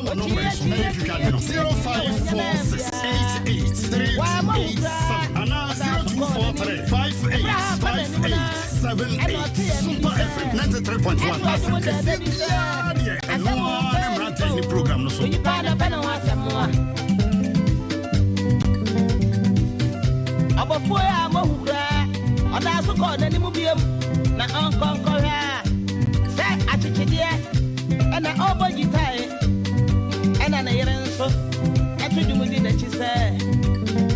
Na wɔn nɔmba yi so na yɛtwitwa de no 0546 88 3287 anaa 0243 58 58 78. Sumpa FM 93.1 asɛm kɛseɛ biara deɛ ɛno ara ne mmeranteɛ ne program no so. Ɔbɔfoɔ yi a mohu koraa, ɔdaa so kɔɔ n'anim biom, na ɔnkɔ nkɔhwɛ a, sɛ akyekyedeɛ ɛna ɔrebɔ gyitae, ɛna ne yere nso ɛto dwom di n'akyi sɛ,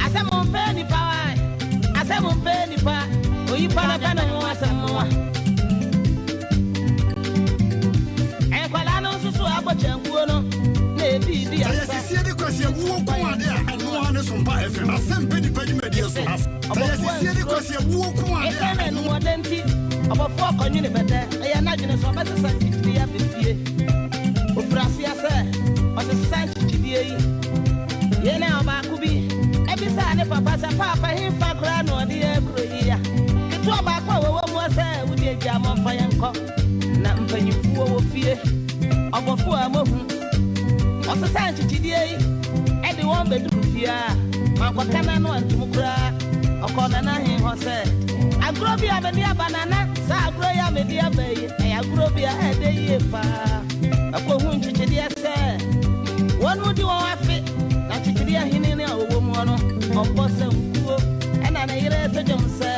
Asɛm mpɛ nipa wae, asɛm mpɛ nipa, oyipa na pɛ ne ho asɛm a. Nkwadaa no nso so abɔ kyankuo no na ebi di Sɛ asa. yɛsisie de kwasi awuo ko ade a, ɛno ara ne Sompa FM asɛm pɛ nipa dwumadie so. Sɛ yɛsisie de kwasi awuo ko ade a, Esiane ɛno animuɔden nti, ɔbɔfoɔ kɔnwene bɛtɛ. Ɛyɛ n'adwene sɛ ɔbɛsesa nkyekyedeɛ aba fie. Ɔfiri aseɛ sɛ ɔsesa nkyekyedeɛ yi. Yei na ɔbaako bi bisaa ne papa sɛ, Paapa, hefa koraa na ɔde yɛn rekuro yi? A ketewa baako a wɔwɔ mu sɛ, Wodeɛ gyaa mɔmfa yɛn nkɔ. Na mpanyimfoɔ wɔ fie. Ɔbɔfoɔ a moahu. Ɔsesaa nkyekyedeɛ yi de wɔn bɛduruu fie a, wankɔka n'ano antom koraa. Ɔkɔɔ Nana Ahen hɔ sɛ, Agorɔ bi a mede aba Nana, saa agorɔ yi a mede aba yi, ɛyɛ agorɔ bi a ɛɛdɛ yie paa. Makɔhu nkyekyedeɛ sɛ wɔn mu di wɔn afe, na nkyekyedeɛ ahene a ɔwɔ mu no, ɔbɔ sankuo. Ɛna ne yere to dwom sɛ,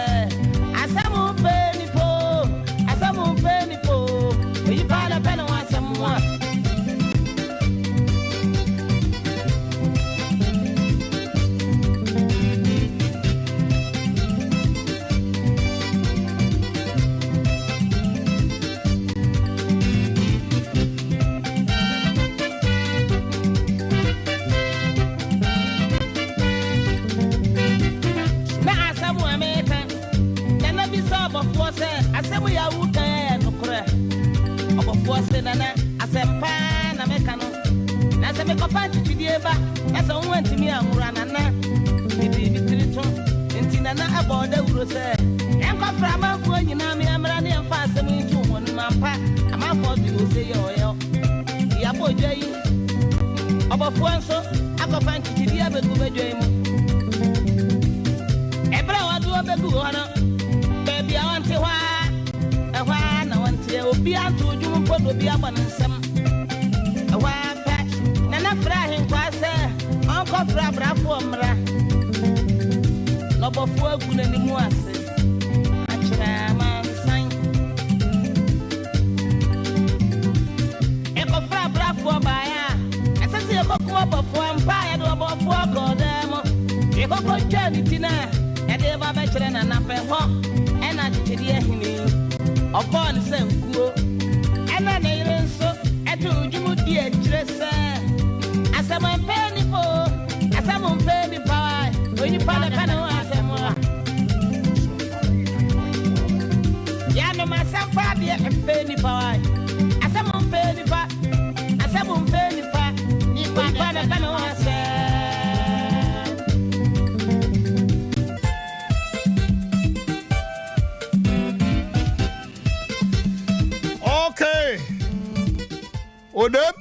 Asɛm mpɛ nipa o, asɛm mpɛ nipa o, oyi paa na pɛ ne ho asɛm a. Na asɛm a meka, Nana bisa ɔbɔfoɔ sɛ, Asɛm yi a woreka yi yɛ nokorɛ? Ɔbɔfoɔ se, Nana, asɛm pa ara na meka no. Na sɛ mekɔfa nkyekyedeɛ ba na sɛ wo antumi anwora Nana, mede me tiri to. Enti Nana bɔɔ dawuro sɛ, Yɛnkɔfrɛ amanfoɔ nyinaa ma yɛmmra na yɛmfa asɛm yi nto wɔn anim. Ampa, amanfoɔ de ose yɛ ɔyɔ. Yɛabɔ dwa yi. Ɔbɔfoɔ nso akɔfa nkyekyedeɛ abɛgu badwa yi mu. Ɛberɛ a wɔde wɔn bɛguu hɔ no, baabi a wɔnte hɔ ara, ɛhɔ ara na wɔnteɛ. Obiara ntoo dwom mpo na obiara bɔ ne nsam. Ɛhɔ ara pɛ, Nana frɛɛ Ahenkwaa sɛ ɔnkɔfrɛ abrafoɔ mmra. Na ɔbɔfoɔ agu n'anim ase akyerɛ amansan. Yɛkɔfrɛɛ abrafoɔ baeɛ a, ɛsɛ sɛ yɛkɔkum ɔbɔfoɔ ampa a, yɛde ɔbɔfoɔ kɔɔ dan mu. Yɛkɔkɔtwaa ne ti no a, yɛde reba bɛkyerɛ Nana pɛ hɔ na akyekyedeɛ hene yi, ɔbɔɔ ne sankuo. Ɛna ne yere nso too dwom di akyire sɛ, Asɛm mpɛ nipa o, asɛm mpɛ nipa o, onipa na ɛpɛ ne ho asɛm a. Yɛanom asɛm paa deɛ mpɛ nipa o, asɛm mpɛ nipa, asɛm mpɛ nipa, onipa na ɛpɛ ne ho asɛm. Okay. Odem.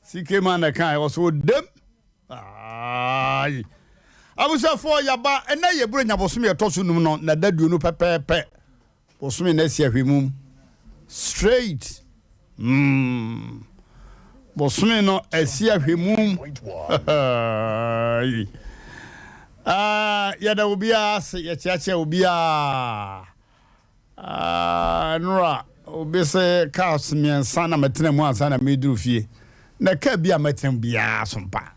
CK man na kan ɛwɔ so odem. Ayi. Abusuafoɔ yaba ɛnɛ yɛ buro nya bosome ɛtɔ so num no na da duonu pɛpɛɛpɛ. Bosome na asi ahwɛ mu straight. Mm. Bosome no asi ahwɛ mu. Ayi. Ah, yɛda obiara ase yɛkyeakyea obiara. Ah, nnora obi se cars mmiɛnsa na mɛtena mu ansa na meduru fie. Na kaa bi a mɛtena mu biara so mpa.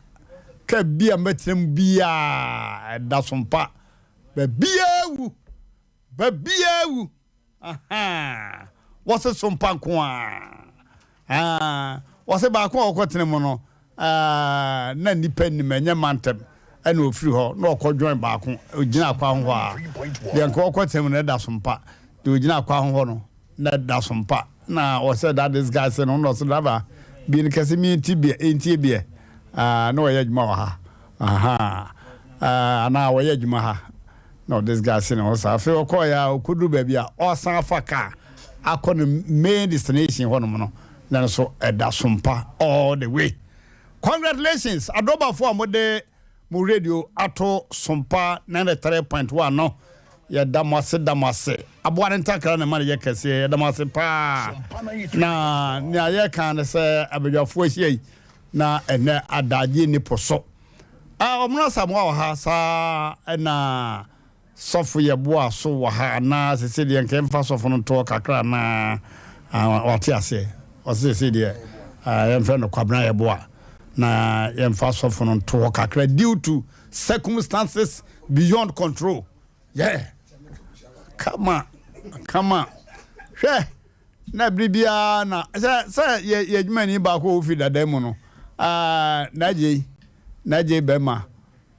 Kaa bi a mɛtena mu biara ɛda so mpa. Baabiara wu. Baabiara wu. Aha. Wɔse so mpa nko ara. Ah, wɔse baako a ɔkɔtena mu no, ah, na nnipa nnim, ɛnyɛ mantam, ɛna ɔfiri hɔ na ɔkɔ join baako, ɔgyina akwa ho hɔ a, deɛ nka ɔkɔtena mu no ɛda so mpa, deɛ ɔgyina akwa ho hɔ no, na ɛda so mpa, na ɔsɛ that this guy sɛ no, na ɔsɛ driver, bi no kɛse mi nti biɛ, ntie biɛ, ah, na ɔyɛ adwuma wɔ ha, aha, ah, anaa ɔyɛ adwuma ha, na ɔde this guy se ne ho saa, afei ɔkɔɔeɛ a, ɔkɔduru baabi a, ɔsan afa kaa, akɔ ne main destination hɔnom no. Na nso ɛda Sompa all the way. Congratulations, adɔbafoɔ a mode mo radio ato Sompa 93.1 no, yɛda mo ase, da mo ase. Aboa ne ntakra ne ma no yɛ kɛseɛ. Yɛda mo ase paa. Na nea yɛka ne sɛ abadwafoɔ ahyia yi na ɛnɛ adagye ni po so. Ɔmono Asamoa wɔ ha saa, ɛna sɔfo Yɛboa so wɔ ha anaa? Sese deɛ nka yɛmfa sɔfo no ntoɔ kakra anaa? Wate aseɛ, ɔse sese deɛ yɛmfrɛ no Kwabena Yɛboa na yɛmfa sɔfo no nto hɔ kakra due to circumstances beyond control. Yeah, kama kama. Hwɛ, na bere biara na sɛ yɛ adwumani baako a wofi dada mu no, n'agye n'agye bɛrima,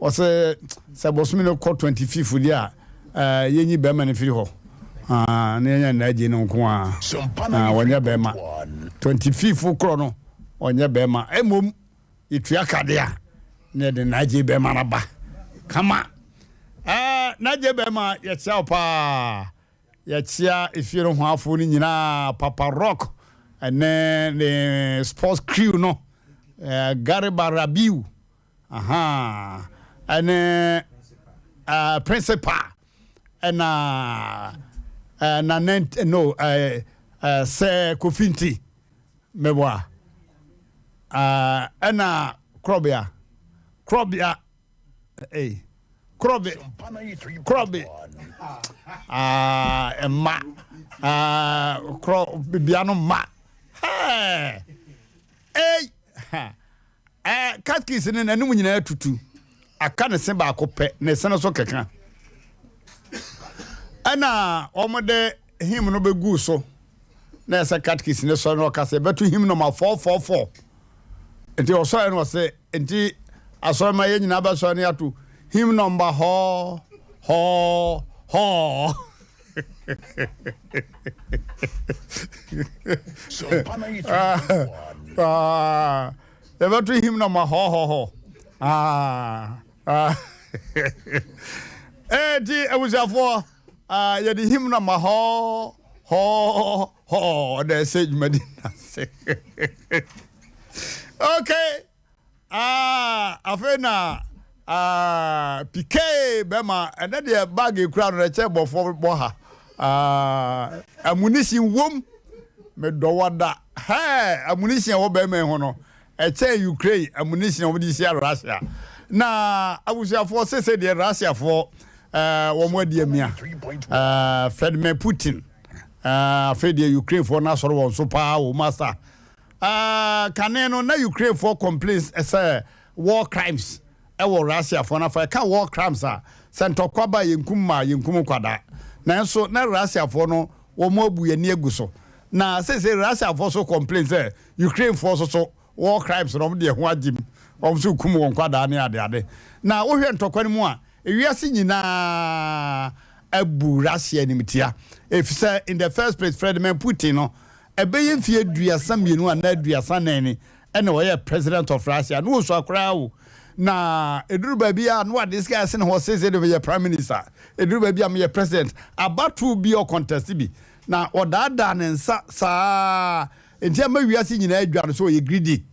ɔsɛ sɛ bɔsome no kɔ 25 deɛ a, yɛnyi bɛrima no firi hɔ na yɛnya n'agye no nko a wɔnyɛ bɛrima. 25 korɔ no ɔnyɛ bɛrima, mmom yɛtua kadeɛ a na yɛde n'agye bɛrima no ba kama. N'agye bɛrima, yɛkyia wo paa. Yɛkyia efie no ho afo no nyinaa, Papa Rock ɛne ne sports crew no, Gariba Rabiu, aha, ɛne principal ɛna na no sɛ Kofi Nti mɛboa, ɛna Korɔbea Korɔbea, ee, Korɔbe Korɔbe, mma korɔ bia no mma hɛɛ ei ɛɛ catechist no n'anim nyinaa tutu aka ne se baako pɛ, ne se no so keka, ɛna wɔde hymn no bɛgu so na ɛsɛ catechist ne sɔre na ɔka sɛ bɛto hymn number 444. Nti ɔsɔre no ɔsɛ nti asɔre ma yɛn nyinaa bɛsɔre no yɛato hymn number hɔ hɔ hɔ. Ah, yɛbɛto hymn number hɔ hɔ hɔ. Ah, ah. Eti abusuafoɔ, yɛde hymn number hɔ hɔ hɔ na ɛsɛ dwumadi nase. Okay. Ah, afei na pike bɛma ɛnɛ deɛ bag ekura no ɛkyɛ bɔfɔ bɔ ha. Ah, ammunition wom, medɔwɔ hɛɛ ammunition a ɛwɔ bɛrima yi ho no ɛkyɛn Ukraine ammunition a wɔde hyia Russia. Na abusuafoɔ, sese deɛ Russiafoɔ wɔn adi amia Vladimir Putin. Afei deɛ Ukrainefoɔ no asɔre wɔn so paa wɔ mu asa. Kane no na Ukrainefoɔ complains sɛ war crimes ɛwɔ Russiafoɔ no afa. Ɛka war crimes a, sɛ ntɔkwa ba, yɛnkum ma yɛnkum nkwadaa, nanso na Russiafoɔ no wɔn abu yɛn ani agu so. Na sese Russiafoɔ so complain sɛ Ukrainefoɔ so so war crimes na wɔn de ɛho agye mu, wɔn nso kum wɔn nkwadaa ne adeade. Na wohwɛ ntɔkwa no mu a, ewiase nyinaa abu Russia animtia, efisɛ in the first place Vladimir Putin no, ɛbɛyɛ mfie 32 anaa 34 ni ɛna ɔyɛ president of Russia na wɔsua koraa o. Na eduru baabi a na wade sika ɛsene hɔ sese de meyɛ prime minister, eduru baabi a meyɛ president, abatoɔ bi ɔcontest bi na ɔdaadaa ne nsa saa, nti ama wiase nyinaa adwa no so ɔyɛ greedy,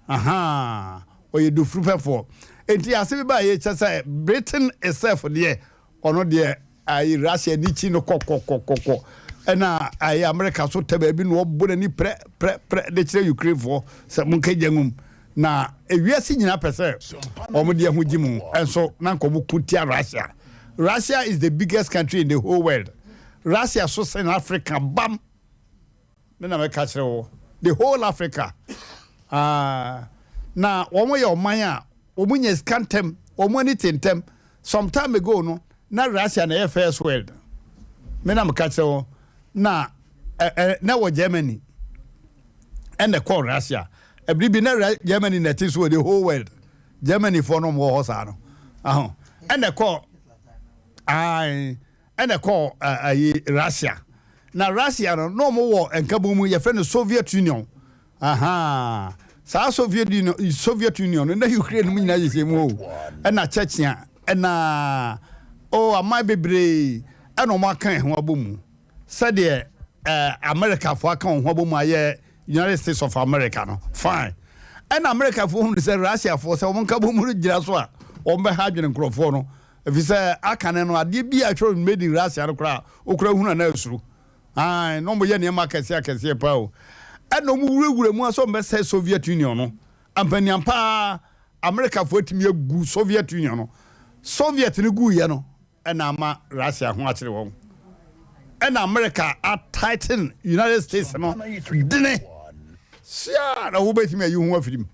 aha, ɔyɛ dofuru pɛfoɔ. Nti ase bi ba yɛ kyɛ sɛ Britain itself deɛ, ɔno deɛ ayi Russia ni kyi no kɔkɔkɔkɔkɔ, ɛna ayi America so tɛ baabi na ɔbɔ n'ani prɛ prɛ prɛ de kyerɛ Ukrainefoɔ sɛ mo nkɛgya ngum. Na ewiase nyinaa pɛ sɛ wɔn de ɛho gye mu, ɛnso na nkɔmɔ ko tia Russia. Russia is the biggest country in the whole world. Russia so sɛn Africa bam ne na mɛka kyerɛ wɔ the whole Africa. Na wɔn yɛ ɔman a wɔn nyɛ sika ntɛm, wɔn ani te ntɛm. Some time ago no na Russia na ɛyɛ first world. Me na meka kyerɛ wɔ na ɛ ɛ na wɔ Germany ɛna ɛkɔ Russia ɛbiri bi na Germany na ɛte so wɔ the whole world. Germany foɔ no wɔ hɔ saa no aho ɛna ɛkɔ ayi ɛna ɛkɔ ayi Russia. Na Russia no na wɔn wɔ nkabom mu, yɛfrɛ no Soviet Union. Aha, saa Soviet Union no na Ukraine mu nyinaa yɛhyɛ mu o, ɛna Chechnya, ɛna o aman bebree ɛna wɔn aka ɛho abɔ mu sɛdeɛ Americafoɔ aka wɔn ho abɔ mu ayɛ. United States of America no. Fine. Ɛna Amerikafoɔ hunu sɛ Russiafoɔ sɛ wɔn nkabom no gyina so a, wɔn bɛha adwene nkurɔfoɔ no. Ɛfiri sɛ akane no, adeɛ bi a ɛtwerɛ made in Russia no koraa, wokora hunu anaa asuro. Ae, na wɔyɛ nneɛma akɛseɛ akɛseɛ paa o. Ɛna wɔn wurawura mu a sɛ wɔn bɛsɛe Soviet Union no. Ampaniampa ara, Amerikafoɔ atumi agu Soviet Union no. Soviet no guiɛ no, ɛna ama Russia ho akyere wɔn. Ɛna America a tighten United States no dene. Sia na wobɛtumi ayi ho afiri mu.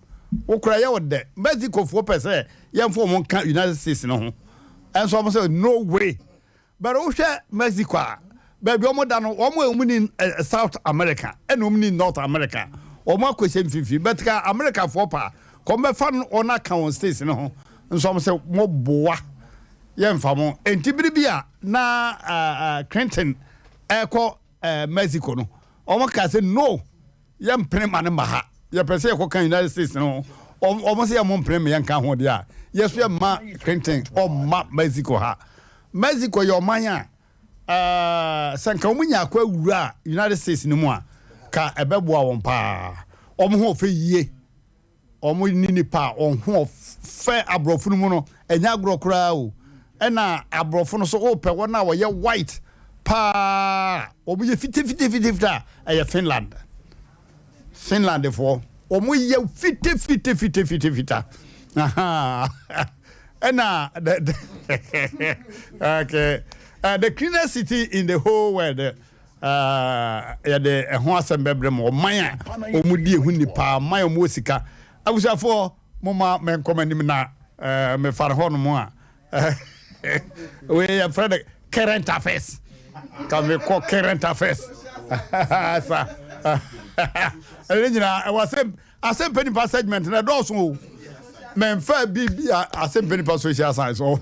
Wokora yɛ wo dɛ. Mexicofoɔ pɛ sɛ yɛmfa wɔn nka United States no ho. Ɛnso wɔn sɛ no way. But wohwɛ Mexico a, baabi wɔn da no, wɔn a wɔn ni eh, South America ɛna wɔn ni North America. Wɔn akɔhyɛ mfimfini. But ka Americafoɔ paa, kɔn bɛfa wɔn aka wɔn states no ho. Nso wɔn sɛ mo boa. Yɛmfa mo. Enti bere bi a na Clinton ɛrekɔ Mexico no, wɔn kaa sɛ no, yɛmpene ma no mma ha. Yɛpɛ sɛ yɛkɔka United States no ho. Wɔn sɛ yɛn mpene ma yɛnka ho deɛ a, yɛso yɛmma Clinton ɔmma Mexico ha. Mexico yɛ ɔman a sɛ nka wɔn nya akɔ awura United States no mu a, ka ɛbɛboa wɔn paa. Wɔn ho ɔfɛ yie. Wɔn ne nipa a wɔn ho ɔfɛ aborɔfo no mu no ɛnyɛ agorɔ koraa o. Ɛna aborɔfo no so wopɛ wɔn a wɔyɛ white paa wɔn yɛ fitafitafitafita a ɛyɛ Finland. Finlandfoɔ wɔn yɛ fitafitafitafitafita. Ɛna the the okay uh, the cleanest city in the whole world. Yɛde ɛho asɛm bɛbrɛ mo. Ɔman a wɔn di ehu ni paa, ɔman a wɔn wɔ sika. Abusuafoɔ, mo ma mɛnkɔ m'anim na mefa no hɔ nom a. Wei yɛfrɛ no current affairs. Ka mekɔ current affairs. Sa. Ɛne nyinaa ɛwɔ asɛm asɛmpɛ nipa segment na ɛdɔɔso o. Mɛmfa bi bi asɛmpɛ nipa social science o.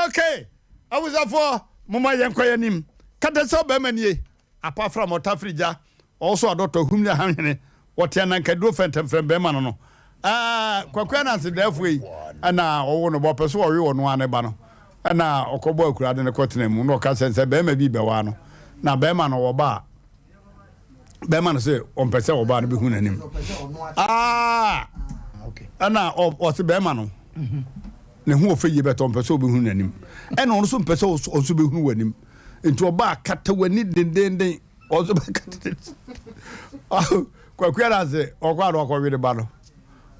Okay. Abusuafoɔ, momma yɛnkɔ yɛn anim. Kata sɛ ɔbarima nie, apafra ma ɔtafere gya, ɔwoso adɔtɔ, hum ne ahanhene, wɔte anankaduro fɛntɛmfrɛm barima no no. Ɛɛ, Kwaku Ananse daafoɔ yi na ɔwo no ba, ɔpɛ sɛ ɔwe ɔno ara ne ba no, ɛna ɔkɔbɔ akura de no kɔtena mu, na ɔka kyerɛ no sɛ barima bi rebɛwaa no, na barima no ɔba a, bɛrima no sɛ ɔmpɛ sɛ ɔbaa no bɛhu n'anim aa ɛna ɔse bɛrima no mhm. ne ho ɔfɛ yie bɛtɔ ɔmpɛ sɛ ɔbɛhu n'anim ɛna ɔno nso mpɛ sɛ ɔnso bɛhunu w'anim nti ɔbaa kata w'ani dendenden ɔnso bɛkata kwaku ara sɛ ɔkɔ ano akɔwe ne ba no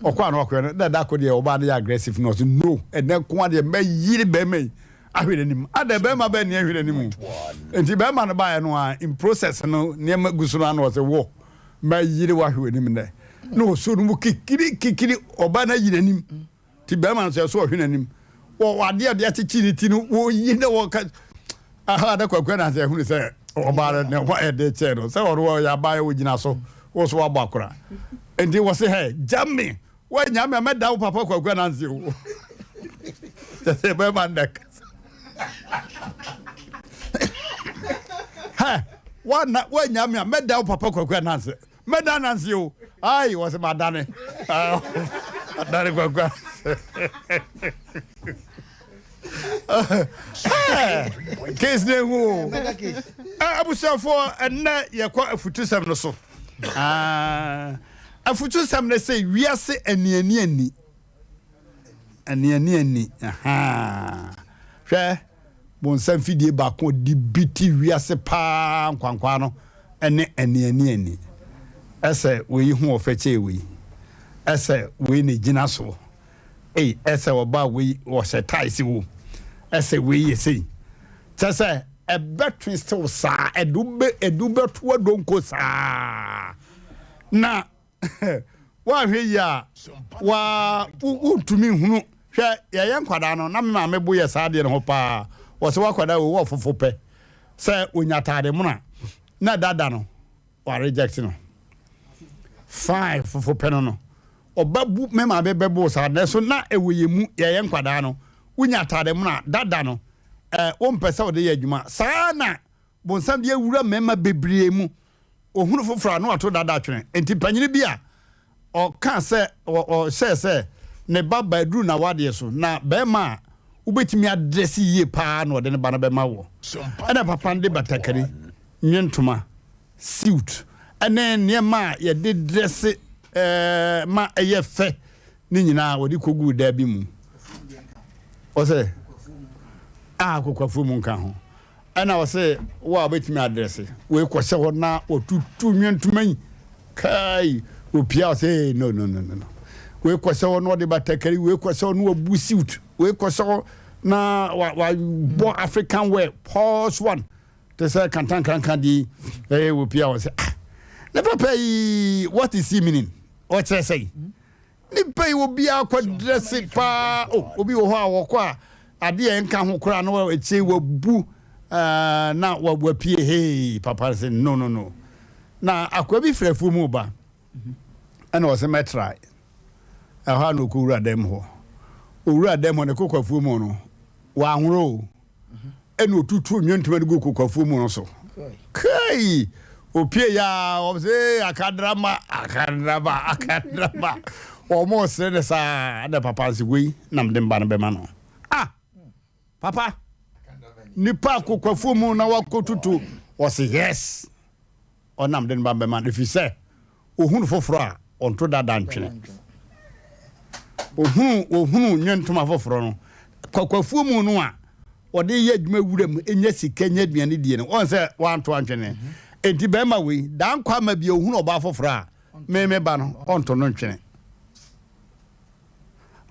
ɔkɔ ano akɔwe no na da ko deɛ ɔbaa no yɛ aggressive no ɔse no ɛnɛ ko adeɛ mɛyere bɛrima yi ahwɛ n'anim adɛ bɛrima bɛn ne ahwɛ n'anim nti bɛrima no baeɛ no a in process no nneɛma gu so no ano ɔsɛ wɔ mɛyere wahwɛ w'anim nnɛ na ɔsuo no mu kikiri kikiri ɔbaa no ayi n'anim nti bɛrima no sɛ ɛso ɔhwɛ n'anim wɔ adeɛ adeɛ akyekye ne ti no wɔyi na wɔka aha na kwaku na sɛ ɛhunu sɛ ɔbaa no ne ho ɛde kyɛɛ no sɛ ɔno ɔyɛ abaayɛ wɔgyina so wɔ so wabɔ akora nti wɔ se hɛ gya me Woannya me a, mɛda wo papa Kwaku Ananse o. Kyɛ sɛ bɛrima nnɛ kasa. Hɛ, woanna woannya me a, mɛda wo papa Kwaku Ananse. Mɛda Ananse o. Ai, wɔ sɛ madane. Madane Kwaku Ananse. Case na ehu o. Abusuafoɔ, ɛnnɛ yɛkɔ afutusɛm no so. Ah, afutusɛm no sɛ wiase aniani ani. Aniani ani. Aha. Hwɛ, bonsam fidie baako ɔde bi te wiase paa nkwankwaa no ɛne aniani ani. Ɛsɛ wei ho ɔfɛ kyɛɛ wei. Ɛsɛ wei na gyina soɔ. Ei, ɛsɛ ɔbaa wei ɔhyɛ taese o, ɛsɛ wei yɛ sei. Kyɛ sɛ ɛbɛtwe sew saa, ɛde wo bɛ ɛde wo bɛto adonko saa. Na woanhwɛ yie a, wa wontumi nhunu. Hwɛ, yɛyɛ nkwadaa no, na me maame bo yɛ saa adeɛ no ho paa. Wɔsɛ w'akwadaa wei wɔ fofo pɛ sɛ onya ataade mono a, na dada no wa reject no. Fine, fofo pɛ no no. Ɔba bu me maame bɛboo saa nanso na ɛwɔ yɛn mu yɛyɛ nkwadaa no wonya ataade mono a dada no eh, wompɛ sɛ wode yɛ adwuma saa na bonsam de awura mmarima bebree mu ohunu foforɔ a na wato dada atwene nti panyini bi a ɔka sɛ ɔhyɛɛ sɛ ne ba ba aduru na wadeɛ so na bɛrima a wobɛtumi adrɛse yie paa na ɔde ne ba no bɛma wɔ ɛna papa no de batakari nwe ntoma. suit ne nneɛma a yɛde drɛse ma ɛyɛ fɛ ne nyinaa wɔde kɔguu daa bi mu. Ɔsɛ a kokwafoɔ mu nka ho. Ɛna ɔsɛ wo a wobɛtumi adrɛse wei kɔhyɛ hɔ na wɔtutu nwentoma yi kai opia ɔsɛ no no no no wei kɔhyɛ hɔ na ɔde batakari wei kɔhyɛ hɔ na wabu suit wei kɔhyɛ hɔ na wabɔ African wear posh one te sɛ kantankranka deɛ yi ɛyɛ wɔ pia wɔ sɛ ah ne papa yi, what is he meaning? Ɔkyerɛ sɛ nipa yi obiara kɔ drɛse paa o. Obi wɔ hɔ a wɔkɔ a adeɛ nka ho koraa na akyire wabu na wapie. Hey, papa sɛ no no no, na akoa bi fira afuo mu ba ɛna ɔsɛ mɛtra ɛhɔ a na ɔkɔ wura dɛm hɔ. Owura dɛm hɔ ne kɔkɔ afuo mu no wɔanworɔ o, ɛna otutu nwentoma no gu kokwafuo mu no so kai opie ya wɔn sɛ akadrama akadrama akadrama wɔn mo sere ne saa. Ɛna papa nsi wei nam de mba no bɛma no. Ah, papa, nipa kokwafuo mu na wakɔtutu. Wɔsi yes, ɔnam de ne ba bɛma no efi sɛ ohunu foforɔ a ɔnto dada ntwene. Ohunu nwentoma foforɔ no kwakwafuo mu no a ɔde yɛ adwuma wura mu enya sika nya aduane die no, wɔn sɛ wanto antwene. Enti bɛrima wei dan kɔ ama bi ohunu ɔbaa foforɔ a mɛmɛ ba no ɔnto no ntwene.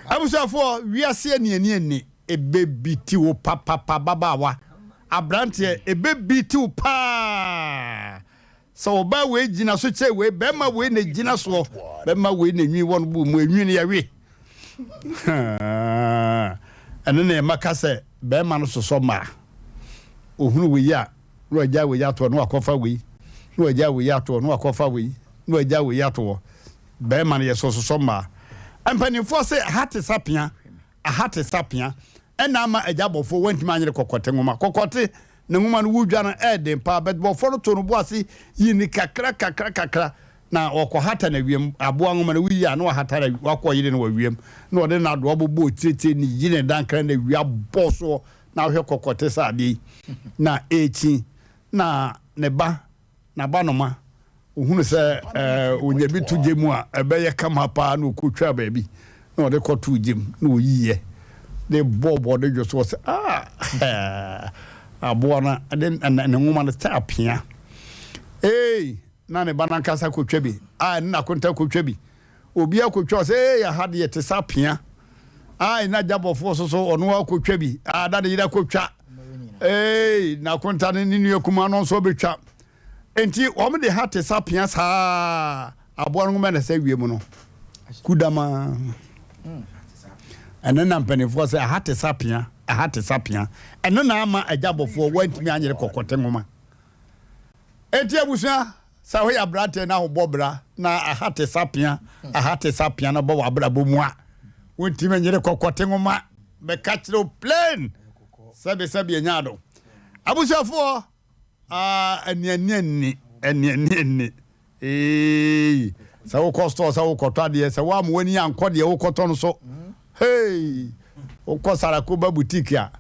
Abusuafoɔ, wiase aniani ani ebebi ti wo papapa. Babaawa, aberanteɛ, ebebi ti wo paa sɛ ɔbaa wei gyina so kyɛ wei, bɛrima wei na gyina soɔ, bɛrima wei na enwi wɔn bu mu enwi no yɛwe. Ɛno na ɛma ka sɛ bɛrima no sosɔ mmaa. Ohunu wei a na wagya wei atoɔ na wakɔfa wei, na wagya wei atoɔ na wakɔfa wei, na wagya wei atoɔ. Bɛrima no yɛ sosɔ mmaa. Mpanimfoɔ sɛ ha te sapea, aha te sapea. Ɛna ama agya bɔfoɔ wantumi anyere kɔkɔte nwoma. Kɔkɔte ne nwoma no wudwa no ɛɛden paa, bɛt bɔfoɔ no to no bo ase yi ne kakra kakra kakra na ɔkɔ hata na wiem. Aboa nwoma no wuyi a na wahata na wakɔ yere no wɔ wiem na ɔde n'adoa bobɔ tietie ne yi ne dankran na wia bɔ soɔ na ahwɛ kɔkɔte sɛ adeɛ yi na ekyi na ne ba n'abanoma ohunu sɛ onya bi to gye mu a ɛbɛyɛ kama paa na ɔkɔtwa baabi na ɔde kɔtoo gye mu na ɔyiyɛ de bɔɔbɔ de dwo so. Ɔsɛ ah, aboa no de ne nwoma no sɛ apea ee na ne ba nankasa kɔtwa bi a ne nakonta kɔtwa bi, obi akɔtwa. Ɔsɛ ee, aha deɛ te sɛ apea a na gyabɔfoɔ so so ɔno akɔtwa bi a na ne yere akɔtwa ee nakonta ne ne nua kuma no nso bɛtwa. Nti wɔn de ha te sɛ apea saa. Aboa no nwoma na sɛ wiem no kudama. Ɛno na mpanimfoɔ sɛ aha te sɛ apea, aha te sɛ apea. Ɛno na ama agyabɔfoɔ wɔntumi anyere kɔkɔte nwoma. Enti abusua, sɛ woyɛ aberanteɛ na wobɔ bra na aha te sɛ apea, aha te sɛ apea no bɔ wɔ abrabɔ mu a, wontumi nyere kɔkɔte nwoma. Bɛka kyerɛ wo plain sɛbe sɛbe anya do. Abusuafoɔ, aniani ani aniani ani ee sɛ wokɔ store sɛ wokɔtɔ adeɛ, sɛ woama w'ani ankɔ deɛ wokɔtɔ no so, hey, wokɔ Sarakoba boutique a,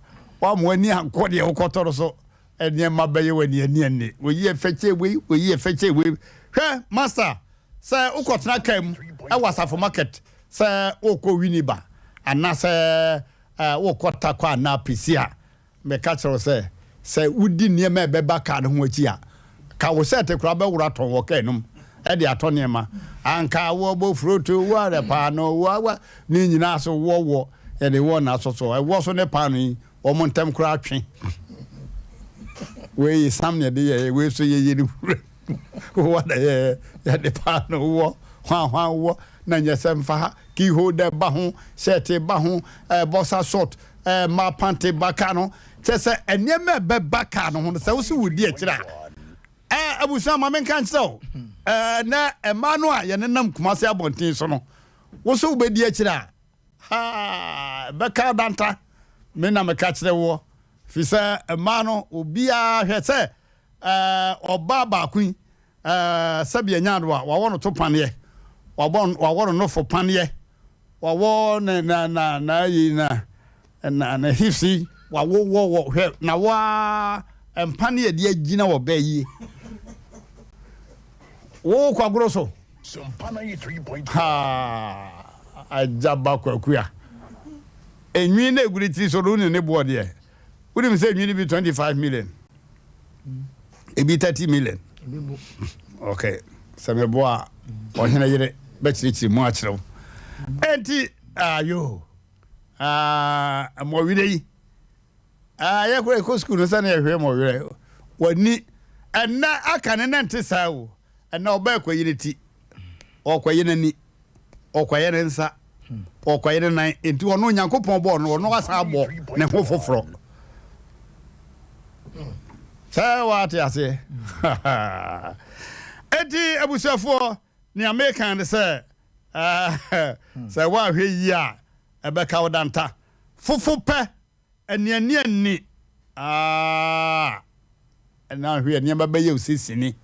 woama w'ani ankɔ deɛ wokɔtɔ no so, nneɛma bɛyɛ w'ani ani ani. Oyi ɛfɛkyɛ wei, oyi ɛfɛkyɛ wei. Hwɛ master, sɛ wokɔtena kaa mu ɛwɔ Asafo Market sɛ wokɔ Winiba anaasɛ wokɔ Takɔ anaa Pisi a, mɛka kyerɛ wo sɛ sɛ wodi nneɛma a ɛbɛba kaa no ho akyi a, ka wo sɛ te koraa bɛworo atɔn wɔ kaa nom ɛde atɔ nneɛma anka wɔbɔ furoto wɔre paano wɔwa ne nyinaa so wɔwɔ yɛde wɔ na soso ɛwɔ so ne paano yi wɔn ntɛm koraa twe wei sam ne yɛde yɛ wei so yɛyɛ ne wura wɔ na yɛ yɛde paano wɔ hwanhwan wɔ na nyɛ sɛ mfa ha key holder ba ho, shirt ba ho, boxer short, mmaa panty ba kaa no. Kyɛ sɛ nneɛma ɛbɛba kaa no ho no sɛ wosi wo di akyire a, abusua, ma menka nkyerɛ wo na mmaa no a yɛne nam Kumase abɔnten so no, wo so wobɛdi akyire a, ha bɛka danta. Me na meka kyerɛ woɔ fi sɛ mmaa no obiara hwɛ sɛ ɔbaa baako yi sɛbi anya do a wawɔ no to paneɛ, wawɔ no nofo paneɛ, wawɔ ne na na na yi na na na hips yi wawɔ wɔ hwɛ na waa mpaneɛ de agyina wɔ bɛɛ yie. Wo kwagoro so. Haa agya ba kwaku a. Enwi na egu ne tiri so no wonim ne boɔ deɛ. Wonim sɛ enwi no bi 25 million. Ebi 30 million. Okay. Sɛ meboa a ɔhene yere bɛkyerɛkyerɛ mu akyerɛ wo. Enti ayo. Ah, mmɔwerɛ yi. Ah, yɛ kora ɛkɔ sukuu no sɛne yɛhwɛ mmɔwerɛ. W'ani ɛnna aka ne nante saa o. Ɛnna ɔbaa kɔyi ne ti, ɔkɔyi n'ani, ɔkɔyɛ ne nsa, ɔkɔyɛ ne nan. Enti ɔno Onyankopɔn bɔɔ no, ɔno asan abɔ ne ho foforɔ. Sɛ wate aseɛ. Enti abusuafoɔ, nea meka ne sɛ, sɛ woanhwɛ yie a, ɛbɛka wo danta. Fofo pɛ Anianiani aah na hwɛ nneɛma bɛyɛ wo sɛ sini.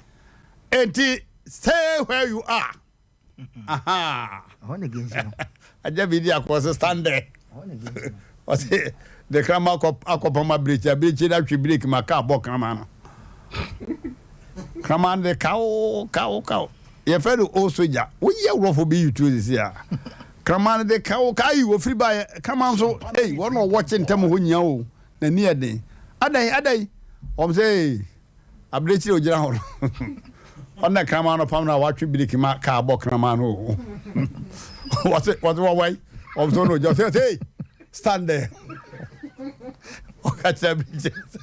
Enti stay where you are. Aha. Ɛhɔ na gensi no. Agya bi di akɔ sɛ stand there. Ɛhɔ na gensi no. Ɔse de krama akɔ akɔpam abirekyi abirekyi na atwe breki ma kaa bɔ krama no. Krama no de kaw kaw kaw. Yɛfrɛ no old soldier. Woyɛ wurɔfo bi yi tuo sisi a. Kraman no de kaw ka ayi wɔfiri baeɛ. Kraman nso ei wɔn na ɔwɔ kye ntɛm hɔ nyia o. N'ani yɛ den. Adɛn adɛn? Wɔn sɛ ei abirekyiri ogyina hɔ no. Ɔno na kraman no pam no a watwe biriki ma kaa bɔ kraman no o. Wɔse wɔse wɔwai. Wɔn sɛ ɔno ogyina hɔ sɛ ei stand there. Ɔka kyerɛ abirekyiri sɛ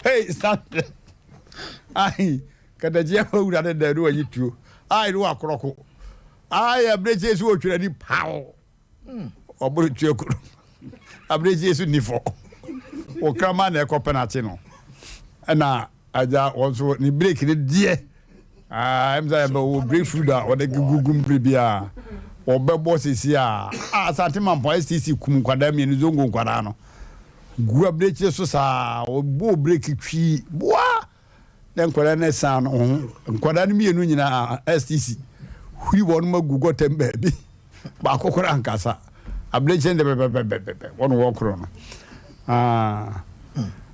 hey stand there. Ayi. Katakyi ama wura ne dan no wayi tuo. Ai ne wakorɔko. Ai abirekyie so otwere ani paw. Ɔboro tuo koro. Abirekyie so nifɔ. Okrama na ɛkɔ pɛnakye no. Ɛna agya wɔn so ne break ne deɛ. Ah, ɛm sɛ ɛbɛ wɔ break food a wɔde gugu mpere bi a wɔbɛbɔ sisi a. Ah, Asante Mampɔn STC kum nkwadaa mmienu zongo nkwadaa no. Gu abirekyie so saa wɔbɔ break twi boa. Na nkwadaa no san no ho. Nkwadaa no mmienu nyinaa STC huri wɔn ma gu gɔtɛm baabi. Baako koraa nkasa. Abirekyie no de bɛbɛbɛbɛbɛ wɔn wɔ koro no. Ah.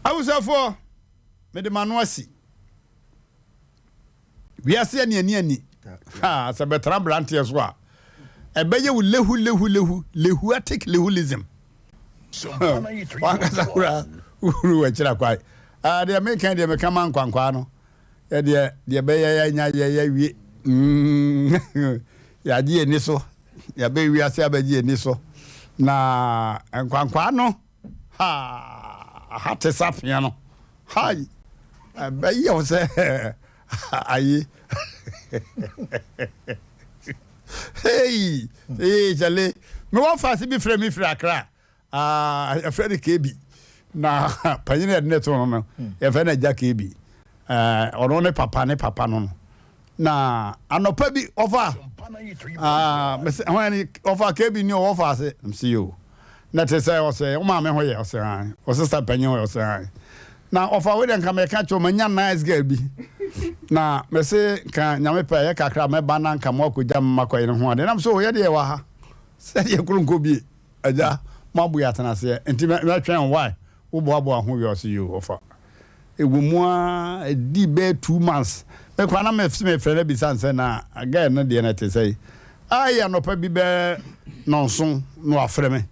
Abusuafoɔ, mede m'ano asi. Wiase ani ani ani. Ha, sɛ bɛtra aberanteɛ so a, ɛbɛyɛ wo lehu lehu lehu lehuatic lehulism. Wankasa koraa wohuru w'akyiri akwae. Ah, deɛ meka deɛ meka ma nkwankwaa no. Yɛdeɛ deɛ bɛyɛ yɛanya yɛ yɛawie. Mm, yɛagye yɛn ani so. Yɛabɛ wiase abɛgye yɛn ani so. Na nkwankwaa no Ha! Ha te sɛ apea no. Hai! Ɛbɛyɛ wo sɛ ayi. Hey! Hey, kyale. Me wɔ faase bi frɛ me firi Accra. Ah, yɛfrɛ no KB. Na panyin a yɛde ne to no no, yɛfrɛ no Agya KB. Eh, ɔno ne papa ne papa no no. Na anɔpa bi ɔfa ah, mese hwan ni ɔfa KB ni ɔwɔ fa ase. Mese yo. Na te sɛ ɔsɛ wo maame ho yɛ ɔsɛ han. Wo sister panyin ho yɛ ɔsɛ han. Na ɔfa wei deɛ nka mɛka kyerɛ manya nice girl bi. Na mese nka nyame pɛ yɛ kakra mɛba na nka mo akɔgya me makɔyɛ ne ho ade. Na mese o yɛ deɛ wɔ ha. Sɛdeɛ koro nkɔ bie. Agya mo aboe atena aseɛ. Nti mɛtwɛn why woboaboa ho wie ɔse yo ɔfa. Ɛwɔ mu ara ɛdii bɛyɛ 2 months me koraa na me se mefrɛ no abisa no sɛ na girl no deɛ no ɛte sɛn. Ayi anɔpa bi bɛyɛ nɔnson na wafrɛ me.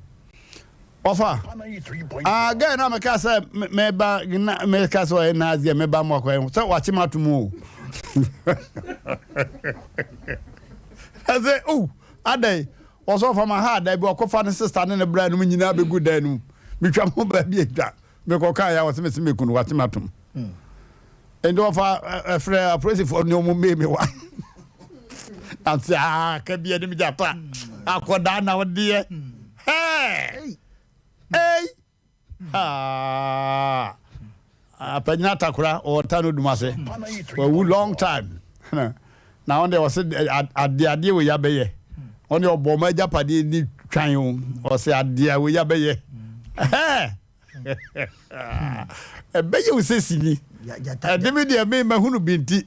Ɔfa ah girl no a meka sɛ meba na meka sɛ ɔyɛ nice girl meba mo akɔyɛ sɛ wakye me ato mu o. Ɛsɛ oh adɛn ɔsɛ ɔfa ma ha da bi ɔkɔfa ne sister ne ne bra no mu nyinaa bɛgu dan no mu metwa mo baabi atwa. Mekɔ kaa ya wɔsɛ mese meku no wate matom. Nti wɔfa ɛfrɛ apolisifoɔ ne ɔmo mee me wa. Ase aa ka bi anim gyata akɔdaa na ɔdeɛ. Hɛɛ! Ei! Haa! Apanyina atakora ɔwɔ ta no dum ase. Wawu long time. Na ɔno deɛ ɔse adeɛ adeɛ wei abɛyɛ. Ɔno deɛ ɔbɔ ɔmo agyapadeɛ ni twan o. Ɔse adeɛ wei abɛyɛ. Hɛɛ! Ɛbɛyɛ wo sɛ sini. Ɛde me deɛ me mahunu bi nti.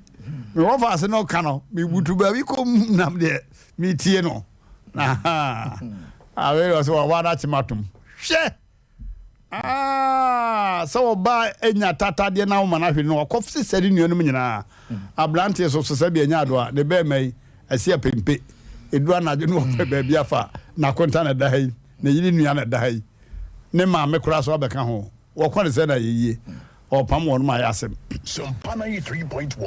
Me wɔ faase na ɔka no. Me butu baabi kɔm nam deɛ metie no. Awei ɔse wɔwɔ adakye matom. Hwɛ! Ah, sɛ ɔbaa anya tatadeɛ na woma no ahwɛ no, ɔkɔ sesɛ ne nuanom nyinaa. Aberanteɛ so sesɛ bi anya adoa, ne bɛɛma yi, ɛsi apempe. Ɛduru anadwo no ɔpɛ baabi afa, n'akonta na ɛda ha yi, ne yere nua na ɛda ha yi, ne maame koraa so abɛka ho. Wɔkɔ ne sɛ na yɛ yie. Ɔpam wɔn ma ayɛ asɛm.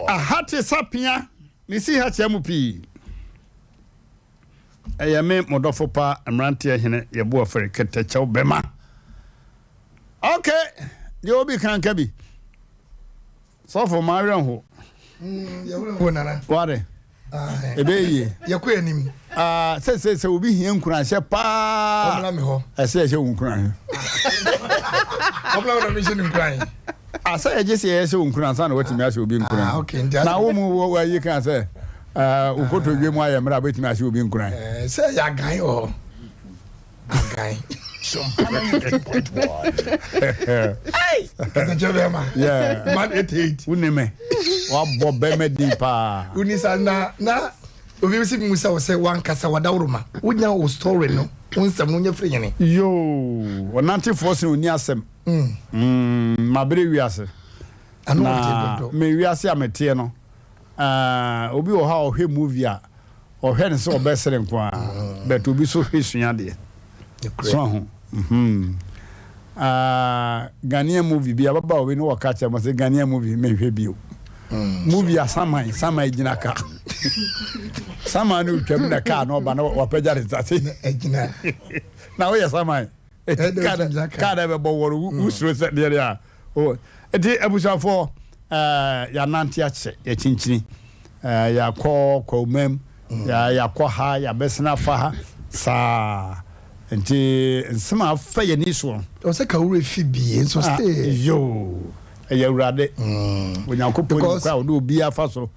Aha te sapea, mesi ha kyerɛ mo pii. Ɛyɛ me mo dɔfo pa mmeranteɛ hene yɛbo afari kɛtɛkyɛw bɛma. Ok, deɛ obi ka nka bi. Sɔfo ma werɛ nho. Mm, nana. Wade. Ebe yie. Yɛkɔ anim. Ah, sɛ sɛ sɛ obi hia nkuranhyɛ paa. Ɔmmra me hɔ. Ɛsɛ yɛhyɛ wo nkuranhyɛ. Ɔmmra wo na mehyɛ no nkuran. Ah, sɛ yɛgye sɛ yɛhyɛ wo nkuran ansa na watumi ahyɛ obi nkuran. Ah, okay, nti Na wo mu wɔ ayi kan sɛ eh, wo kotodwe mu ayɛ mmerɛ a wobɛtumi ahyɛ obi nkuran. Eh, sɛ yɛ agan wɔ hɔ. Agan. Kɛtɛkyɛ bɛrima. Yeah. Man 88. Wo ne me. Wabɔ bɛrima din paa. Woni sa na na obi si mu sɛ wo sɛ wankasa wadaworoma. Wonya wo story no, wo nsɛm no wonya firi hene. Yoo, ɔnantefoɔ sene ɔni asɛm. Mm, mabere wiase. Na me wiase a meteɛ no, uh, obi wɔ hɔ a ɔhwɛ movie a, ɔhwɛ no sɛ ɔbɛsere nko a, mm. but obi so hwɛ sua deɛ. So ho. Mm-hmm. Uh, Ghanaian movie bi ababaawa bi ne wɔka kyerɛ mo sɛ Ghanaian movie menhwɛ bio. Mm. Movie a saman saman gyina ka. Saman no twam na kaa na ɔba na wapagya ne nsa se. Na woyɛ saman. kaa dɛ bɛbɔ wɔ no wosuro sɛ deɛ deɛ a nti abusuafoɔ yɛanante akyɛ yɛkyinkyini yɛakɔ kwawumam yɛakɔ ha yɛabɛsena afa ha saa nti nsɛm a afa yɛn ani soɔ ɔsɛ ka wura fi bie nso stay yoo ɛyɛ awurade Onyankopɔn nim kwan a ɔde obiara fa so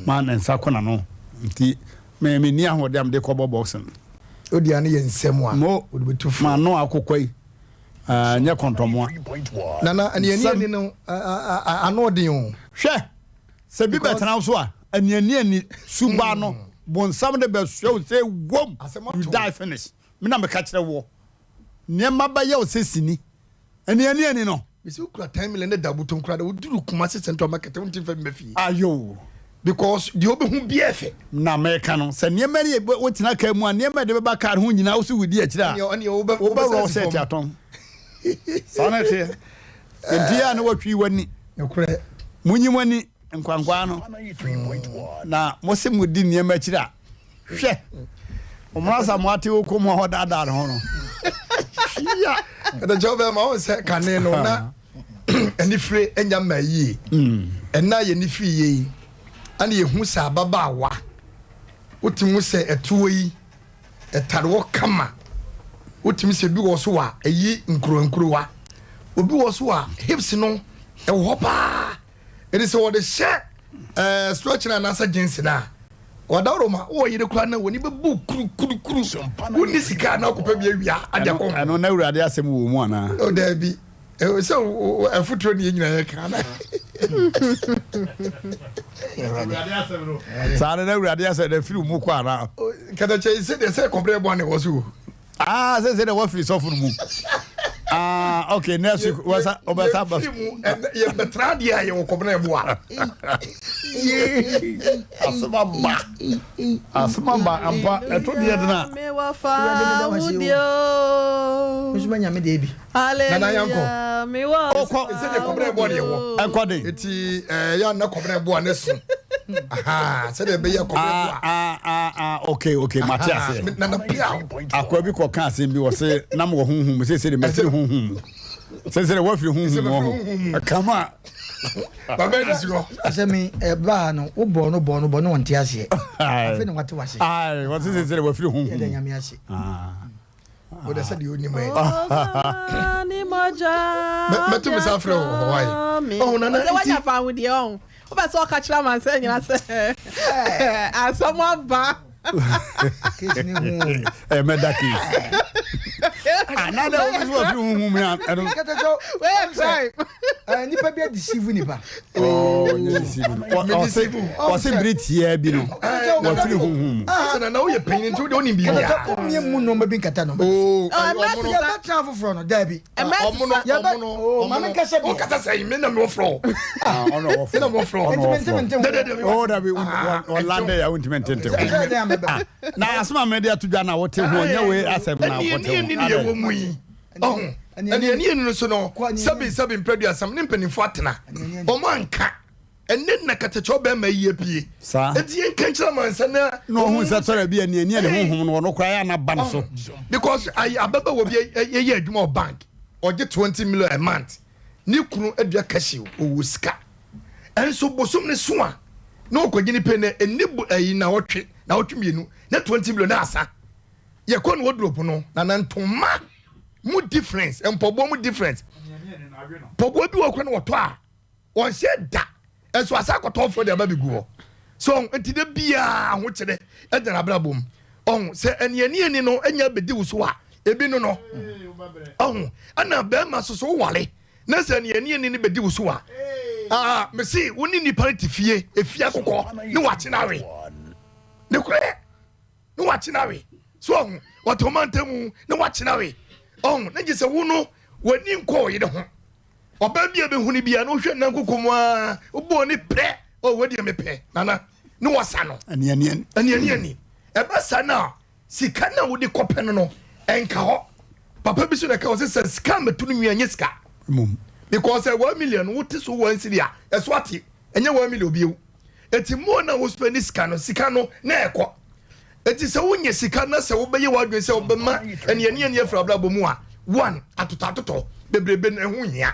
ma ne nsa kɔ n'ano nti Me me ni ahoɔden a mede kɔbɔ boxing. O deɛ ano yɛ nsɛm a Mo wɔde bɛtu fo. M'ano akokɔ yi uh, nyɛ kɔntɔmmoa. Nana aniani ani no ano ɔden o. Hwɛ sɛ bi bɛtena wo so a aniani ani suba no bonsam de bɛsoɛ wo sɛ wom you die finish. Me na meka kyerɛ woɔ nneɛma bɛyɛ wo sɛ sini. Ɛni ɛni ɛni no. Mesi wo kura 10 million ne da butom kura de wo duru Kumasi Central Market wo nti nfa bi mɛ fie. Ayo. Because deɛ ɔbɛhu biara fɛ. Na meka no sɛ nneɛma no yɛ wo tena car mu a nneɛma yɛde bɛba car ho nyinaa wo so wodi akyire a wobɛworɔ wo sɛ atɔn. Saa na ɛteɛ. Nti yɛ a na watwi w'ani. Nokorɛ. Monyi mo ani nkwankwaa no. Na mo se modi nneɛma akyire a. Hwɛ! Ɔmmra Asamoah te wo kɔn mu a ɔdaadaa ne ho no. Hwia! Ɛdɛkyɛ wobɛma wo sɛ kane no na anifire anya mma yie. Ɛna yɛ nifiri yie yi, ana yɛhu sɛ ababaawa wotumi hu sɛ ɛtoɔ yi ɛtare hɔ kama. Wotumi sɛ bi wɔ so a ɛyi nkurowa nkurowa. Obi wɔ so a hips no ɛwɔ hɔ paa. Ɛde sɛ wɔde hyɛ ɛɛ stretch no anaasɛ jeans no a, ɔdaworo ma wɔ yere koraa na wɔn bɛbu kurukurukuru. Wonni sika na ɔkɔpɛ bi awia ade akɔ ho. Ɛno na Awurade asɛm wɔ mu anaa? O daabi. Sɛ afotuo ne yɛn nyinaa yɛ ka na. Saa no na Awurade asɛm na ɛfiri mu kɔ anaa? Katakyɛ sɛ deɛ sɛ kɔbrɛ bɔ ne wɔ so o. Ah, sɛ sɛ dɛ wafiri sɔfo no mu. Ah, okay, next week wasa ɔbɛsa ba. Yɛfiri mu yɛ bɛtra deɛ a yɛwɔ kɔmna ɛboa. Asɛm aba. Asɛm aba ampa ɛto deɛ dena. Mewɔ fa wudio. Nso manya me deɛ bi. Nana yankɔ. Mewɔ Okɔ. Sɛ deɛ kɔmna ɛboa deɛ wɔ. Ɛkɔ den. Eti ɛyɛ anna kɔmna ɛboa ne so. Sɛdeɛ ɛbɛyɛ kɔmna ɛboa. Ah ah ah okay okay mate aseɛ. Nana pia. Akoa bi kɔ ka asɛm bi wɔ se nam wɔ honhom mu sɛ de mafiri honhom mu. Sɛ sɛ de wafiri honhom mu ɔho. Kama. Baba ɛdi si hɔ. Sɛ mi ɛbaa no wo bɔɔ no bɔɔ no bɔ no wɔn ti aseɛ. Afei na wate wase. Ayi wɔte sɛ sɛ de wafiri honhom mu. Yɛ dɛ nyame ase. O de sɛ deɛ onim ɛ. Mɛto me sa frɛ wɔ hɔ ayi. Ɔho nana nti. Wanya fa ahodeɛ ɔho. Wopɛ sɛ ɔka kyerɛ amansan nyina sɛ asɛm aba. Case ni hu. Ɛ mɛda case. Na dɛ obi so wafiri honhom mu a ɛno. Kɛtɛkyɛw. Wei yɛ crime. Ɛɛ nipa bi adeceive nipa. Oh, nyɛ deceive no. Ɔse ɔse bere tiaa bi no wafiri honhom mu. Sɛ nana woyɛ panyin nti wode wonim biribiara. Kɛtɛkyɛw womie mu nneɛma bi nkata no. Oh, mmerɛ ɔmo no sesa. Yɛbɛtena foforɔ no daabi. Mmerɛ ɔmo no sesa. Yɛbɛ ɔmo no oh ɔmo maame no nkasa bi. wokasa sɛ me na mewɔ frɔ wo. Ah, ɔno ɔwɔ Me na frɔ. mewɔ frɔ. Ɔno Nti ɔwɔ mente frɔ. mente ho. Dɛdɛdɛ Oh, dabi ɔlande a wontumi ntente ho. Sɛ dɛn a mɛbɛ. Na asɛm a mede ato dwa na wote ho nyɛ wei asɛm na ɛne wote ɛne ɛne ho. ne yɛwɔ mu yi ɔho ɛne ɛne ɛne no so no sɛbi sɛbi mpɛduasɛm ne mpanimfoɔ atena ɔmo anka ɛne na katakyɛ ɔbɛrima yi apue Saa. eti yɛn nka nkyerɛ amansa na Na ɔhu sɛ tɔrɔ bi ani ani ne honhom no ɔno koraa yɛ anaba no so. Because ayi ababaawa bi yɛ adwuma wɔ bank, ɔgye 20 million a month, ne kunu adua cashew, ɔwɔ sika, ɛnso bosom ne so a na ɔkɔgye ne pay na ɛni bo ayi na wɔtwe 2 na 20 million na asa yɛkɔ no wardrobe no na na ntoma mu difference, mpɔboa mu difference, mpɔboa bi wɔ kɔ no wɔtɔ a wɔnhyɛ da, ɛnso asa akɔtɔfoɔ de aba bi gu hɔ so. Nti de biara ahokyerɛ ɛgyina abrabɔ mu. Ɔho sɛ ɛniani no ɛnya bɛdi wo so a ebi no ɔho ɛna bɛrima soso wale na sɛ ɛniani no bɛdi wo so a, aa mesi wo ne nipa no te fie, efie akokɔ ne wakye no awe ne korɛ ne wakye no awe so. Ɔho wɔte ɔma ntamu ne wakye no awe. Ɔho ne gye sɛ wo no w'ani nkɔ ɔyere ho. Ɔbaa bi a bɛhu no bia na wohwɛ nna nkokɔ mu a wobɔɔ ne prɛ ɔ wadeɛ mepɛ nana ne wɔsa no. Ani ani ani. Ani ani ani ɛbɛ sa no a sika no a wode kɔpɛ no ɛnka hɔ. Papa bi so na ɛka wɔ sɛ sika mɛto no nwia nyɛ sika. Mom. Because sɛ 1 million wote so 1 cedi a ɛso ate, ɛnyɛ 1 million bio. Eti mo na wo spend sika no, sika no na ɛkɔ. Eti sɛ wonyɛ sika na sɛ wobɛyɛ w'adwene sɛ wobɛma ɛne ɛne afiri abrabɔ mu a, one atotɔ atotɔ bebrebe no ɛho hia.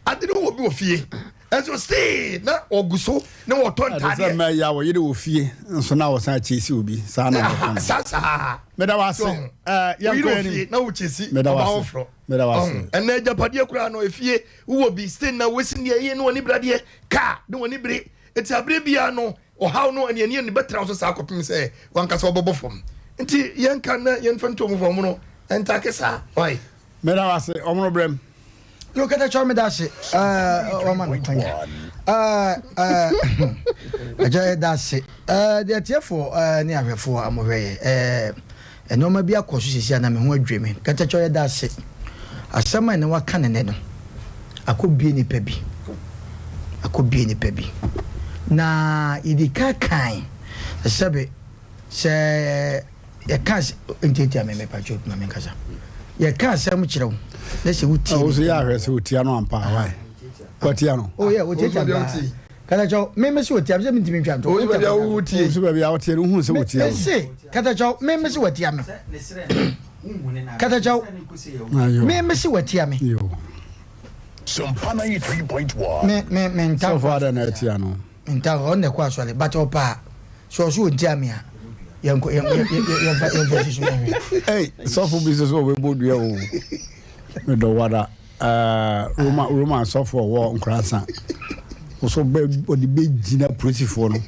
Ade no wɔ bi wɔ fie ɛnso still na ɔgu so na wɔtɔ Ade sɛ ntaadeɛ. mmaa yi a wɔyere wɔ fie nso na wɔsan akyesi obi saa na wɔka no. Saa. Meda wo ase. Yɛnkɔ woyere wɔ anim. fie na wokyesi Meda wo ɔba ase. foforɔ. Meda wo ase. Ɛnɛ agyapadeɛ koraa no, efie wowɔ bi still na wosi deɛ ɛyɛ ne wɔne bradeɛ kaa ne wɔne bere. Eti abere biara no ɔhaw no ɛne ɛne bɛtena wo so saa kɔpem sɛ wankasa wɔbɛbɔ fam. Nti yɛnka na yɛmfa nto mu fam no ɛntake saa wae. Meda wo ase, ɔmono brɛm. Yo, kɛtɛkyɛw, meda ase wama no kwanya. Agya, yɛda ase. Deɛ tiefoɔ ne ahwɛfoɔ a mohwɛ yɛ, nneɛma bi akɔ so sisi a na me ho adwiri me. Kɛtɛkyɛw, yɛda ase. Asɛm a ɛne waka ne nɛ no akɔbie nipa bi, akɔbie nipa bi na yɛdi ka kan sɛbe sɛ yɛka ntiatia me mepatwɛ ma menkasa, yɛka asɛm kyerɛ wo na sɛ wotie. Wo so yɛ ahwɛ sɛ wotia no ampa a, wae watia no. Oh yeah, wotiatia Wo so paa. baabi a Katakyɛw, me me se wotia me sɛ mentumi ntwa nto. Wo so baabi a wotie. Wo so baabi a wotie no, wohu sɛ wotia me no. se katakyɛw, me me se watia me. Katakyɛw, Ayo. me se watia me. Yo. Sompa 93.1. Me nta. Sɔfo adɛ na atia no. Nta ɔno na ɛkɔ asɔre, but ɔpa a sɛ ɔso ɔntia me a, yɛnkɔ yɛmfa susu yɛhwɛ. Ei, sɔfo bi sɛ sɛ ɔbɛbɔ dua o. Medɔ wada. Roma sɔfo a ɔwɔ Nkoransa. Wɔsɔ bɛ ɔde bɛgyina polisifoɔ no.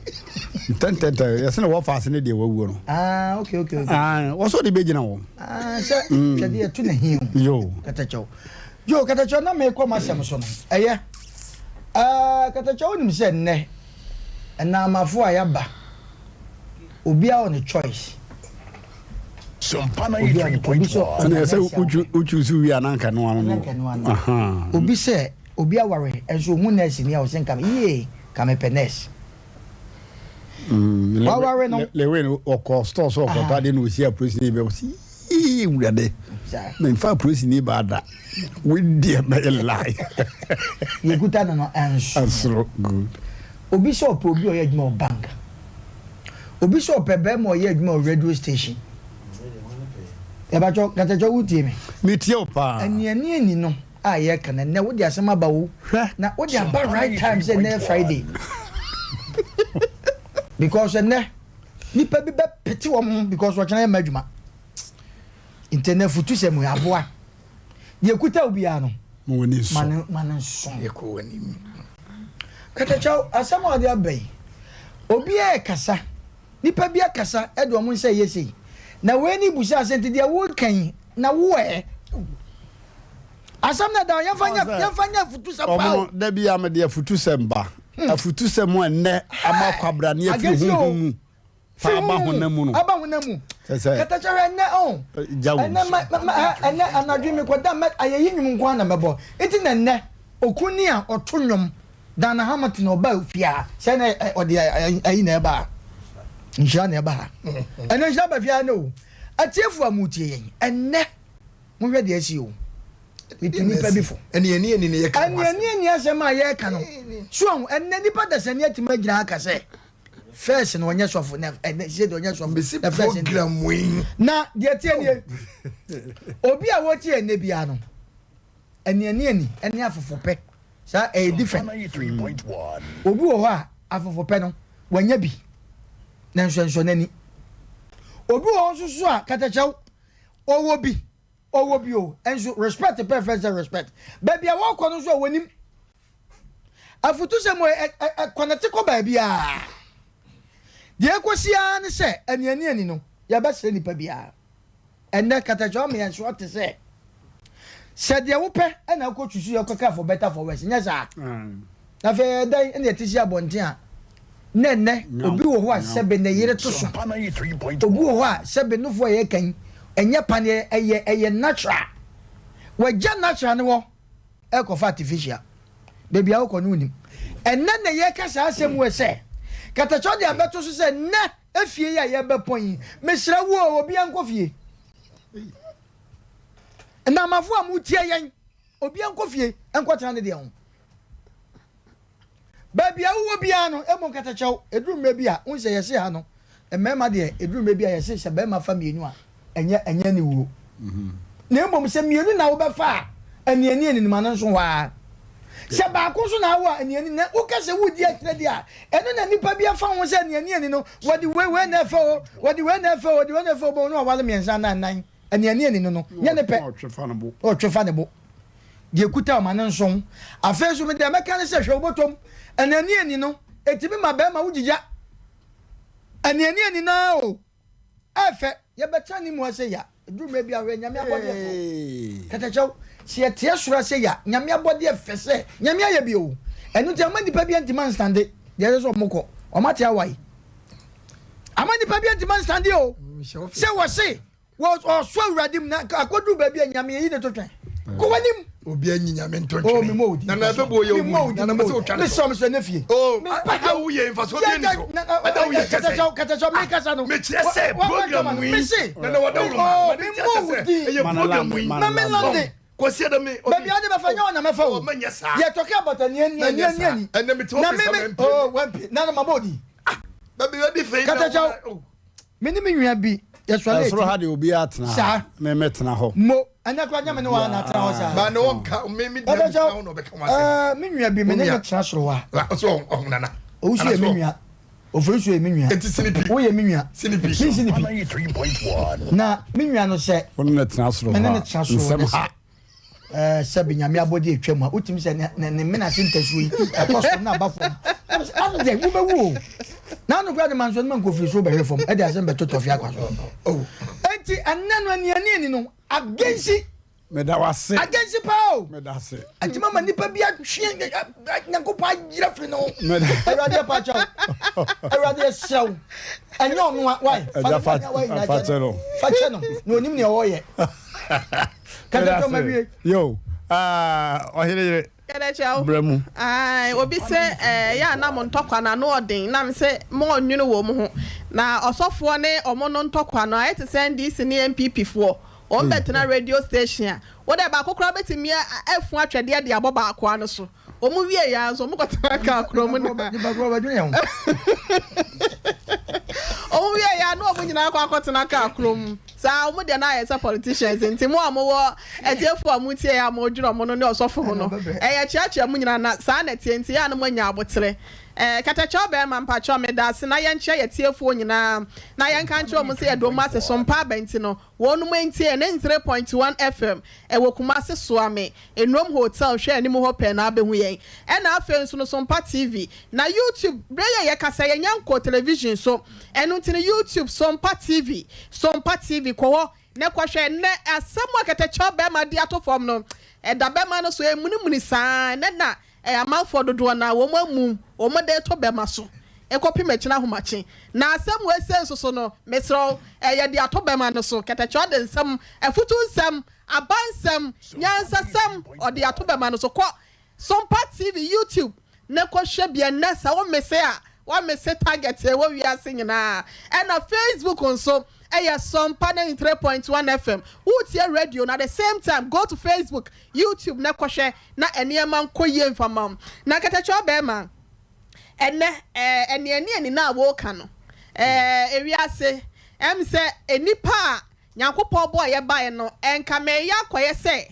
Ntɛntɛntɛ yɛsɛ na wɔfa ase ne deɛ wawuo no. Ah, okay. Ah, wɔsɔ de bɛgyina wɔn. Ah, sɛ twɛdeɛ yɛto na hi o. Yo. Katakyɛw yo, katakyɛw, na mekɔ m'asɛm so no ɛyɛ. Katakyɛw, wonim sɛ nnɛ ɛnaamafo a yɛaba, obiara wɔ ne choice. Sompa Obiara wɔ obi sɛ 93.1. Ɛna yɛsɛ wotwu so wie a na nka no ano no. Nka no ano. Aha. Obi sɛ obi aware nso ohun nurse ni a ɔsɛ nka yie ka mepɛ nurse. Waware no. Lewe no ɔkɔ store so ɔkɔtɔ adeɛ na ɔsi apolisi bɛ ɔsi yii wurade. Saa. Memfa apolisi ba da. Wedeɛ bɛyɛ lie. Yɛkuta no ɛnso. Asoro good. Obi sɛ ɔpɛ obi a ɔyɛ adwuma wɔ bank, obi sɛ ɔpɛ bɛrima a ɔyɛ adwuma wɔ radio station. Yɛbɛtwɛ katakyɛ, wotie me? Metie wo paa. Aniani ani no a yɛka no nnɛ, wode asɛm aba wo. Hwɛ. Na wode aba right time sɛ nnɛ yɛ Friday, because nnɛ nipa bi bɛpete wɔn ho because wɔkyerɛ yɛ ma adwuma. Nti ɛnɛ futu sɛ mu aboa deɛ kuta wo biara no. Ma w'ani ma nsɔ. ne ma ne nso. Yɛkɔ w'anim. Katakyɛw, asɛm a ɔde aba yi, obiara kasa, nipa bi akasa ɛde ɔmo nsa yɛ sei na wei ni busa asɛm nti deɛ woka yi na wo ɛ. Asɛm no ɛda hɔ, yɛmfa nyɛ yɛmfa nyɛ afutusɛm paa o. Ɔmo no, da bi a mede afutusɛm ba. Afutusɛm a ɛnnɛ ama kwabrane afiri Against you o. honhom mu Fi fa aba honhom mu honam mu no. aba honam mu. Kyerɛ sɛ. Katakyɛ hwɛ ɛnnɛ o. Gya wom. Ɛnnɛ ma ma ma hɛ ɛnnɛ anadwo yi mekɔda mɛ ayɛyi nnwom nko ara na mɛbɔ. Nti na ɛnnɛ okunni a ɔto nnwom Dana Hamilton ɔba fie ha sɛ na ɔde ayi na ɛba ha. Nhyira na ɛba ha. Ɛnnɛ nhyira ba fie ha nnɛ o. Atiefo a motie yɛn ɛnnɛ Monhwɛ deɛ asi o. Metu nipa bi fo. Aniani na yɛka ho asɛm. Aniani asɛm a yɛreka no. So ahu, ɛnnɛ nipa dasani atumi agyina ha aka sɛ, first no ɔnyɛ sɔfo, na ɛnnɛ sisi deɛ ɔnyɛ sɔfo. Mesi Na first deɛ. program yi. Na deɛ ɛteɛ nie, obi a wɔtie ɛnnɛ biara no, aniani ne afofopɛ, saa ɛyɛ different. Obi wɔ hɔ a, afofopɛ no, wanya bi, nanso ɛnsɔ n'ani. Obi wɔ hɔ nso so a, katakyɛw, Ɔwɔ bi, ɔwɔ bi o, nso respect pɛ fɛ sɛ respect. Baabi a wɔkɔ no nso a wɔnim. Afutusɛm ɛ ɛ ɛ kɔnɛte kɔ baabiara. Deɛ ɛkɔsi ara ne sɛ aniani ani no, yɛbɛsrɛ nipa biara. Ɛnnɛ katakyɛ ɔma yɛn so ate sɛ sɛ deɛ wopɛ ɛna wokɔ tusu yɛ kɔka for better for worse, nyɛ saa. Na afei ɛyɛ dɛn na yɛte si abɔnten a na ɛnnɛ obi wɔ hɔ a sɛbe ne yere to so, obi wɔ hɔ a sɛbe nofo a yɛreka yi ɛnyɛ paneɛ, ɛyɛ ɛyɛ natural. Wagya natural no hɔ ɛrekɔfa artificial. Baabi a wokɔ no wonim. Ɛnnɛ na yɛreka saa asɛm wɔ sɛ katakyɛ de abɛto so sɛ nnɛ efie yi a yɛrebɛpɔn yi, mesrɛ wo o, obiara nkɔ fie. Nnamafo a motie yɛn, obiara nkɔ fie nkɔtena ne deɛ ho. Baabi a wowɔ biara no, mmom katakyɛw. Ɛduru mmerɛ bi a, wohu sɛ yɛse ha no, mmarima deɛ, ɛduru mmerɛ bi a yɛse sɛ barima fa mmienu a, ɛnyɛ ɛnyɛ aniwuo. Na mmom sɛ mmienu na wobɛfa a, aniani aninima no nso hɔ ara. Sɛ baako nso na awo a, aniani, na woka sɛ woredi akyerɛ deɛ a, ɛno na nnipa bi afa ho sɛ aniani ani no, wɔde wei wei na ɛfɛ o, wɔde wei na ɛfɛ o, wɔde wei na ɛfɛ o, wobɛhu no waware mmiɛnsa anaa nnan. Aniani ani no no, nyɛ ne pɛ. Ɔtwe fa ne bo. Deɛ ɛkuta ɔma no nson. Afei nso, me deɛ mɛka ne sɛ, hwɛ wo bɔtɔm. Aniani ani no, ɛtumi ma bɛrima wo gyigya. Aniani ani no ara o, ɛfɛ. Yɛbɛtena ne mu ase ya. Ɛduru mmerɛ bi a, hwɛ Nyame abɔdeɛ fɛ o. Katakyɛw, sɛ yɛteɛ soro ase ya, Nyame abɔdeɛ fɛ sɛ, Nyame ayɛ bi o. Ɛno nti ama nnipa bi antumi anstande deɛ ɛsɛ sɛ wɔkɔ. Wɔate awae. Ama nnipa bi antumi anstande o. Sɛ wɔse Ɔsɔ awurade mu na akɔduru baabi a nyame ayi ne to twɛn. Kɔ w'anim. Obi anyi nyame nto oh, ntwene. Na na ɛbɛbɔ oyɛ owu. Na na mɛsɛ otwa ne so. Mesɔ mesɔ ne fie. Oh, ada wo yɛ nfa so bi ni so. Ada wo yɛ kɛsɛ. Kɛtɛsɔ mi kasa no. Mekyerɛ sɛ program yi. Na na wada wuro ma. Oh, mi mu wo di. Ɛyɛ program yi. Na mi lande. Kwasi ada mi. Baabi ade bɛfa nyɛ ɔna mɛfa o. Mɛnyɛ saa. Yɛ talking about ani ani ani ani ani. Ɛnna mi ti ɔfisa mɛ mpe. Oh, wɛmpe. Na na ma bɔ odi. Ah, baabi adi fɛ yi. Kɛtɛsɔ. Me ne me nua bi yɛsɔre Ɛsoro ha deɛ obiara tena ha. Saa. Me me tena hɔ. Mo, ɛnɛ koraa nyɛ me ne wɔn na atena hɔ saa. Ba ne wɔn ka me me deɛ me tena hɔ na ɔbɛka wɔn asɛm. Ɛɛ me nua bi me ne no tena soro hɔ a. Ɔsɛ ɔho nana. Owusu yɛ me nua. Ofori so yɛ me nua. Eti sinipi. Wo yɛ me nua. Sinipi. Me sinipi. Na me nua no sɛ. Wo ne no tena soro hɔ a. Me ne no tena soro hɔ. Nsɛm ha. Ɛɛ sɛbi Nyame abɔde atwa mu a, wotumi sɛ ne ne mene ase ntasuo yi ɛkɔ soro na aba fam. Adɛ wobɛwu o. Na ano koraa de manso no ma nkɔfiri soro bɛhwe fam ɛde asɛm bɛto tɔfe akwa so. Enti ɛnnɛ no aniani ani no agensi. Meda wase. Agensi paa o. Meda ase. Atumi ama nipa bi atwe Nyankopɔn ayera firi ne ho. Awurade ɛpa kyɛw. Awurade ɛsrɛ wo. Ɛnyɛ ɔno a wai. Ɛgya fa kyɛ no. Fa kyɛ no. Na onim nea ɔreyɛ. Kɛtɛkyɛw ma wie. Yo, ah, ɔhene yere. Kɛtɛkyɛw. Brɛ mu. Ae, obi se ɛyɛ a na mo ntɔkwa no ano ɔden, na me se mo ɔnwene wɔ mo ho. Na ɔsɔfoɔ ne ɔmo no ntɔkwa no ayɛ te sɛ NDC ne NPP foɔ. Wɔn bɛtena radio station a, wo dɛ baako koraa bɛtumi afu atwɛdeɛ de abɔ baako ano so. Wɔn wie yɛ ara nso wɔn kɔtena kaa korɔ mu na. Nipa korɔ bɛdwene yɛn ho. Wɔn wie yɛ ara na wɔn nyinaa kɔ akɔtena kaa korɔ mu. Saa wɔn deɛ na ayɛ sɛ politicians nti mo a mowɔ atiefoɔ a motie yɛ a modwene wɔn no ne ɔsɔfo ho no ɛyɛ kyeakyea mo nyinaa na saa na ɛteɛ nti yɛ a na moanya aboterɛ. Ɛɛ katakyɛw bɛɛma mpakyɛw medaase na yɛnkyea yɛtiefoɔ nyinaa na yɛnka nkyerɛ wɔn sɛ yɛde wɔn ase so mpa aba nti no wɔnom ntie yɛn 93.1 FM ɛwɔ Kumasi Soame Enuom Hotel hwɛ anim hɔ pɛɛ na abɛhu yɛn. Ɛna afei nso no Sompa TV, na YouTube, berɛ yi a yɛkasa yɛnya nkɔɔ television so, ɛno nti no YouTube, Sompa TV, Sompa TV, kɔ hɔ na kɔhwɛ. Nnɛ asɛm a kɛtɛkyɛw bɛrima de ato fam no, Ɛda bɛma no so, ɛmunimuni saa. Ɛnɛ na amanfoɔ dodoɔ no ara wɔn amum wɔn de reto bɛma so kɔpem akyire ahomakye. Na asɛm wei sei nso so no, mesrɛ wo, yɛde ato bɛma no so. Kɛtɛkyɛ ɔde nsɛm, afutu nsɛm, aba nsɛm, nyansasɛm, ɔde ato bɛma no so. Kɔ Sompa TV YouTube na kɔhwɛ bi ɛnnɛ sɛ wo mese a, woamese target a ɛwɔ wiase nyinaa. Ɛna Facebook nso ɛyɛ Sompa 93.1 FM. Woretie radio no at the same time go to Facebook, YouTube na kɔhwɛ na nneɛma nkɔ yie mfa ma wo. Na Kɛtɛkyɛ ɔbɛɛma, ɛnnɛ ɛɛ aniani no a woreka no, ɛɛ ewiase ɛm sɛ nnipa a Nyankopɔn bɔɔ yɛ baeɛ no, nka mɛyɛ akɔyɛ sɛ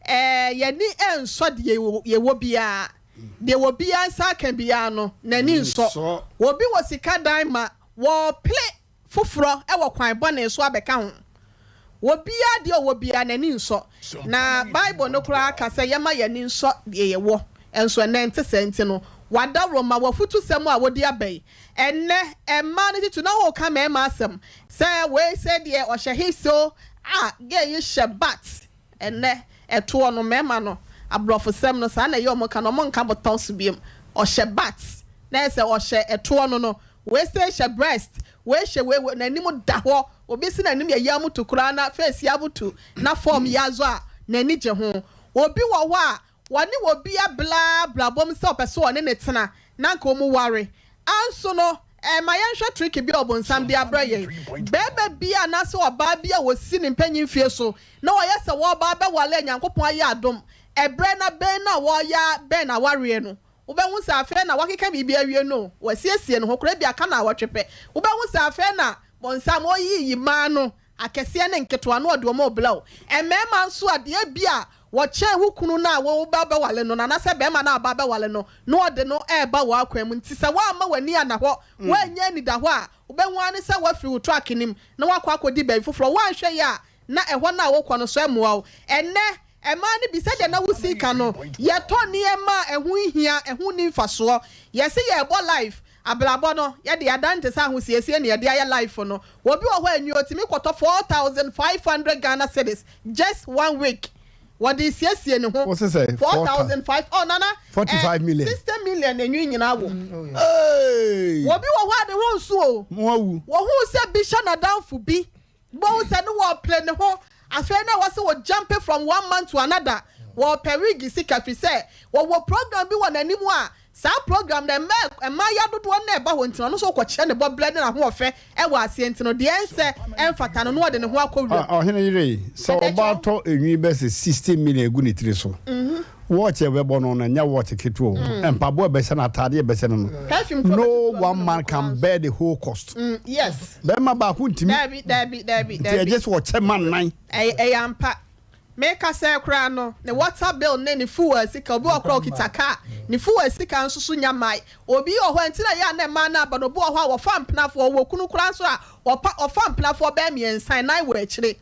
ɛɛ yɛn ani nsɔ deɛ yɛwɔ biara. Deɛ obiara nsa aka biara no, n'ani nsɔ. Obi wɔ sika dan ma wɔrepere foforɔ wɔ kwan bɔne so abɛka ho. Obiara deɛ ɔwɔ biara, n'ani nsɔ. Na Bible no koraa ka sɛ yɛmma yɛn ani nsɔ deɛ yɛwɔ. Nso ɛnnɛ ɛnte saa nti no, wɔadaworo ma wɔ afutusɛm a wɔde aba yi. Ɛnnɛ, mmaa no titiriw, na wɔreka mmarima asɛm sɛ wei sɛ deɛ ɔhyɛ hips o, ah, gay yi hyɛ butt. Ɛnnɛ, ɛtoɔ no, mmarima no, aborɔfosɛm no, saa na ɛyɛ wɔn ka no, wɔnka botɔn so biom. Ɔhyɛ butt, na ɛyɛ sɛ ɔhyɛ ɛtoɔ no no. Wei sɛ hyɛ breast, wei hyɛ wei, wei, n'anim da hɔ. Obi si n'anim yɛ yamutu koraa na face yamutu na form yazo a, n'ani gye ho. Obi wɔ hɔ a, wɔne obi abla brabom sɛ ɔpɛ sɛ ɔne ne tena na nka ɔmu ware. Anso no, ma yɛnhwɛ trick bi a ɔbonsam de abrɛ yɛn. Bɛrima bi anaasɛ ɔbaa bi a wɔsi ne mpanyin fie so na wɔyɛ sɛ wɔreba abɛwale a Nyankopɔn ayɛ adom, ɛberɛ na bɛn na wɔreyɛ bɛn na awareɛ no, wobɛhu sɛ afei na wakeka biribi awie no, wasiesie ne ho koraa bi aka na awɔtwe pɛ. Wobɛhu sɛ afei na bonsam ɔyiyi mmaa no akɛseɛ ne nketewa na ɔde wɔn rebla wo. Mmarima nso a deɛ bi a wɔkyɛn wo kunu no a wɔba bɛwale no no anaasɛ bɛrima no a ɔba bɛwale no na ɔde no ɛreba wɔ akwan mu. Nti sɛ woamma w'ani anna hɔ, woanyɛ anida hɔ a, wobɛhu ara ne sɛ woafiri wo truck nim na woakɔ akɔdi baabi foforɔ. Woanhwɛ yie a, na ɛhɔ no a wokɔ no so ɛmmoa wo. Ɛnnɛ, mmaa no bi, sɛdeɛ na wosi ka no, yɛtɔ nneɛma a ɛho nhia, ɛho nni mfasoɔ. Yɛse yɛrebɔ life, abrabɔ no, yɛde adante sɛ ahosiesie na yɛde ayɛ life no. Obi wɔ hɔ a enwi otumi kɔtɔ 4,500 Ghana cedis just one week. Wɔde siesie ne ho. Wɔse sɛ 4,005, oh nana, 45 million. 60 million enwi nyinaa wɔ. Hey! Obi wɔ hɔ a ne ho nso o. Mo awu. Wɔhu sɛ bi hyɛ n'adamfo bi. Bohu sɛ ne wɔpere ne ho. Afei na wɔsɛ wɔ jump from one man to another. Wɔpɛ wig sika fi sɛ wɔwɔ program bi wɔ n'anim a saa program no mmaa mmaa ya dodoɔ na ɛba hɔ nti no ɔno nso kɔkyerɛ ne bɔbrɛ ne n'ahoɔfɛ ɛwɔ aseɛ nti no deɛ ɛnsɛ ɛmfata no na ɔde ne ho akɔ wuram. Ɔhene yere yi, sɛ ɔbaa tɔ enwi bɛ sɛ 60 million egu ne tiri so, watch a ɛbɛbɔ no no ɛnyɛ watch ketewa o, mpaboa a ɛbɛhyɛ no, ataade a ɛbɛhyɛ no no, Perfume kura no bɛtutu one man can bear the whole cost. Yes. Bɛrima baako ntumi. Dabi, dabi, dabi, Nti dabi. ɛgye sɛ ɔkyɛ ma nnan. Ɛyɛ ampa. Meka sɛ koraa no, ne water bill ne ne fuel sika, obi wɔ koraa okita car, ne fuel sika nso so nya mae. Obi wɔ hɔ a, nti na yɛ a na mmaa no aba no, obi wɔ hɔ a wɔfa mpenafoɔ, ɔwɔ kunu koraa nso a wɔpa ɔfa mpenafoɔ bɛyɛ mmiɛnsa, nnan wɔ akyire.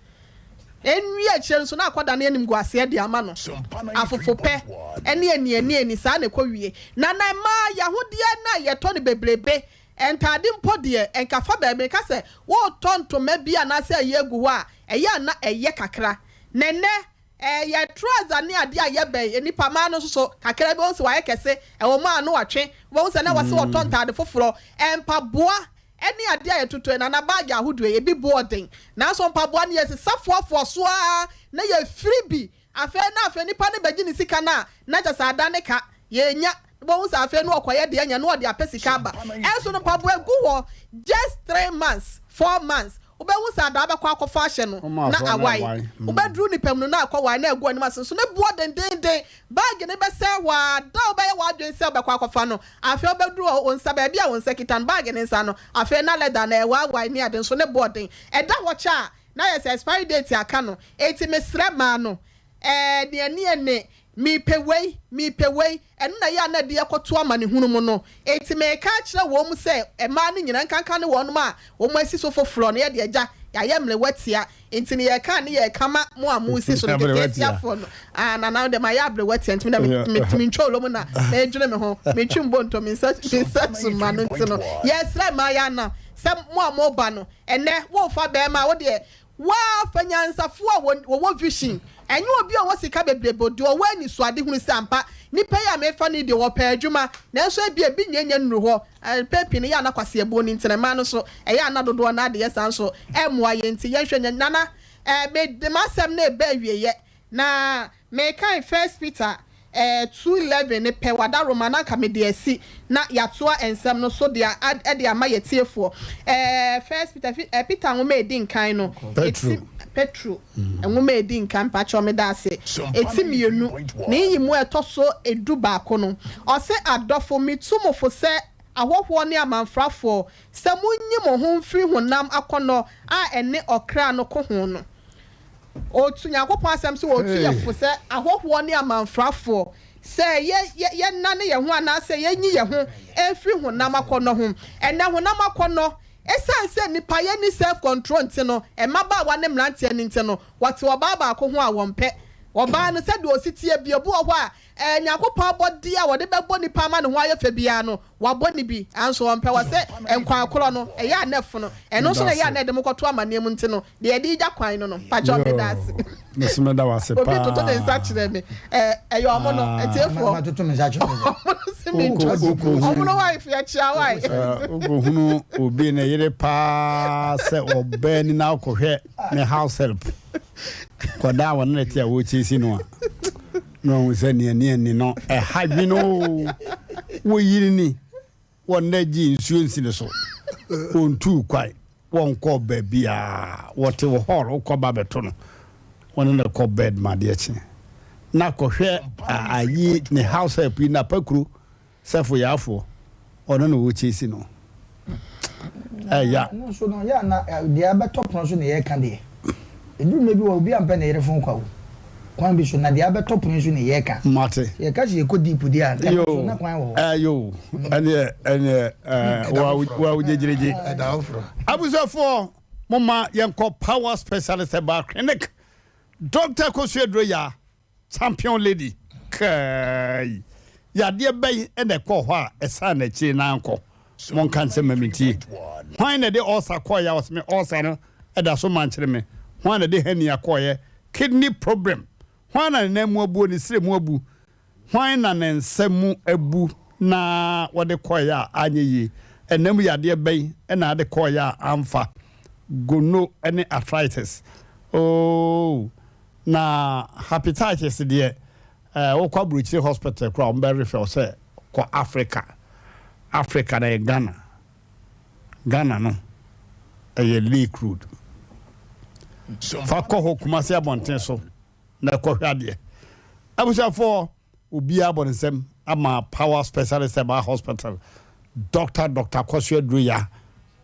Nwie akyire nso na akɔda ne anim gu aseɛ de ama no. Afofo pɛ ɛne ani ani ani saa na ɛkɔ wie. Na na mmaa yahodeɛ na yɛtɔ no bebrebe. Ntaade mpo deɛ nkafa baabi nka sɛ wɔretɔ ntoma bi anaasɛ ɛyɛ agu hɔ a ɛyɛ a na ɛyɛ kakra. Na nnɛ ɛyɛ trouser ne adeɛ a yɛbɛn nipa mmaa no nso so kakra bi wɔn sɛ wɔayɛ kɛse ɛwɔ mu a no watwe wɔn sɛ na wɔsɛ wɔtɔ ntaade foforɔ. Mpaboa ɛne adeɛ a yɛtoto nana baagi ahodoɔ ebi boɔ den, nanso mpaboa no yɛsesa foafoa so ara na yɛfiri bi. Afei na afei nipa no bɛgye ne sika no a na kyɛ sɛ ada ne ka yɛnya wɔn sɛ afei no ɔkɔyɛ deɛ nya na ɔde apɛ sika aba. Ɛnso no mpaboa egu hɔ just 3 months, 4 months, wobɛhu sɛ adaa bɛkɔ akɔfa ahyɛ no na awae. Wobɛduru nipa mu no na akɔ wae na egu anim ase nso ne boɔ dendenden. Baagi ne bɛsɛ waa da wobɛyɛ w'adwene sɛ wobɛkɔ akɔfa no, afei wobɛduru wo nsa baabi a wo nsa kita no, baagi ne nsa no, afei na leather na ɛwaawae ne ade nso ne boɔ den ɛda hɔ kyɛ a na yɛ sɛ expiry date aka no. Eti mesrɛ maa no ɛɛ nea ne mepɛ wei, mepɛ wei, ɛno na yɛ a na de ɛkɔto ama ne hunu mu no. Eti meka kyerɛ wɔn mu sɛ mmaa no nyinaa nkanka ne wɔn a wɔn asi so foforɔ no, yɛde agya yɛayɛ mmerewa tia nti ne yɛka ne yɛka ma mo a mo si so no keteesiafoɔ no, ah, nana de ma yɛ aberewa tia nti na metumi ntwa mu na medwene me ho metwi mbɔ ntɔ me nsa so ma no. Nti no yɛsrɛ mmaa yɛ ana sɛ mo a mo ba no ɛnɛ wɔrefa bɛrima a wodeɛ waafa nyansafoɔ a wɔwɔ vision. Ɛnyɛ obi a ɔwɔ sika bebrebe o, deɛ ɔwɔ anisoadehunu sɛ ampa, nipa yi a merefa no yi deɛ ɔpɛ adwuma, nanso ebia ebi nnya nnya nnuru hɔ. Mpɛn pii no, ɛyɛ a na kwaseɛbuo no nti na mmaa no nso, ɛyɛ a na dodoɔ no ara de yɛ saa nso ɛmmoa yɛn nti yɛnhwɛ nyɛ. Nana, eh, mede m'asɛm no reba awieɛ, na merekan First Peter eh, 2:11 no pɛ, w'adaworoma na anka mede asi na yɛatoa nsɛm no so de a, de ama yɛtiefoɔ. Eh, First Peter, fi, eh, Peter nwoma a ɛdi nkan no, Petro. ɛti, Petro nwoma a ɛdi nkan, mpakyɛw meda ase, ɛti mmienu, ne nyimu a ɛtɔ so 11 no, ɔse, Adɔfo, metu mo fo sɛ ahɔhoɔ ne amanfrafoɔ, sɛ monyi mo ho mfiri honam akɔnnɔ a ɛne ɔkra no ko ho no. Ɔtu Nyankopɔn asɛm sɛ ɔtu yɛ fo sɛ ahɔhoɔ ne amanfrafoɔ, sɛ yɛ, yɛ, yɛnnane yɛn ho anaasɛ yɛnyi yɛn ho mfiri honam akɔnnɔ ho. Ɛnnɛ honam akɔnnɔ, ɛsiane sɛ nnipa yɛnni self control nti no, mmabaawa ne mmeranteɛ no nti no, wɔte ɔbaa baako ho a wɔmpɛ ɔbaa no sɛdeɛ ɔsi teɛ bi. Obi wɔ hɔ a, ɛɛ, Nyankopɔn abɔdeɛ a wɔde bɛbɔ nipa ama ne ho ayɛ fɛ biara no, Wabɔ no bi, nanso ɔmpɛ. Wɔse nkwan korɔ no, ɛyɛ a na ɛfono. Ɛno nso na ɛyɛ a na ɛde mo kɔto amaneɛ mu nti no, deɛ yɛde regya kwan no no. Mpakyɛw meda ase. Yoo, me nso meda wo ase Obi toto ne nsa paa. kyerɛ me. Ɛ, ɛyɛ ɔmo no, atiefoɔ. Matoto me nsa kyerɛ me sɛ. Ɔmo no se me ntwa so. Ɔmo no wife, yɛkyea wo ae. Wokɔhunu obi ne yere paa sɛ ɔbaa ni na wokɔhwɛ ne house help kɔdaa wɔne ne te a wɔrekyesi no a, na wahu sɛ nea ni ani no ɛha dwene oo. Wo yere ni, wɔnnɛ gye nsuo nsi ne so, wɔntuu kwan, wɔnkɔɔ baabiara, wɔte wo hall, wokɔ ba bɛto no, wɔne no kɔ bed ma adeɛ kye. Na kɔhwɛ ayi ne house help yi, napakuro Sɛfo Yaafoɔ, ɔno na ɔrekyesi no. Ɛya. Ɛno nso no, yɛ a na deɛ abɛtɔ pono so na yɛreka deɛ. Ɛduru mmerɛ bi wɔ hɔ, obi ampɛ ne yere fon kwa o, kwan bi so, na deɛ abɛtɔ pono so na yɛreka. Mate. Sɛ yɛka sɛ yɛkɔ deep deɛ a, ɛno nso na kwan wɔ hɔ. Ɛɛ yoo, ɛneɛ, ɛneɛ, ɛɛ, wa, wa wogyegyegye. Abusuafoɔ, momma yɛnkɔ Power Specialist Herbal Clinic. Doctor Akosua Aduro Yaa. Champion lady kai yadeɛ bɛn na ɛkɔɔ hɔ a ɛsan n'akyire na ankɔ? Monka nsɛm ma mentie. Hwan na ɛde ulcer kɔeɛ a ɔse me ulcer no da so mankyere me? Hwan na ɛde hernia kɔeɛ? Kidney problem. Hwan na ne nan mu abuo, ne srɛ mu abu? Hwan na ne nsa mu abu na wɔde kɔeɛ a anyɛ yie? Ɛna mu yadeɛ bɛn na ade kɔeɛ a amfa? Gono ne arthritis. Oh, na hepatitis deɛ, eh, wokɔ aburokyire hospital koraa wɔn bɛ refer wo sɛ kɔ Africa. Africa na ɛyɛ Ghana. Ghana no, ɛyɛ Lake Road. Fa kɔ hɔ Kumasi abɔnten so na kɔhwɛ adeɛ. Abusuafoɔ, obiara bɔ ne nsam ama Power Specialist Herbal Hospital, Doctor Doctor Kwasi Aduroya,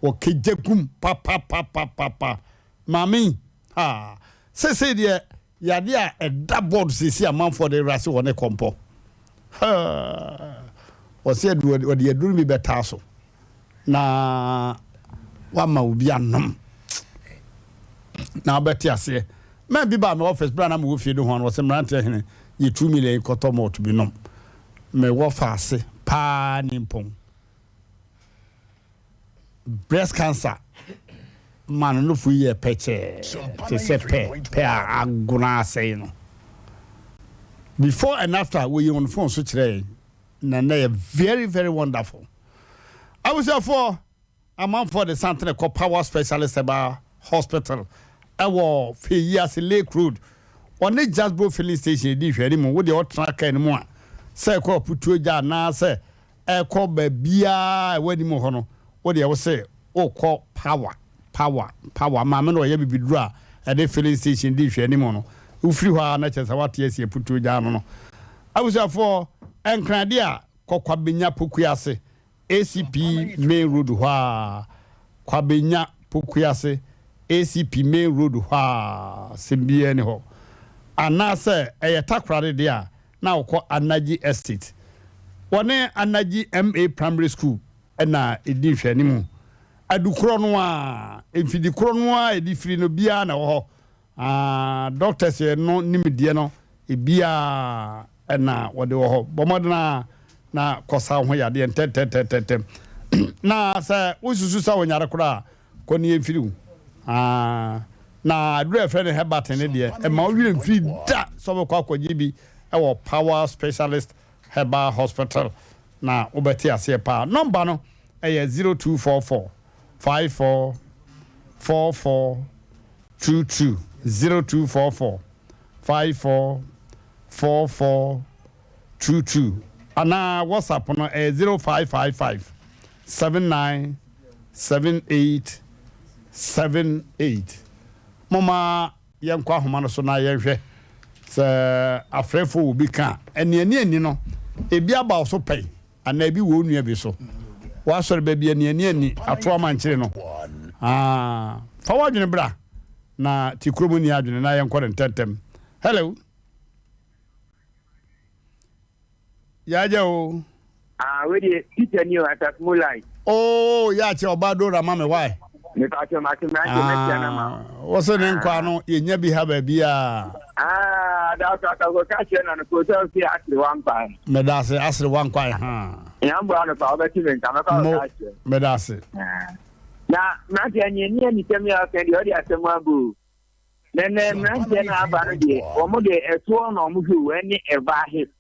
wɔkɛgya gum papapapapapa. Maame yi, ha, seesei deɛ yadeɛ a ɛda board seesei amanfoɔ de rase wɔ ne kɔmpɔ. Ha, wɔse aduro, wɔde aduro no bi bɛtaa so na wama obi anom na wobɛte aseɛ. Man bi baa me office berɛ a na mewɔ fie nohoa no, ɔse mmeranteɛ hene yɛ 2 million yi kɔtɔ malt bi nom. Mewɔ faase paa nimpɔn. Breast cancer ma no nofo yi yɛ pɛkyɛɛ te sɛ pɛ pɛ a agona asɛe no. Before and after wɔyi wɔn phone so kyerɛ yɛn na na yɛ very very wonderful. Abusuafoɔ amanfoɔ de santene kɔ Power Specialist Herbal Hospital ɛwɔ Feyiase Lake Road ɔne Jasbo filling station edi nhwɛanimu. Wo deɛ ɔtena kaa no mu a sɛ ɛkɔ Aputuo gya anaasɛ ɛkɔ baabiara a ɛwɔ anim hɔ no, wo deɛ wo se wokɔ power, power, power. Maame no ɔyɛ bibiduro a ɛde filling station di nhwɛanim no, wofiri hɔ ara na kyerɛ sɛ woate asi aputuo gya ano no. Abusuafoɔ, Nkrade a kɔ Kwabenya Pokuase, ACP main road hɔ ara, Kwabenya Pokuase, ACP main road hɔ ara, asɛm biara nni hɔ. Anaasɛ ɛyɛ Takoradi deɛ a, na ɔkɔ Anaji Estate. Wɔne Anaji MA Primary School na ɛdi nhwɛanimu. Adu korɔ no ara, mfidi korɔ no ara a ɛde firi no biara na ɛwɔ hɔ. Ah, doctors yɛ no nimdeɛ no ebiara na wɔde wɔ hɔ. Bɔ mmɔden ara na kɔsa wo ho yadeɛ ntɛntɛntɛntɛm. Na sɛ wosusu sɛ wonyare koraa a, kɔ ne yɛmfiri wo. Ah, Na aduru a yɛfrɛ no Herbatin no deɛ, ɛmma wo werɛ mfiri da sɛ wobɛkɔ akɔgye bi wɔ Power Specialist Herbal Hospital na wobɛte aseɛ paa. Nɔmba no yɛ 0244 54 44 22, 0244 54 44 22, anaa WhatsApp no ɛyɛ 0555 79 78 78. Momma yɛnkɔ ahoma no so na yɛnhwɛ sɛ afrɛfoɔ wɔ bi ka a. Aniani ani no, ebi aba wo so pɛn anaa ebi wɔ wo nua bi so. W'asɔre baabi aniani ani ato amankyere no. Ah, fa w'adwene bra na te kurom nni adwene na yɛnkɔ no ntɛmntɛm. Hello. Yagya o. Ah, wei deɛ Peter ni o, Asaf Mulai. Oh, yɛakyɛ ɔbaa Dora ma me why? Mepakyɛ mate mmeranteɛ mɛtia no ma. Ah, wo se ne nkwa no yɛnya bi ha baabi a. Ah, da so asafo ka kyerɛ na no ko sɛ ɔse asere wankwan. Meda ase asere wankwan ha. Nyamboa no pa wobɛte me nka mɛkɔ Mo, akɔka akyerɛ. meda ase. Ah. Na mmeranteɛ neɛ ne anisɛm yɛ ɔka deɛ ɔde asɛm ago. Na nɛ mmeranteɛ no aba no deɛ wɔn deɛ ɛtoɔ na wɔn hwɛ o ɛne ɛbaa hip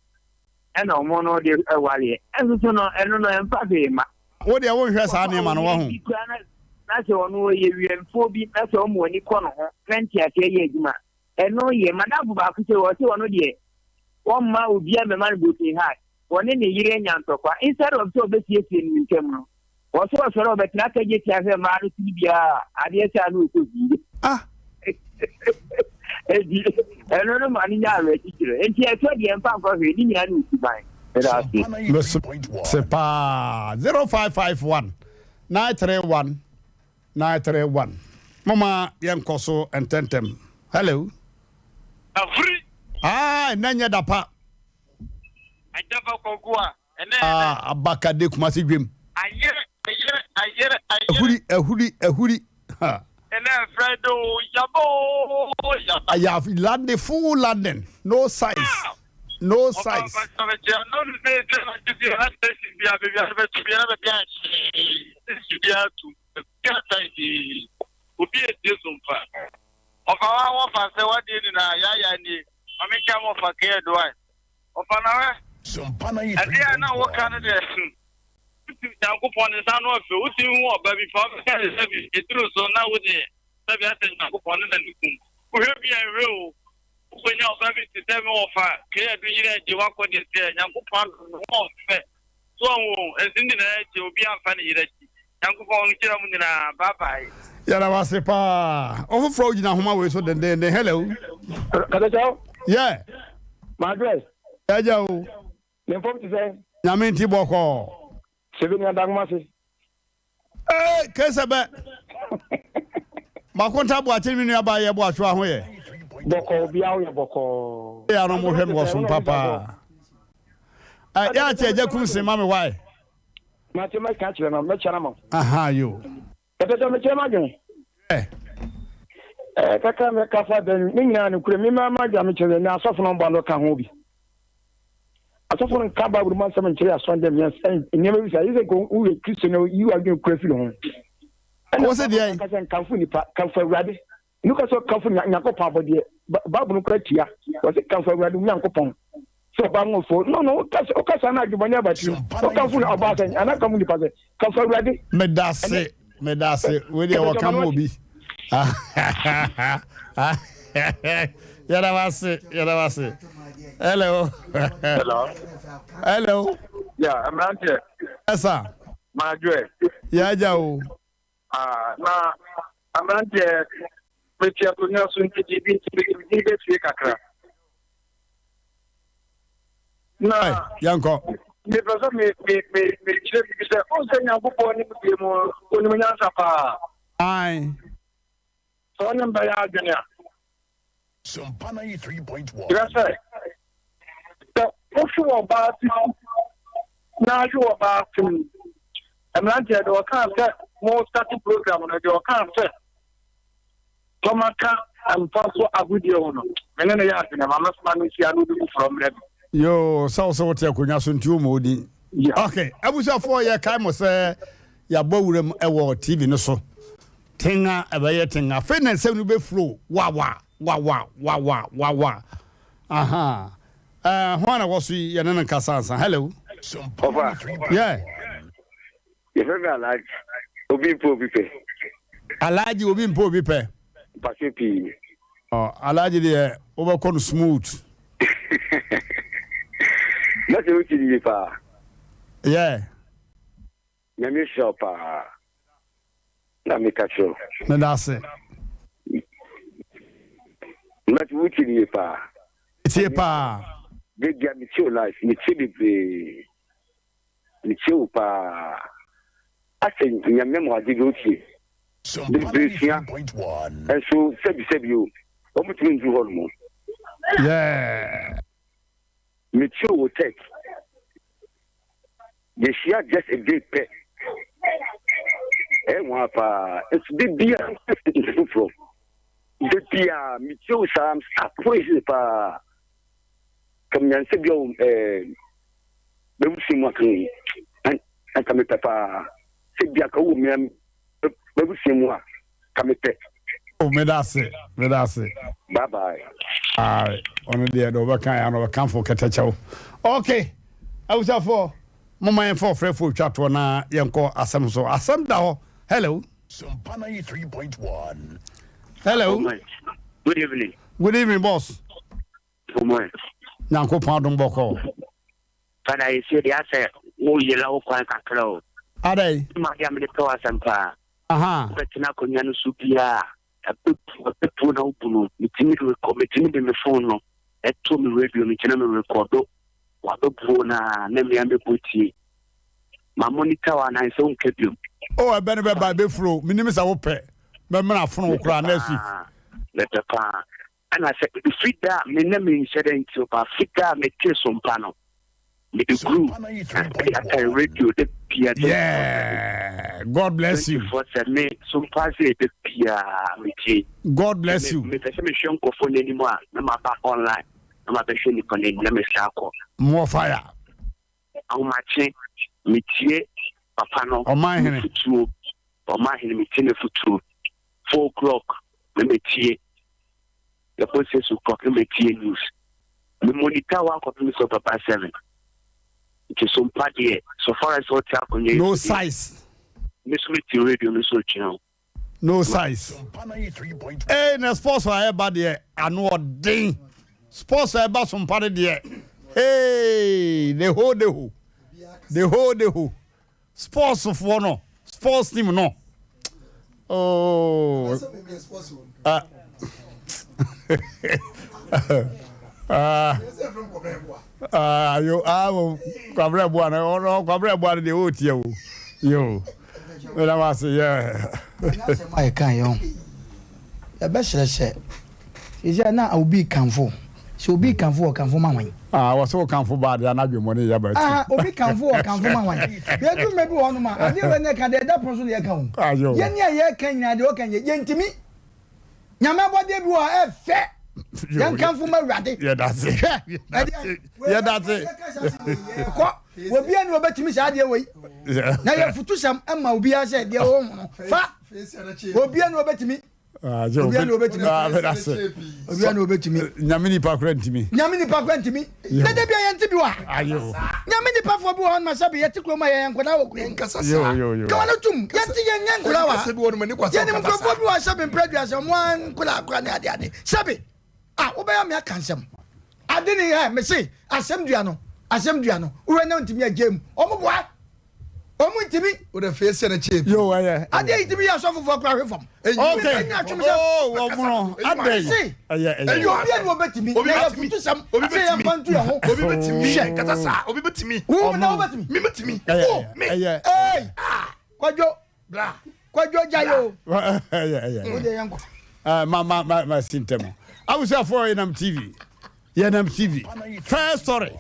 ɛna wɔn no de ɛwareɛ ɛnso so no ɛno no ɛmfa hwee ma. Wo deɛ wonhwɛ saa nneɛma no wahu. Bi koraa na na sɛ ɔno ɔyɛ wiɛmfoɔ bi na sɛ ɔmo ani kɔ ne ho na nteaseɛ yɛ adwuma ɛno yɛ madamfo baako sɛ ɔse ɔno deɛ wɔmma obiara mmɛma no broken heart Ɔne ne yere anya ntɔkwa. Instead of sɛ ɔbɛsiesie no ntɛm no, ɔsɛ ɔsɔre a ɔbɛtena aka gye tia sɛ mmaa no tiri biara a adeɛ sɛ a na ɔkɔ fie. Ah! Enti ɛno no ma no nya awerɛkyekyerɛ. Enti ɛtɔ deɛ mfa nkɔ hwee, ne nyinaa ne wo suban. Meda ase. Mese paa 0551 931 931 Moma yɛnkɔ so ntɛntɛm. Hello. Afiri. Ah, ɛnɛ nyɛ da pa. Agyaba Kwaku a, ɛnɛ ɛnɛ. Ah, Abaka de Kumasi dwem. Ayere, ayere, ayere, ayere. Ahuri, ahuri, ahuri. Ha. Ɛnɛ Friday o, yaba o, yaba. I have landed full landing, no size, ah. no size. Obi etie so mfa. Ɔfa wa wɔfa sɛ wadeɛ nyinaa yaya nie. Mame nka mo ɔfa kɛɛ do ae. Ɔfa na hwɛ. Ɛdeɛ a na woka no deɛ hmm. Wotim Nyankopɔn ne nsa ano ɔfɛ. Wotim hu ɔba bi fa wobɛka ne sɛ bi ɛduru so na wo deɛ sɛbi asɛ Nyankopɔn ne na ne kum. Wohwɛ bi a nhwɛ o. Wobɛnya ɔba bi te sɛ me wɔfa kɛɛ do yere agye wakɔ deɛ sɛ Nyankopɔn adom ne ho ɔfɛ. So ɔho o, nso ne nyinaa akyi obi amfa ne yere akyi. Nyankopɔn nhyira mo nyinaa. Bye bye. Yɛda wo ase paa. Ɔfoforɔ wogyina ahoma wei so dendenden. Hello. Katakyɛw. Yeah. Madress. Yɛagya o. Ne mfom te sɛ. Nyame nti bɔkɔɔ. Sebe ni adangoma se. Ee, kese bɛ. Makonta Boakye me nua baa yɛ Boakyewa ho yɛ. Bɔkɔɔ obiara ho yɛ bɔkɔɔ. Yɛ ano mo hwɛ me wɔ som papa. Ɛ yɛ akyɛ agya kum se ma me wae. Mate mɛka kyerɛ no mɛkyɛ no ma. Aha yo. Ɛtɛtɛ mekyerɛ m'adwene. Ɛ. Ɛ kakra mɛka fa dɛn ne nyinaa no kure me ma m'adwene mekyerɛ ne asɔfo no ɔbɔ ano ka ho bi. Asɔfo no nka Bible mu asɛm nkyerɛ asɔre dɛm yɛn nneɛma bi saa. Yɛ sɛ nka woyɛ Kristo na yi w'adwene kura firi ho. Ɛna Wose deɛn? Bible ka sɛ nkamfo nipa, kamfo Awurade. Ɛnu ka sɛ ɔkamfo Nyankopɔn abɔdeɛ. Bible no kura tia. Wɔse kamfo Awurade wo Nyankopɔn. Sɛ ɔbaa nwofo. No no, woka saa na adwemmɔne aba tirim. Wokamfo ɔbaa sɛn anaa kamfo nipa sɛn? Kamfo Awurade. Medase. Medase. Wei deɛ wɔka ma obi. Yɛda wase. Yɛda wase. Hello. Hello. Hello. Yeah, mmeranteɛ. Yes sir. Madwoɛ. Yɛagya o. Ah, na mmeranteɛ mete akonnwa so nti biribi nti mede bɛfie kakra. Na yɛnkɔ. Mepɛ sɛ me me me mekyerɛ biribi sɛ ɔn sɛ Nyankopɔn nim deɛ mu onim nyansa paa. Ae. Sɛ ɔne mbɛyɛ adwene a. Kyerɛ sɛ sɛ wohwe wɔ ɔbaa ti na ahwe wɔ ɔbaa ti mu mmeranteɛ deɛ ɔkaa sɛ mo start program no deɛ ɔkaa sɛ Tɔma ka mfa so agodie ho no, me ne no yɛ adwene ma mɛsoma no nhyia na obi foforɔ mmrɛ me. Yoo, sɛ wo sɛ wote akonnwa so nti woma odin. Yeah. Ok, abusuafoɔ yɛkae mo sɛ yɛabɔ wuram wɔ TV no so. Tenga ɛbɛyɛ tenga. Afei na nsɛm no bɛfuro wawa wawa wawa wawa. Aha. Uh, ho na wɔ so yi yɛne no nkasa ansa. Hello. Ɔfa. Yeah. Yɛfrɛ me Alhaji. Obi mpɛ obi pɛ. Alhaji obi mpɛ obi pɛ. Mpase pii. Oh, Alhaji deɛ wobɛkɔ no smooth. Na sɛ wotie yiye paa. Yeah. Nyame nhyira wo paa. Na meka kyerɛ wo. Meda ase. Mate wotie yiye paa. Tie paa. Bebia metie wo life, metie bebree. Metie wo paa. Asɛ Nyame ama wo ade bi wotie. Bebree sua. Nso sɛbi sɛbi o, wɔn tumi nduru hɔ nom. Yeah. Metie wo tech. Yɛhyia just a day pɛ. Ɛyɛ nwa paa. Nso de bia nti foforɔ. De bia metie wo saa surprise paa. Kam nyansa bi a ɛɛ. M'abusua mu aka yi, anka mepɛ paa. Sɛ bi anka wowɔ me m'abusua mu a, ka mepɛ. Oh, meda ase, meda ase. Bye bye. Aye, ɔno deɛ deɛ ɔbɛka yɛ ano ɔbɛkamfo kɛtɛkyɛw. Okay, abusuafoɔ, momma yɛmfa ɔfrɛfoɔ twa toɔ na yɛnkɔ asɛm so. Asɛm da hɔ. Hello. Sompa 93.1. Hello. Good evening. Good evening, boss. Nyankopɔn adom bɔkɔɔ. Fada esie deɛ asɛ wo yera wo kwan kakra o. Adɛn? Wonim adeɛ a mede pɛ w'asɛm paa? Ahaa. Wobɛtena akonnwa no so biara a, ɛbɛpu ɛbɛpu na wobu no. Metumi rekɔ metumi de me phone no ɛto me radio no nti na me rekɔdo wabɛbuo no a na mmea mɛbɔ tie. Ma monitor wo anan sɛ wonka biom. Oh ɛbɛ no bɛba ɛbɛfuro menim sɛ wopɛ mɛmena afono wo koraa next week. Mepɛ paa. Ɛna sɛ ɛfiri da a me na menhyɛ da nti ɔba fi da a metee sompa no mede guru mede atare radio da bia yeah God bless you 24/7 me sompa sɛ da bia metie God bless you mepɛ sɛ mehwɛ nkurɔfoɔ no anim a na maba online na mabɛhwɛ nnipa no anim na mehwɛ akɔ more fire Ahomakye, metie papa no Ɔmanhene. n'afotuo. Ɔmanhene, metie n'afotuo. 4 o'clock na metie. Yɛkɔ 6 o'clock na metie news. Me monitor hɔ akɔpem sɛ ɔbɛba 7. Nti so mpa deɛ, so far as ɔte akonnwa yi No so deɛ, size. me so metie radio no so otwɛn o. No size. Ee na sports a ɛba deɛ ano ɔden. Sports a ɛba so mpa no deɛ. Hey, the whole the whole. The whole the whole. Sports foɔ no, sports team no. Oh. Ah. Ah. Ah, yo, ah, wo, kwabrɛ boa no, ɔno kwabrɛ boa no deɛ ɔretie wo. Yo, meda wo ase, yeah. Asɛm a yɛka yɛ ho. Yɛbɛsrɛ sɛ, sɛ na obi kamfo, sɛ obi kamfo ɔkamfo ma hwan? Ah, wɔ sɛ wokamfo baa deɛ anadwemmɔne yɛ ba Ah, obi kamfo ɔkamfo ma hwan? Yɛdu mmerɛ bi wɔ hɔnom a, adeɛ wei na ɛka deɛ ɛda pono so na yɛka o. Ayo. Yɛne a yɛka nyinaa deɛ ɔka nyɛ, yɛntumi. Nyame abɔdeɛ bi wɔ hɔ a ɛfɛ. Yɛnkamfo ma Awurade. Yɛda se. Hwɛ, ɛdeɛ, Yɛda se. kɔ obiara ni wɔbɛtumi saa adeɛ wei na yɛfutu sɛm ma obiara sɛ deɛ wɔwɔ ho no fa obiara ni wɔbɛtumi obiara ni wɔbɛtumi obiara ni wɔbɛtumi Nyame nipa kora ntumi. Nyame nipa kora ntumi na da bia yɛnte bi wɔ ha Ayo. Nyame nipafoɔ bi wɔ hɔ no ma sɛbe yɛte kurom a yɛyɛ nkɔdaa wɔ kurom Yo, yo, yo. kawa no tom yɛnte yɛnyɛ nkɔdaa wɔ ha yɛnim nkurɔfoɔ bi wɔ ha sɛbe mprɛ aduasa ɔmo a nkɔdaa kora ne adeade sɛbe a wobɛyɛ me aka nsɛm ade ne ɛ mese asɛm dua no asɛm dua no wowɛ na ntumi agye mu ɔmo boa ɔmo ntumi wode fee sɛ no kyee Yo, ɛyɛ. adeɛ yi tumi yɛ asɔfofoɔ kora hwe fam Okay. Nya atwom sɛ Oh, wɔmono. Adɛn. Se. Ɛyɛ, ɛyɛ. Ɛyɛ obi a na wɔbɛtumi Obi na bɛtumi. yɛfoto sɛm Obi sɛ yɛmfa nto yɛn ho obi bɛtumi Hwɛ. kasa saa obi bɛtumi wo na wobɛtumi me bɛtumi Ɛyɛ, wo me ɛyɛ. Ei, kwadwo bra kwadwo gya yɛ o Ɛyɛ, ɛyɛ. wo deɛ yɛnkɔ Ah, ma ma ma ma si ntɛm. Abusuafoɔ yɛnam TV. Yɛnam TV. First story.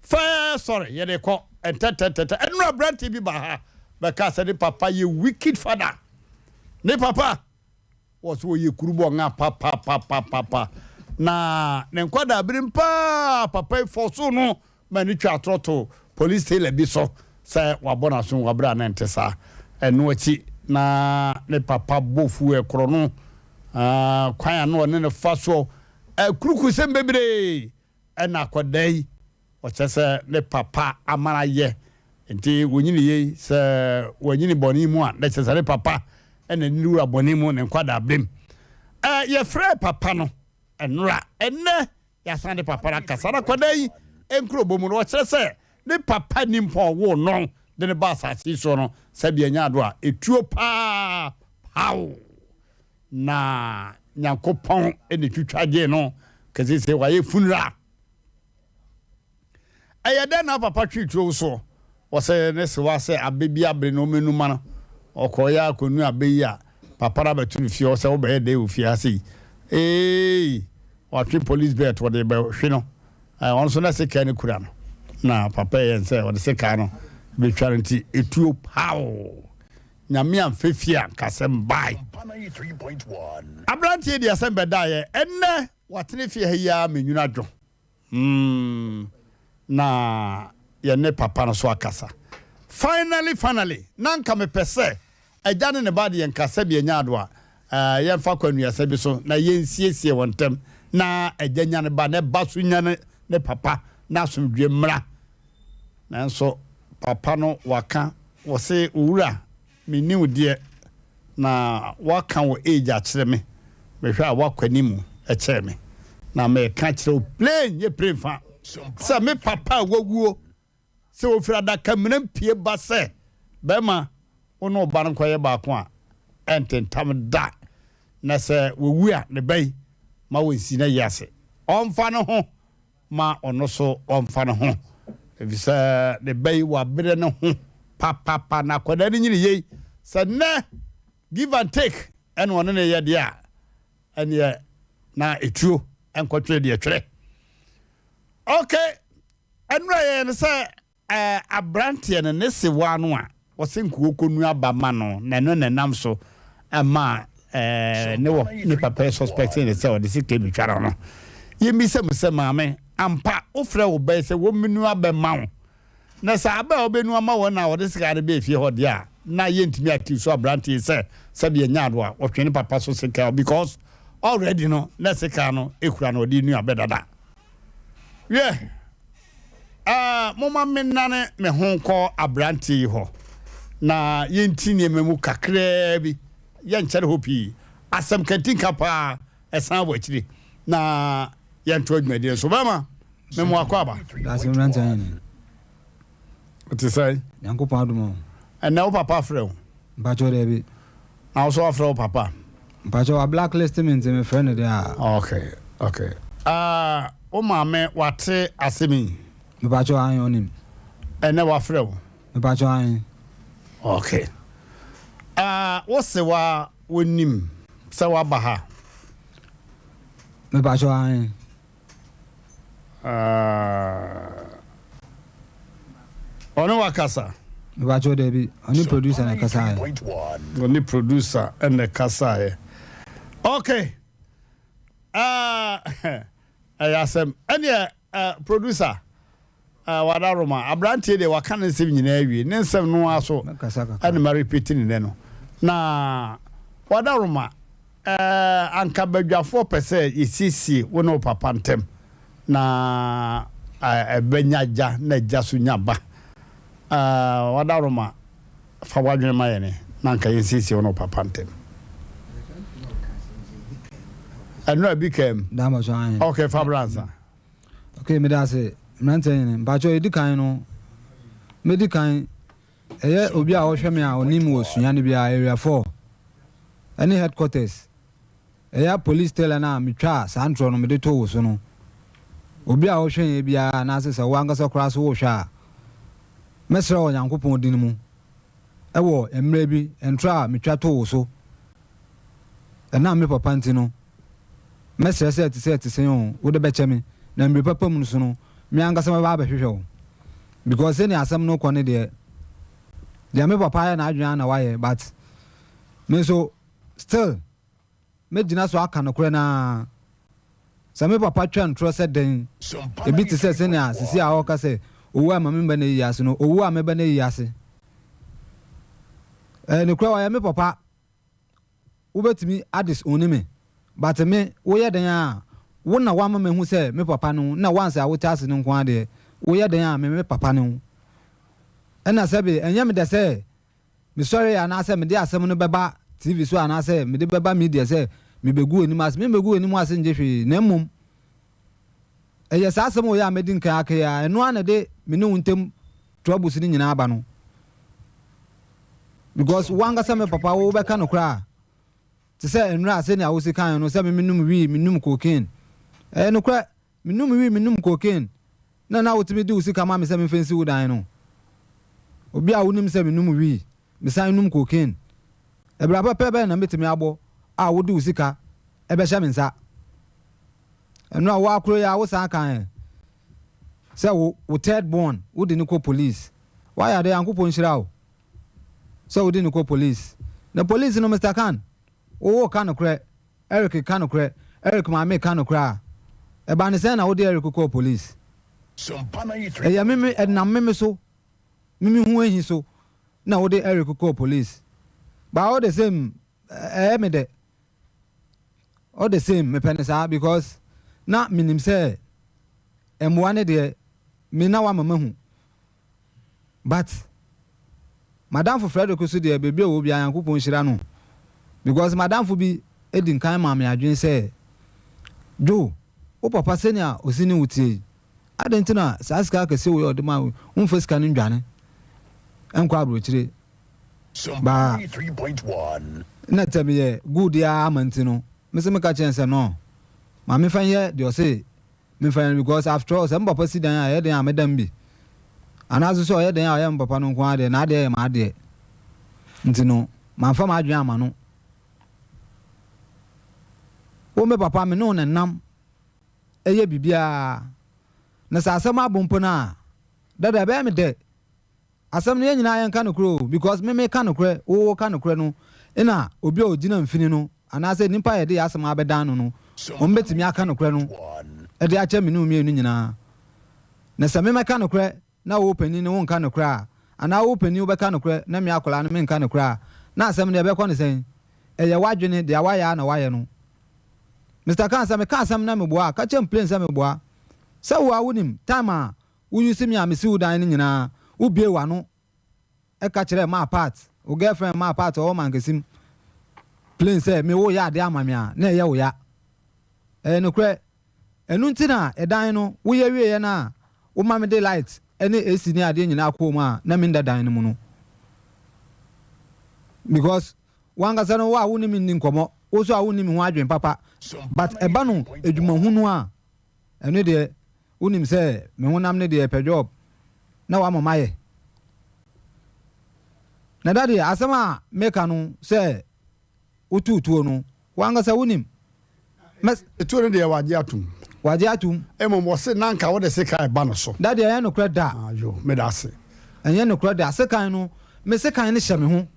First story. Yɛde kɔ ntɛntɛntɛntɛ. Ɛnura aberante bi ba ha bɛka sɛ ne papa yɛ wicked father. Ne papa wɔ so wɔyɛ kurubɔ nga papapapapa. Na ne nkwadaa birim paa papa yi fɔ so no ma ne twa atorɔ to police tailor bi so sɛ wabɔ n'aso wɔ abere a ne nte saa. Ɛno akyi. na ne papa bɔ fu ɛkorɔ no kwan a na ɔne no fa soɔ akurukusɛm bebree ɛna akwadaa yi ɔkyerɛ sɛ ne papa ama no ayɛ nti wɔnyini yei sɛ wɔnyini bɔne mu a na kyerɛ sɛ ne papa ɛna ne wura bɔne mu ne nkwadaa berem. Yɛfrɛ papa no ɛnora ɛnɛ yɛasan de papa no akasa na akwadaa yi nkurobɔ mu no ɔkyerɛ sɛ ne papa nimpɔn ɔwoo no de ne ba asase yi soɔ no sɛbi ɛnyɛ ado a ɛtuo paa paw na Nyankopɔn ne twitwa gyee no kɛse sɛ wayɛ funra. Ɛyɛ dɛn na papa twee tuo soɔ? Ɔsɛ ne sewa sɛ abɛ bi abere na ɔmɛnu ma no. Ɔkɔeɛ akɔnu abɛ yi a, papa no abɛto no fie hɔ sɛ wobɛyɛ dɛn wɔ fie ha sei? Eei! Watwe police belt ɔde rebɛhwe no. Ɔno nso na sekan no kura no. Na papa yɛ sɛ ɔde sekan no bɛtwa no nti etuo pow! Nyame amfa fie a nka asɛm bae. Aberanteɛ di asɛm bɛdaeɛ. Ɛnnɛ watene fie ha yi ara menwunu adwo. Mm na yɛne papa no so akasa. Finally finally na nka mepɛ sɛ agya ne ne ba deɛ nka sɛbi ɛnyɛ ado a eh, yɛmfa kwanuasa bi so na yɛnsiesie wɔn ntam na agya nya ne ba na ɛba so nya ne, ne papa na asomdwie mmra. Nanso papa no waka wɔse owura Menni wo deɛ na woaka wo age akyerɛ me, mehwɛ a woakɔ anim kyɛn me. Na meka kyerɛ wo plain nyɛ plain fa sɛ me papa a wawuo sɛ ɔfiri adakamena mpue ba sɛ bɛrima wo ne wo ba no nkɔyɛ baako a ɛntentam da na sɛ wɔwu a ne ba yi ma wɔnsi no ayi ase ɔmfa ne ho ma ɔno so ɔmfa ne ho, efisɛ ne ba yi wabrɛ ne ho papapa na akwadaa no nyini yei. Sɛ nnɛ give and take ɛna ɔne ne yɛ deɛ a, ɛneɛ na etuo nkɔtwere deɛ twerɛ. Okay, ɛnura yɛn no sɛ Ɛɛ abranteɛ no ne sewaa no a ɔse nka ɔkɔnu aba ma no na ɛno na ɛnam so ma ɛɛ ne wɔ ne papa yi suspect ne sɛ ɔde sika betwa no no. Yɛmmisa mu sɛ maame ampa wofrɛ wo ba yi sɛ wɔmmenu aba mma wo na sɛ aba a ɔbɛnu ama wɔn na ɔde sika no bɛɛ fie hɔ deɛ a na yɛntumi accuse abranteɛ yi sɛ sɛdeɛ ɛnyɛ ado a ɔtwe ne papa so sika because already no na sika no ekura no ɔde nu abɛ dada. Wiɛ. Ah, momma mennane me ho nkɔ aberanteɛ yi hɔ na yɛnti nneɛma mu kakraa bi. Yɛnkyɛre hɔ pii. Asɛm kantinka paa ɛsan wɔ akyire na yɛnto adwumadie no so. Bɛrima, me mo akɔ aba. Daase mmeranteɛ ahene. Te sɛn? Nyankopɔn adom o. Ɛnɛ wo papa afrɛ wo? Mpakyɛw daabi. Na wo so wafrɛ wo papa? Mpakyɛw wa blacklist me nti me frɛ no deɛ a. Okay okay ah wo maame wate asɛm yi? Mepakyɛw ahen ɔnim. Ɛnɛ wafrɛ wo? Mepakyɛw ahen. Okay ah wo se wa wonim sɛ waba ha? Mepakyɛw ahen. Ɔne wakasa? Mepakyɛw dabi, ɔne producer na ɛkasaeɛ. Ɔne producer na ɛkasaeɛ. Okay. Ɛyɛ asɛm. Ɛneɛ producer. Ah Wadaroma, abranteɛ deɛ waka ne nsɛm nyinaa awie, ne nsɛm no ara so ɛna ma repeat ne nɛ no. Na Wadaroma, eh, anka badwafoɔ pɛ sɛ yɛsiesie wo ne wo papa ntɛm na ɛbɛ nya agya na agya so nya ba. Ah Wadaroma, fa w'adwene ma yɛne na anka yɛnsiesie wo ne wo papa ntɛm. Ɛno a bi kaa mu. Okay, fa bra ansa. Ok meda ase mmeranteɛ nyini mpakyɛw edi kan no medi kan ɛyɛ obi a ɔhwɛ me a ɔnim wɔ sunyani biara area 4 ɛne headquarters ɛyɛ police tailor no a metwaa saa ntorɔ no mede too wo so no obi a ɔhwɛ yɛn biara anaasɛ sɛ wo ankasa koraa so wohwɛ a mɛsrɛ wɔ Nyankopɔn din mu ɛwɔ mmerɛ bi ntorɔ a metwa too wo so ɛnam me papa nti no Mɛsrɛ sɛ ɛte sɛ ɛte sɛn oo, wode bɛkyɛ me, na mmere papa mu nso no, me ankasa mɛba abɛhwehwɛ wo. Because sɛnea asɛm no rekɔ no deɛ, deɛ me papa ayɛ n'adwene ara na wayɛ, but me nso still mɛgyina so aka nokorɛ no ara. Sɛ me papa twa ntorɔ sɛ dɛn, ebi te sɛ sɛnea sisi a ɔreka sɛ owu a ɛma memba n'ayi ase no, owu a mɛba n'ayi ase. Ɛyɛ nokorɛ ɔyɛ me papa wobɛtumi a disown me but me woyɛ dɛn a wo na woama mahu sɛ me papa ne wo na once a wote ase no nko ara deɛ woyɛ dɛn a me me papa ne wo ɛna sɛbe ɛnyɛ me dɛ sɛ mesɔre anaasɛ mede asɛm no bɛba TV so anaasɛ mede bɛba media sɛ mebɛgu w'anim ase memmɛgu w'anim ase ngye hwee na mmom ɛyɛ saa asɛm wei a madi nkan aka yi a ɛno ara na ɛde me ne wo ntam troubles no nyinaa ba no because wankasa me papa wo bɛka no koraa te sɛ nnora sɛnea wosi kan no sɛ me menum wii menum cocaine ɛyɛ nokorɛ menum wii menum cocaine na na wotumi de wo sika ma me sɛ memfa nsi wo dan no obi a wonim sɛ menum wii mesan num cocaine ɛbra pɛpɛ bɛn na metumi abɔ a wode wo sika ɛbɛhyɛ me nsa ɛno a wo akoro yi a wosan kan ɛ sɛ wo wo third born wode no kɔ police wayɛ ade Nyankopɔn nhyira wo sɛ wode no kɔ police na police no Mister Khan wo ka nokorɛ Eric ka nokorɛ Eric maame ka nokorɛ a ɛba ne sɛn na wode Eric kɔɔ police ɛyɛ me me ɛnam me me so me me ho ahi so na wode Eric kɔɔ police but all the same ɛyɛ me dɛ All the same mepɛ no saa because na menim sɛ mmoa no deɛ me na wama mahu but madamfo Frederick nso deɛ baabi a ɔwɔ biara Nyankopɔn nhyira no because madamfo bi di nkan maa me adwene sɛ Joe wo papa sɛnea ɔsi ne wo tie yi adɛn nti na saa sika akɛseɛ wei a ɔde ma wo womfa sika no ndwane nkɔ aburokyire Baa na sɛ meyɛ good ara ma nti no me nso meka kyerɛ no sɛ no ma memfa nyɛ deɛ ɔse memfa nyɛ no because after all sɛ me papa si dan a ɛyɛ den a mɛda mu bi anaasɛ sɛ ɔyɛ den a ɔyɛ me papa no nko ara deɛ n'adeɛ yɛ m'adeɛ nti no mamfa m'adwene ama no wo me papa me ne wo na nam ɛyɛ biribiara na sɛ asɛm abo mpo no a dada ɛbɛyɛ me dɛ Asɛm no yɛn nyinaa yɛnka nokorɛ oo because me meka nokorɛ wo wo ka nokorɛ no na obi a ɔgyina mfini no anaasɛ nipa a yɛde yɛn asɛm abɛdan no no wɔn bɛtumi aka nokorɛ no de akyɛ me ne wo mmienu nyinaa na sɛ me mɛka nokorɛ na wo panin no wonka nokorɛ a anaa wo panin wobɛka nokorɛ na me akwadaa no menka nokorɛ a na asɛm no yɛbɛkɔ no sɛn ɛyɛ w'adwene deɛ wayɛ a na wayɛ no Mister Khan sɛ meka asɛm na meboa a ka kyerɛ me plain sɛ meboa sɛ wo a wonim time a Wo use me a mesi wo dan no nyinaa wo bue w'ano ka kyerɛ maa part wo girlfriend maa part ɔwɔ mankesim plain sɛ me wo yɛ adeɛ ama me a na ɛyɛ wo ya ɛyɛ nokorɛ ɛno nti na ɛdan no wo yɛ wieɛ no a wo ma me de light ne AC ne adeɛ nyinaa kɔɔ mu a na me nda dan no mu no because wankasa no wo a wo ne me nni nkɔmɔ wo so a wo nni me ho adwen papa but ɛba no adwuma hunu a ɛno deɛ Wonim sɛ me honam no deɛ ɛpɛ job na wama mayɛ. Na daddy asɛm a meka no sɛ wotuu tuo no wankasa wonim. Mɛ. Tuo no deɛ wagye atom. Wagye atom. Mmom wɔse na anka wode sekan reba no so. Daddy ɛnyɛ nokorɛ da. Ah yo, meda ase. Ɛnyɛ nokorɛ da. Sekan no, me sekan no hyɛ me ho.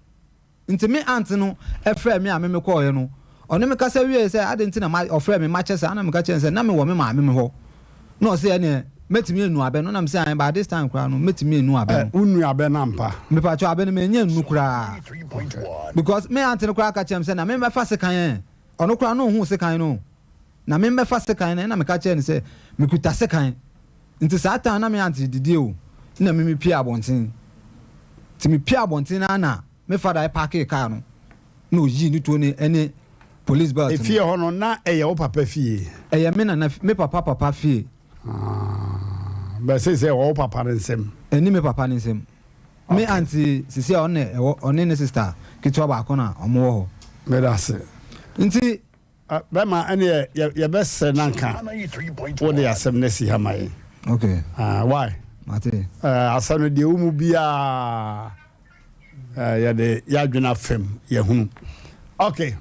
Nti me aunt no frɛɛ me a me mekɔɔeɛ no, ɔne me kasa wieeɛ sɛ adɛn nti na ma ɔfrɛɛ me makyɛ saa na meka kyerɛɛ no sɛ na mewɔ me maame me hɔ na ɔse ɛneɛ mɛtumi anu abɛ no na mese ae by this time koraa no mɛtumi anu abɛ no. Wo nnu abɛ no ampa? Mepakyɛw abɛ no manya nnu koraa because me aunt no koraa ka kyerɛɛ me sɛ na me mɛfa sekan ɛ ɔno koraa na ɔhuu sekan no na me mɛfa sekan no ɛna meka kyerɛɛ no sɛ mekuta sekan Nti saa time na me aunt redidi o na me mepie abɔnten. Nti mepie abɔnten no ara na me father parkee car no na oyii ne tuo no ne police belt no. Efie hɔ no na ɛyɛ wo papa fie? Ɛyɛ me nana me papa papa fie. Ah, but seisei ɛwɔ wo papa no nsam? Ɛnni me papa no nsam. Me aunt seisei a ɔno na ɛwɔ ɔne ne sister ketewa baako na wɔn wɔ hɔ. Meda ase. Nti Bɛma ɛneɛ yɛbɛsrɛ na nka wode asɛm no asi ha ma yɛn. Okay. Uh, why? Mate. Uh, asɛm no deɛ wo mu biara uh, yɛde yɛadwene afam yɛhunu. Okay.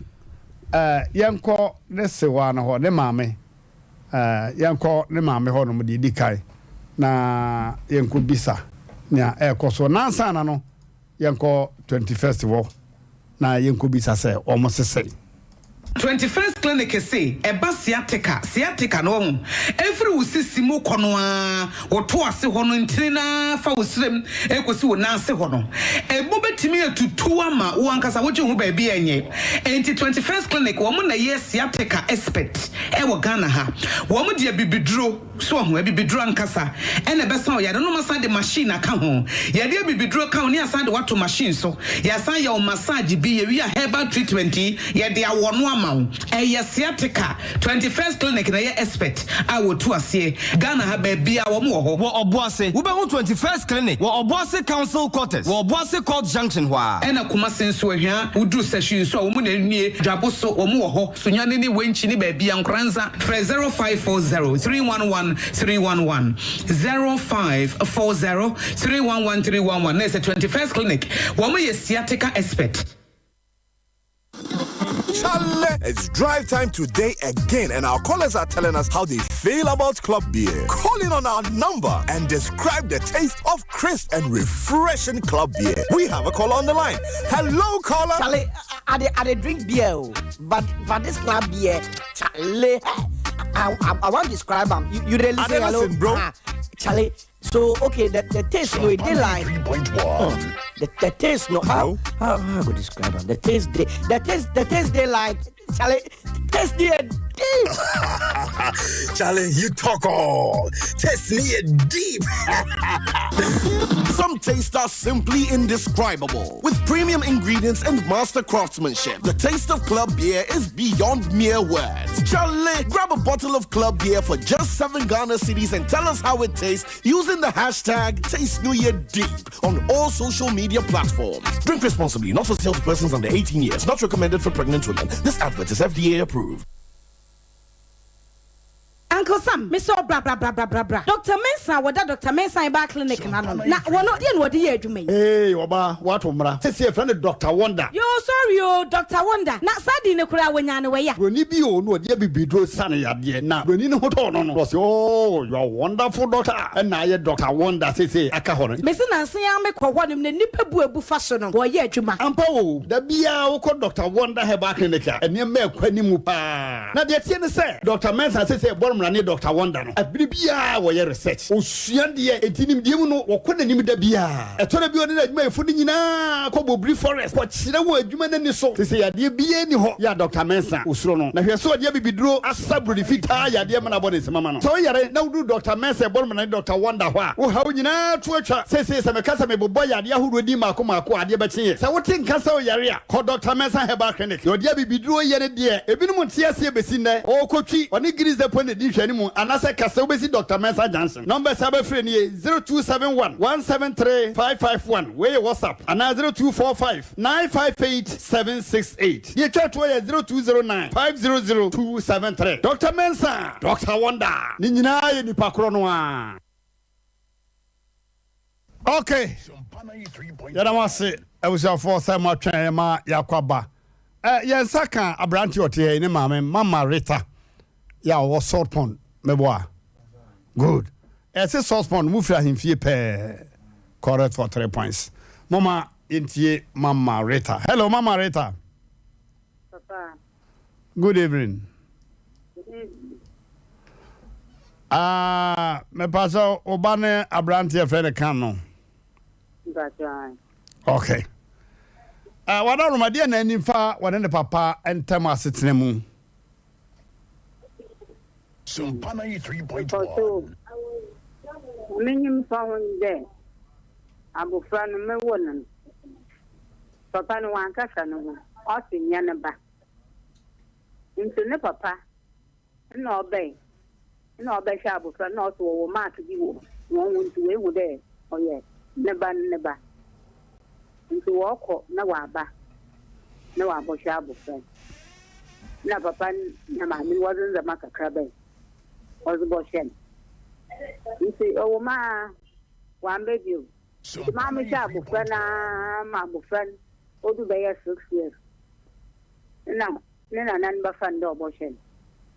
Uh, yɛnkɔ ne sewa no hɔ ne maame. Uh, yɛnkɔ ne maame hɔ nom deɛ di kan na yɛnkɔ bisa nea ɛrekɔ so. Nansa na no yɛnkɔ 21st hɔ na yɛnkɔ bisa sɛ wɔn sesɛn. 21st Clinic se ɛba sciatica, sciatica no wahu, ɛfiri wo sisi mu kɔ no ara, wo to ase hɔ no, ntini no ara fa wo srem ɛkɔsi wo nan ase hɔ no, ɛmu bɛtumi atutu ama wo ankasa wogye ho baabi a ɛnyɛ. Enti 21st Clinic wɔn na ɛyɛ sciatica expert ɛwɔ Ghana ha. Wɔn de abibiduro. So wahu? Abibiduro ankasa na ɛbɛsa wo yare no. Wɔasan de machine aka ho. Yɛde abibiduro ka ho na yɛasan de wo ato machine so. Yɛasan yɛ wo massage bi. Yɛwie a herbal treatment yi, yɛde awɔ no ama wo. Ɛyɛ sciatica. 21st Clinic na ɛyɛ expert a wɔtu aseɛ. Ghana ha baabiara wɔn wɔ hɔ. Wɔ Ɔboase, wobɛhu 21st Clinic wɔ Ɔboase Council Quarters wɔ Ɔboase Court Junction hɔ ara. Ɛna Kumasi nso, Ahwia, woduru Sahwi nso a, wɔn na nie. Dwabo so, wɔn wɔ hɔ. Sunyani ne Wenchi ne baabia Nkoranza frɛ 0540 311 311 0540 311 311 na ɛsɛ 21st clinic wɔn yɛ sciatica expert. Chale, it's drive time today again, and our callers are telling us how they feel about club beer. Call in on our number and describe the taste of crisp and refreshing club beer. We have a caller on the line. Hello, caller. Chale, I, I, I, drink beer, oh, but but this club beer, chale, I, I, I want to describe them. You, you really say hello, listen, bro. Ah, chale, so okay, the, the taste no, it dey like 3.1. the, the taste no. How how how I go describe am? The taste dey the taste the taste dey like chale, taste dey deep. Charlie, you talk all. Test me deep. Some tastes are simply indescribable. With premium ingredients and master craftsmanship, the taste of club beer is beyond mere words. Charlie, grab a bottle of club beer for just 7 Ghana cedis and tell us how it tastes using the hashtag TasteNewYearDeep on all social media platforms. Drink responsibly, not for sale to persons under 18 years, not recommended for pregnant women. This advert is FDA approved. Uncle Sam, me sɛ bra bra bra bra bra bra. Doctor Mensah wɔda Doctor Mensah Herbal Clinic no ano no, na wɔno deɛ na wɔde yɛ adwuma yi? Eei ɔbaa, woato mmara. Seesei yɛfrɛ no Doctor Wonder. Yoo sorry oo, Doctor Wonder. Na saa din no koraa wɔnyaa no wɔ ya? Buroni bi oo na ɔde abibiduro sa no yadeɛ na buroni no ho tɔɔ no no na ɔse oo you are wonderful doctor ɛna ayɛ Doctor Wonder seesei aka hɔ no. Mese nansa yi ara mekɔ hɔ nom na nnipa bu abu fa so no wɔyɛ adwuma. Ampa oo, da biara wokɔ Doctor Wonder Herbal Clinic a nneɛma ɛkɔ anim paa. Na deɛ ɛteɛ ne sɛ, Dɔkta Mensah seesei ɛbɔ no mmara ne Dɔkta Wonder no, bere biara wɔyɛ research, wɔsua deɛ, enti nimdeɛ mu no wɔkɔ n'anim da biara. Ɛtɔ da bi a ɔne n'adwumayɛfo no nyinaa kɔ Bobiri Forest kɔkyerɛ wɔn adwuma no ani so. Seesei yadeɛ biara nni hɔ yɛ a Dɔkta Mensah osuro no. Na hwɛ sɛ ɔde abibiduro asa buroni fitaa yadeɛ ma no abɔ ne nsam ama no. Sɛ woyare na woduru Dɔkta Mensah ɛbɔ no mmara ne Dɔkta Wonder hɔ a, wo haw nyinaa to atwa. Seesei sɛ meka sɛ mebobɔ yadeɛ ahodoɔ din mmaako mmaako a, adeɛ bɛkye yɛn. Sɛ wote nka sɛ woyare a, kɔ Dɔkta Mensah Herbal Clinic. Deɛ ɔde abibiduro yɛ ne deɛ ebinom nte aseɛ bɛsi nnɛ. Ɔrekɔtwi, ɔne Guinness Depot na ɛdi nhwɛanimu anaasɛ ka sɛ wobɛsi Dɔkta Mensah Junction. Numbers a wobɛfrɛ nie, 0271 173 551, wei yɛ WhatsApp, anaa 0245 958 768. Deɛ ɛtwa toɔ yɛ 0209 500 273. Dɔkta Mensah, Dɔkta Wonder, ne nyinaa yɛ nipa korɔ no ara. Ok, yɛda mo ase abusuafoɔ sɛ moatwɛn yɛn ma yɛakɔ aba. Eh, yɛn nsa ka aberante ɔte ha yi ne maame Mama Rita yɛ a ɔwɔ Salt Pond meboa. Good. Ɛse Salt Pond mu firi ahemfie pɛɛ. Correct for three points. Moma yɛntie Mama Rita. Hello Mama Rita. Papa. Good evening. Good evening. Ah, mepa sɛ wo ba ne aberanteɛ frɛ no kan no. Okay. Uh, wada roma deɛ na anim fa wɔne ne papa ntam asetena mu. Sumpa 93.1. Menyim fa ho dɛ abofra no mewɔ no no papa no wankasa no ho ɔse nyɛ ne ba ntsi ne papa nna ɔbɛn nna ɔbɛhwɛ abofra no nna ɔse wɔwɔ mark bi wɔ hɔn ho ntsi oehu dɛ ɔyɛ ne ba no ne ba ntsi wɔkɔ na wɔaba na wɔabɔhwɛ abofra no. Nna papa no na maame no wɔdze ndzɛmba kakra bae wɔdze bɔhwɛ no ntsi ɔwɔ mu ara ɔammba bio ntsi maa mehwɛɛ abofra no ara ma abofra no odu bɛyɛ six years nna ne nana no bɛfa no dɛ ɔbɔhwɛ no.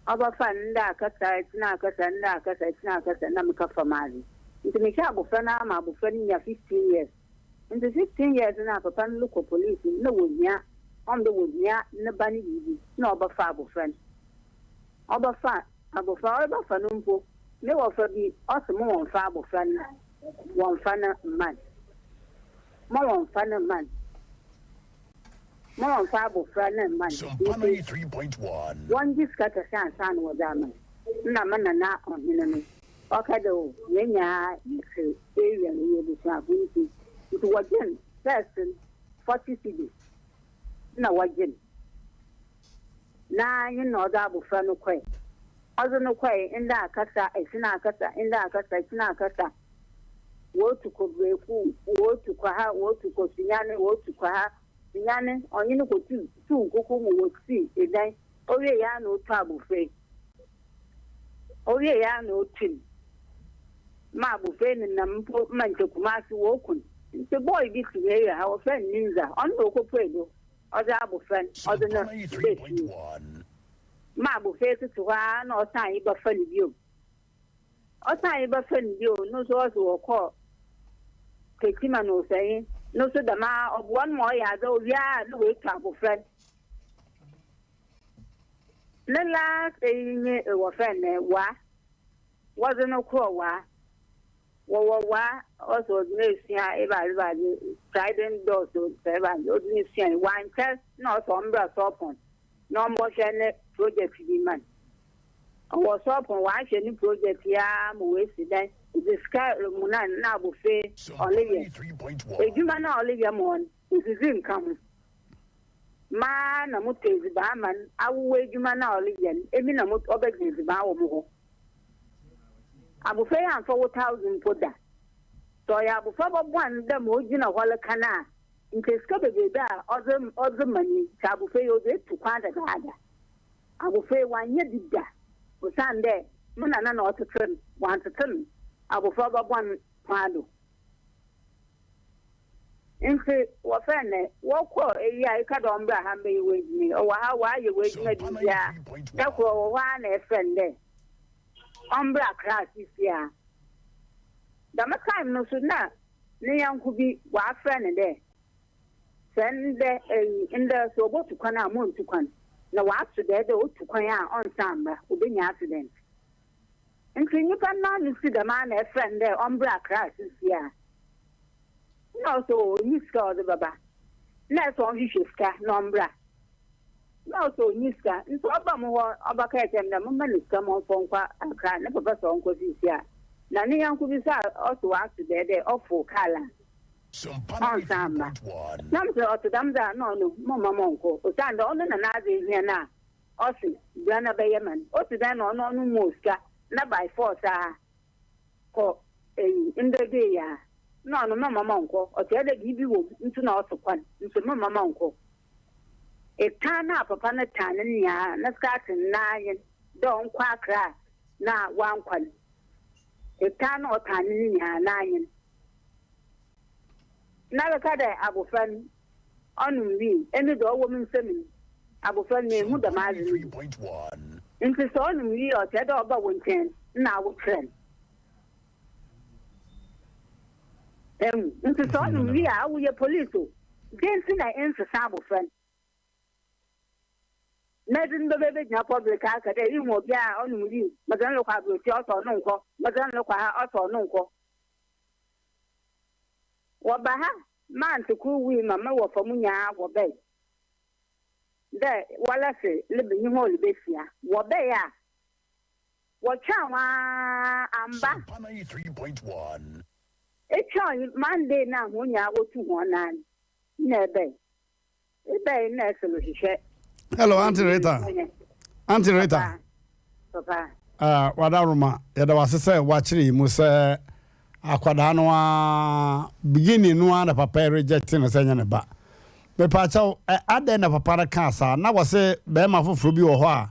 Ɔbɛfa no ndɛ akasa, etsena akasa, ndɛ akasa, etsena akasa nna meka famu adze. Ntsi mehwɛɛ abofra no ara ma abofra no nya fifteen years. Ntsi fifteen years no a papa no rokɔ police no nna wohia. Ɔno dɛ wohia ne ba no biribi na ɔbɛfa abofra no. Ɔbɛfa abofra, ɔrebɛfa no mpo, ne wɔfa bi ɔse mo wɔmfa abofra no wɔmfa no mma no. Mo wɔmfa no mma no. Mo wɔmfa abofra no mma no. Nti wɔngye sika kɛse ansa na wɔdze ama no. Nna me nana ɔhene no ɔka dɛ o hɛn nyinaa yɛtse area no yɛ ebusuafo ntsi ntsi wɔgye no first no 40 cedis na wɔgye no. Na nye na ɔdze abofra no kɔe. Ɔdze no kɔe, ndɛ akasa, ekyena akasa, ndɛ akasa, ekyena akasa. Wotu kɔ Breku, wotu kɔ ha, wotu kɔ Sunyani, wotu kɔ ha, Sunyani, ɔnye no kotu tuu nkuku mu wosii edan. Owiei ara na otu abofra yi. Owiei ara na otu no. Ma abofra yi nenam mpo ma nkyɛ Kumasi woku no. Ntsi boy bi tse area ha wɔfrɛ no Ninza, ɔno na okopuei do ɔdze abofra no ɔdze no baa fie. Ma abofra yi tsetse hɔ ara na ɔsan yi bɛfa no bio. Ɔsan yi bɛfa no bio no so ɔse wɔkɔɔ Techiman Osɛnyi no so dɛm ara ɔboa no ma ɔyɛ adze owie a na oetu abofra no. Ne last eyi nye wɔfrɛ no dɛn Waa. Wɔdze no kɔɔ Waa. Wɔwɔ Waa ɔse ɔdze no esua ebadze ebadze sliding doors o sɛ ebadze ɔdze no suae. Wɔannkyɛr na ɔse ɔmbra Sɔpɔn na ɔmbɔhwɛ ne project bi mma no. Ɔwɔ Sɔpɔn ɔahwɛ ne project yi ara ma oesi dan. Ɔdze sika remuna no na abofra yi ɔreyɛ. Edwuma no a ɔreyɛ ma hɔn no, odzidzi nnka ho. Maa na motɔ edziban ma no, awowa edwuma no a ɔreyɛ no, emi na ɔbɛgye edziban wɔ mo hɔ. Abofra yi ammfa wo thousand mpo da. Sɛ ɔyɛ abofraba bɔn dɛ ma ogyina hɔ reka no a, nkyɛ sika beberebe a ɔdze ɔdze ma no yi, nkyɛ abofra yi ɔdze etu kwan dadaada. Abofra yi ɔannyɛ bi da, osiandɛ me nana na ɔtsetse no, ɔanntsetse no abofraba bɔn kwan do. Ntsi wɔfrɛ no dɛn, wɔkɔr eyi a eka dɛ ɔmbra ha mbɛyɛ w'edwuma yi, ɔwɔ ha ɔayɛ w'edwuma biribiara, da kor ɔwɔ hɔ ara na efrɛ no dɛ ɔmbra Accra seseiara. Dɛm time no so nna ne nyɛnko bi ɔafrɛ no dɛ sɛ ndɛ eyi ndɛ sɛ obotu kwan a montu kwan, na ɔato dɛɛ dɛ otu kwan a ɔnnsan mmba, obenya accident. Ntsi nyimpa no n'ano si dɛm ara na efrɛ no dɛ ɔmbra Accra seseiara. Nna ɔse oh onnyi sika a ɔdze bɛba. Nna ɛsɛ ɔnhwehwɛ sika na ɔmbra. Nna ɔse onnyi sika ntsi ɔba mo hɔ ɔbɛkaa kyerɛ me dɛ momma no sika ma ɔmfa nkɔ Accra ne papa sɛ ɔnkɔ sesei a. Na ne nyɛnko bi so a ɔse ɔato dɛɛ dɛ ɔfow kaar a ɔnnsan mba. Na mese ɔtse dɛm dze a nna ɔno momma ma ɔnkɔ osiandɛ ɔno na n'adze ehia no a ɔse bra na bɛyɛ ma no. Osi dɛn na ɔno ɔno mowɔ sika na by force a kɔ eyi ndɛ dei yi a nna ɔno mma ma ɔnnkɔ, ɔkyerɛ dɛ biribi wɔ mu ntsi na ɔto kwan ntsi mma ma ɔnnkɔ. Etan no a papa no tan no nyia ne starting no ara nye dɛ ɔnkɔ Accra na ɔannkɔ no. Etan no a ɔtan no no nyia no ara nye no. Na reka dɛ abofra no ɔnom wii, emi dza ɔwɔ me nsamu no, abofra no meennhu dɛm adze no bi. Ntsi sɛ ɔnom wii a ɔkyerɛ dɛ ɔba wo nkyɛn na awokyerɛ no. Ehu? Ntsi sɛ ɔnom wii a, awo yɛ police o, dɛn ntsi na ennsesa abofra no? Na edze no bɛba ebegyina public aka dɛ ihu obi a ɔnom wii, medze no rokɔ aborɔkyir ɔsɛ ɔno nnkɔ, medze no rokɔ ha ɔsɛ ɔno nnkɔ. Wɔba ha month kor wui ma me wɔfa mu nyinaa wɔbae dɛ woara se lebe nye hɔn ribehyia. Wɔbae a, wɔtweɔn ara ammba. Etweɔn Monday no a hɔn nyinaa wotu hɔn nan no nna ebae. Ebɛn na ɛsɛ no hwehwɛ. Hello, Auntie Rita. Auntie Rita. Papa. Uh, wadaroma, yɛda wase sɛ wakyerɛ yi mu sɛ akwadaa no a beginning no a na papa reject no sɛ nyɛ ne ba. Mepaakyɛw, adɛn na papa no kaa saa? Na wɔse bɛrima foforɔ bi wɔ hɔ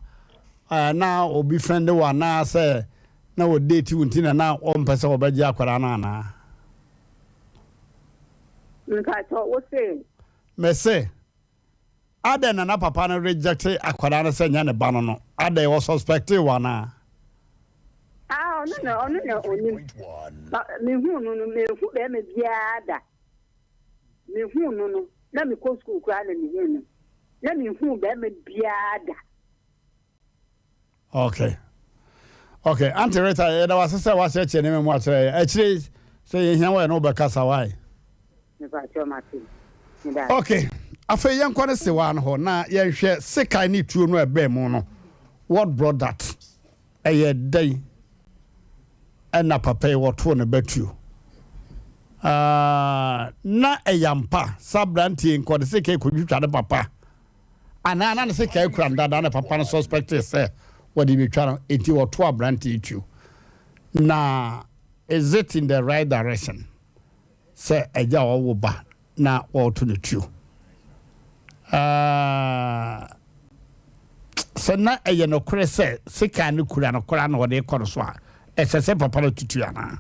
a na obi fɛnde wɔ anaa sɛ na wɔ date wo nti na na ɔmpɛ sɛ wɔbɛgye akwadaa no anaa? Mpakyɛw, wo se Mese, adɛn na na papa no rejecte akwadaa no sɛ nyɛ ne ba no no? Adɛn, ɔ suspectee wo anaa? Ah, ɔno na ɔno na onim. Mehuu no no, menhu bɛrima biara da. Mehuu no no, na mekɔ sukuu koraa na mehuu no. Na menhuu barima biara da. Okay. Okay, Auntie Rita, yɛda wase sɛ wakyerɛkyerɛ nneɛma mu akyerɛ yɛn. Akyire yi, sɛ yɛhia wɔ yɛne wobɛkasa wae. Okay, afei yɛnkɔ ne sewaa no hɔ na yɛnhwɛ sekan ne tuo no a ɛbɛn mu no. What brought that? Ɛyɛ dɛn ɛna papa yi wɔtoo ne ba tuo? Uh, na ɛyɛ ampa sɛ aberanteɛ nkɔde sekan kɔtwitwa ne papa. Anaa na ne sekan kura no dada na papa no suspectee sɛ wɔde betwa no enti wɔto aberante yi tuo. Na is it in the right direction sɛ agya a ɔwo ba na wɔreto no tuo? Uh, sɛ na ɛyɛ nokorɛ sɛ sekan no kura no koraa na wɔde kɔ no so a, ɛsɛ sɛ papa no tutu anaa?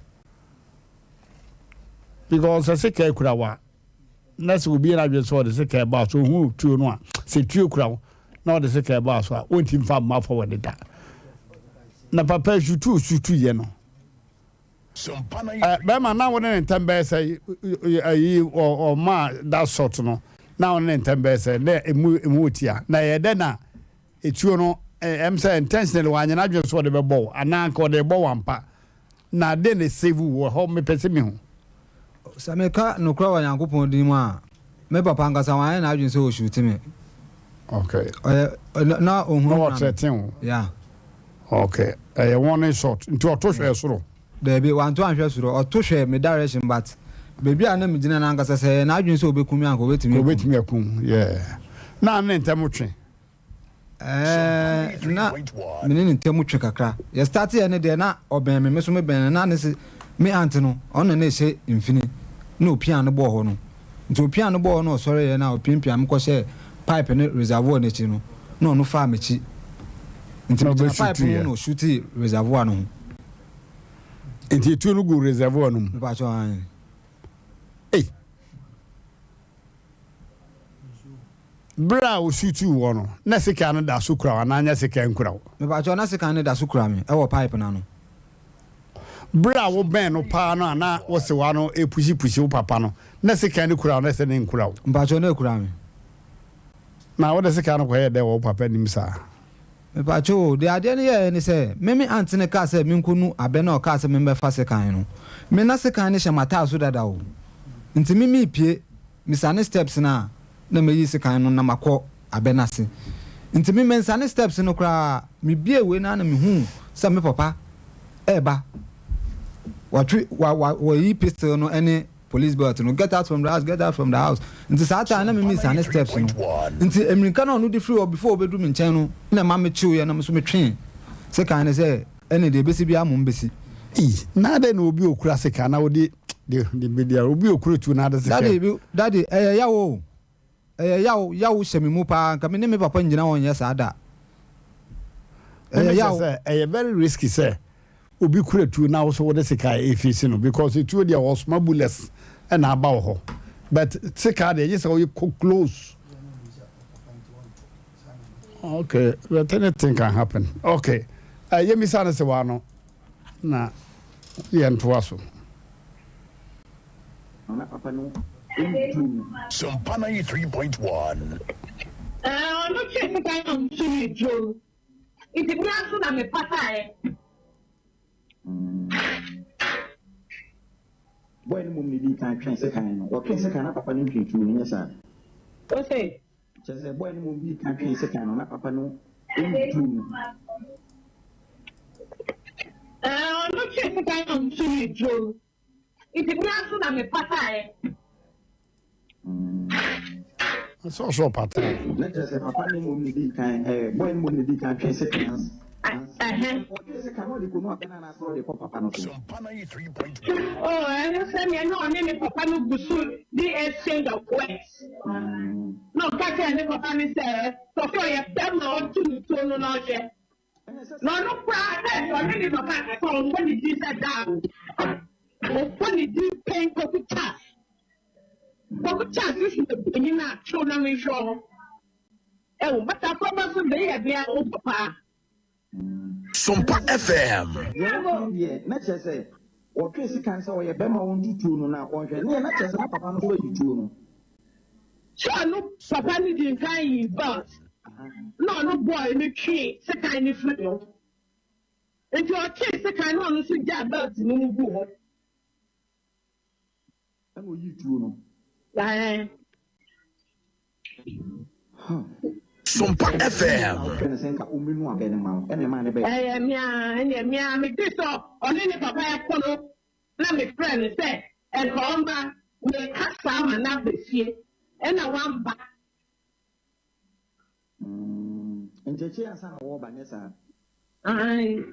Because sɛ sekan kura wa na sɛ obi yɛ n'adwene sɛ ɔde sekan ba so ohun tuo no a, sɛ tuo kura wo na ɔde sekan ba so a, wontumi mfa mma fɔ wɔ ne da. Na papa sutu sutu yɛ no. Bɛrima na wo ne ne ntɛm bɛyɛ sɛ ayi ɔma that shot no na wo ne ne ntɛm bɛyɛ sɛ na emu emu tia na ɛyɛ dɛ na etuo no ɛm sɛ intentionally wanyɛ n'adwene so ɔde bɛbɔ wo anaa nka ɔde bɔ wo ampa. Na dɛn na ɛsave wo wɔ hɔ? Mepɛ sɛ mehu. Sɛ meka nokorɛ wɔ Nyankopɔn din mu a, me papa ankasa wanyɛ n'adwene sɛ ɔshuuti me. Okay. Ɔyɛ, na ɔhunahuna me. Na ɔthreaten wo? Yeah. Okay. Ɛyɛ warning shot. Nti ɔto hwɛɛ soro? Daabi, wanto anhwɛ soro. Ɔto hwɛɛ me direction but baabi a na megyina no ankasa sɛ ɛyɛ n'adwene sɛ ɔbɛku me a anka ɔbɛtumi aku me. Ɔbɛtumi aku wo, yeah. Na ne ntam twe? Ɛɛ, na me ne ne ntam twe kakra. Yɛ starteɛ no deɛ na ɔbɛn me, me nso mebɛn no. Na ne se me aunt no, ɔno na na ɛhyɛ mfini na ɔpia no bɔɔ hɔ no. Nti ɔpia no bɔɔ hɔ na ɔsɔreeɛ na ɔpiapia me kɔhyɛɛ pipe ne reservoir no akyi no, na ɔno faa m'akyi. Nti megyina pipe no ho na ɔshutii reservoir no ho. Nti etuo no guu reservoir no mu? Mepakyɛw, aane. Ei! Bere a wosutuu wɔ no, na sekan no da so kura wo anaa nyɛ sekan nkura wo? Mepakyɛw, na sekan no da so kura me wɔ pipe no ano. Bere a wobɛn no paa no a na wo sewa no repusipusi wo papa no, na sekan no kura wo anaa sɛ na enkura wo? Mepakyɛw, na ekura me. Na wode sekan no kɔyɛɛ dɛn wɔ wo papa anim saa? Mepakyɛw o, deɛ adeɛ no yɛeɛ ne sɛ, me me aunt no kaa sɛ menkɔnu abɛ na ɔkaa sɛ memmɛfa sekan no. Me na sekan no hyɛ m'ataare so dada o, nti me merepue Mesiane steps no a, na mayi sekan no na makɔ abɛ no ase. Nti me mensiane steps no koraa, mebuee wei no ara na mehuu sɛ me papa reba. Watwe, wa, wa, wayi pistol no ne police belt no, get out from the house, get out from the house. Nti saa time na me mesiane steps no. Nti mmirika no a ɔno de firi hɔ before ɔbɛduru me nkyɛn no na ɛma mekyeweɛ na me nso metwee sekan no sɛ Ɛne deɛ ɛbɛsi biara mmom bɛsi. Ei na adɛn na obi okura sekan na ɔde de de bedi a obi okura tuo na ade sekan. Daddy bi daddy ɛyɛ yaw o ɛyɛ yaw yaw hyɛ me mu paa nka me ne me papa ngyina hɔ nyɛ saa da ɛyɛ yaw. Sɛ ɛyɛ very risky sɛ obi kura tuo na woso wode sekan efeesi no because etuo deɛ ɔsoma bullets ɛna aba wɔ hɔ but sekan deɛ gye sɛ ɔyɛ kɔ close. Okay, but anything can happen. Okay, uh, yɛmmisa no sɛ wano na yɛntoa so. Sompa 93.1. Ɔno twe sekan na ɔnto ne duro nti me ara nso na mepataeɛ. Boy no mmom na edii kan twee sekan no. Ɔtwee sekan na papa no ntwee tuo no, nyɛ saa? Ose. Kyerɛ sɛ boy no mmom dii kan twee sekan no na papa no ntuu no. Ɛɛ, ɔno twee sekan na ɔnto ne duro nti me ara nso na mepataeɛ. Sɛ ɔsɛ ɔpataeɛ. Na kyerɛ sɛ papa no mmom na edii kan, ɛɛ, boy no mmom na edii kan twee sekan ansa. Ɔtwee sekan no ɔde kɔnu abɛ no anaasɛ ɔde kɔ papa no so? Oh, ɛno sɛdeɛ na ɔne ne papa no gu so di exchange of words. Na ɔka kyerɛɛ ne papa no sɛ, Kɔfɛ ɔyɛ bɛrima a ɔto ne tuo no na ɔhwɛ. Na ɔno koraa sɛ ɔne ne papa kasa a, ɔmmɔ ne din sɛ daa o. Ɔbɔ ne din pɛn Kwaku Charles. Kwaku Charles nso yɛ panyin a tew na menhwɛ ɔho. Ɛwɔ Batafraba so deɛ yɛ bea wo papa. Sompa FM. Deɛ ɔka no deɛ, na kyerɛ sɛ ɔtwee sekan sɛ ɔyɛ bɛrima a ɔnto tuo no na ɔnhwɛ. Neɛ na kyerɛ sɛ na papa no nso ayi tuo no. Sɛ ɔno papa no dii nkan yii belt na ɔno boy no twee sekan no firi no. Nti ɔtwee sekan no ɔno nso gyaa belt no mu guu hɔ. Ɛna oyii tuo no. Ɛɛ. Sompa FM. Ɛyɛ me ara, ɛnneɛ me ara metee sɛ ɔne ne papa reko no na mefrɛɛ no sɛ nka ɔmma mekasa ama no aba fie, ɛnna wamba. Nkyɛkyɛ ansa na wɔreba, nyɛ saa? Aane.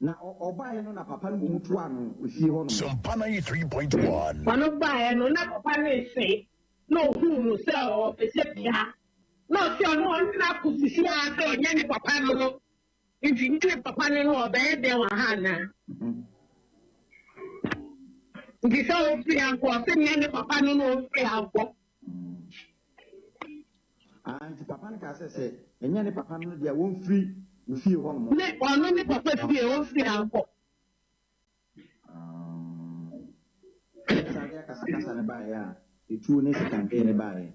Na ɔbaeɛ no na papa no mmom toaa no efie hɔ nom. Sompa 93.1. Ɔno baeɛ no na papa no rese na ɔhuu no sɛ ɔrebɛhyɛ fie ha na ɔse ɔno ɔne no akɔsusu ara sɛ ɔnyɛ ne papa no no nti ne papa no no ɔbɛyɛ dɛn wɔ ha anaa? Nti sɛ ɔmfiri ha nkɔ ɔse nyɛ ne papa no no ɔmfiri ha nkɔ. Ah, nti papa no kaa sɛ sɛ ɛnyɛ ne papa no deɛ a wɔmfiri wo fie hɔ nom. Ne ɔno ne papa fie ɔmfiri ha nkɔ. Ah, saa de akasakasa no baeɛ a, etuo ne sekanhwee no baeɛ.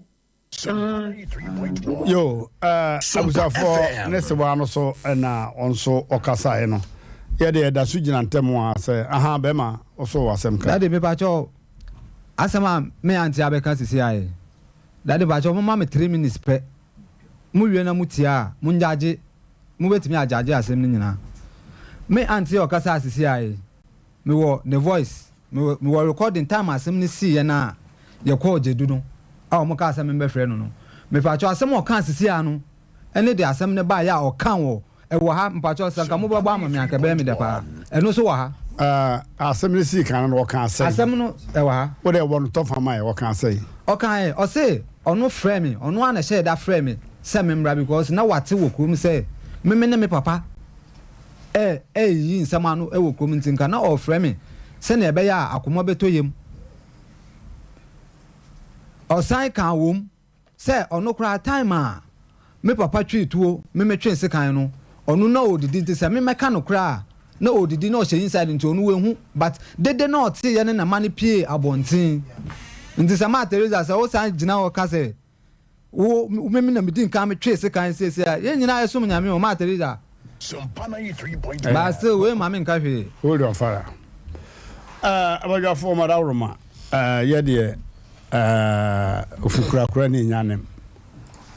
Yo, eh, abusuafoɔ ne sewaa no so na ɔnso ɔkasaeɛ no. Yɛde ɛda so gyina ntɛm a sɛ, aha, bɛrima, ɔso wɔ asɛm ka. Daddy mepakyɛw asɛm a me auntie abɛka sisi ayɛ Daddy mepakyɛw momma me 3 minutes pɛ mo wie na mo tie a mo ngyagye mo bɛtumi agyagye asɛm no nyinaa Me auntie a ɔkasaa sisi ayɛ me wɔ ne voice me wɔ recording time asɛm no siiɛ no a yɛkɔɔ Gyedu no a wɔn kaa sɛ membɛfrɛ no no mepakyɛw asɛm a ɔkaa sisi a no ɛne de asɛm no baeɛ a ɔka wɔ Ɛwɔ ha, mpakyɛw, sɛ anka mobɛbɔ ama me a, anka ɛbɛyɛ me dɛ paa. Ɛno nso wɔ ha. Ɛɛ, asɛm no sii kan no, ɔkaa sɛn? Asɛm no, ɛwɔ ha. Wo deɛ, bɔ no tɔfa ma yɛ, ɔkaa sɛn? Ɔkae, ɔse ɔno frɛɛ me, ɔno ara na ɛhyɛɛ da frɛɛ me sɛ memmra because na wate wɔ kurom sɛ me me ne me papa ɛ ɛreyiyi nsɛm ano wɔ kurom nti nka na ɔrefrɛ me sɛnea ɛbɛyɛ a akoma bɛtɔ yam. Ɔsan kaa wom. Sɛ ɔno koraa time a me papa twee tuo me me twee sekan no ɔno na ɔɔdidi nti sɛ me mɛka no koraa a na ɔɔdidi na ɔhyɛ inside nti ɔno wanhu but dede na ɔteeɛ no na ma no pie abɔnten nti sɛ maa Teresa sɛ wo san gyina hɔ ka sɛ wo me me na medi nkan me twee sekan seesei a yɛn nyinaa yɛsom Nyame o maa Teresa but still wei ma me nka hwee. Hold on fire. Eh, abadwafoɔ madaworoma eh, yɛ deɛ Eh, ofukurakura ne nyanem.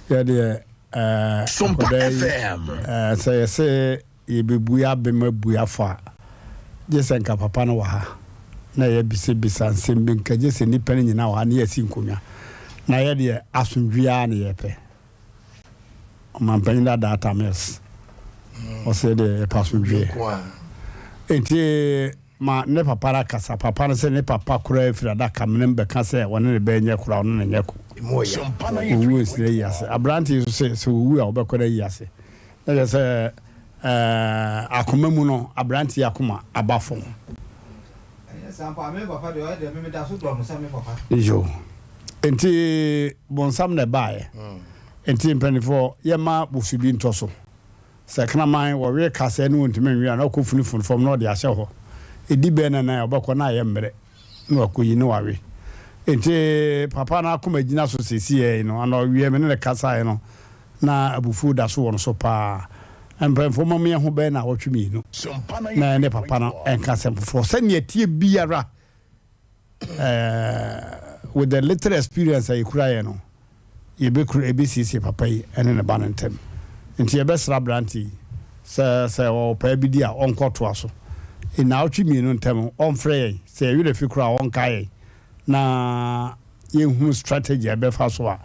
Yɛ deɛ eh, akwadaa yi eh, sɛ yɛsɛ yɛbɛbue abem abue afa a, gye sɛ nka papa no wɔ ha na yɛbisabisa nsɛm bi nka gye sɛ nnipa no nyinaa wɔ ha na yɛasi nkonnwa. Na yɛ deɛ asomdwie ara na yɛpɛ. Ɔmampanyin dada Atta Mills ɔsɛ deɛ yɛpɛ asomdwie. Nti Ma ne papa no akasa. Papa no sɛ ne papa koraa firi adaka mena mu bɛka sɛ ɔne ne ba nyɛ koraa, ɔne no nyɛ ko. Ɔwu nsi n'ayi ase. Aberante yi nso sɛ, sɛ ɔwu a ɔbɛkɔ n'ayi ase. Na kyerɛ sɛ ɛɛ akoma mu no, aberante yi akoma aba fam. Yo. Nti bonsam na ɛbaeɛ. Nti mpanimfoɔ yɛma bosu bi ntɔ so. Sɛ kraman wɔwe kasɛɛ na ɔntumi nwe a, na ɔkɔ funifuni fam na ɔde ahyɛ hɔ. Ɛdi bɛyɛ nnanan a, ɔbɛkɔ na ayɛ mmerɛ na wakɔyi na wawe. Enti papa no akoma gyina so seesei yi no, anaa ɔweɛ me ne no kasaeɛ no, na abufuo da so wɔ no so pa ara. Mpanyimfoɔ mma yɛn ho bɛyɛ nnawɔtwe mmienu na yɛne papa no nka asɛm foforɔ. Sɛdeɛ ɛteɛ biara, eh, with the little experience a yɛkura yɛ no, yɛbɛkura yɛbɛsiesie papa yi ne ne ba no ntam. Nti yɛbɛsrɛ aberante yi sɛ sɛ ɔwɔ paa bi di a ɔnkɔtoa so. Nnaawɔtwe mmienu ntam ɔmfrɛ yɛn, sɛ yɛn werɛ fi koraa a ɔnkae yɛn na yɛnhunu strategy a yɛbɛfa so a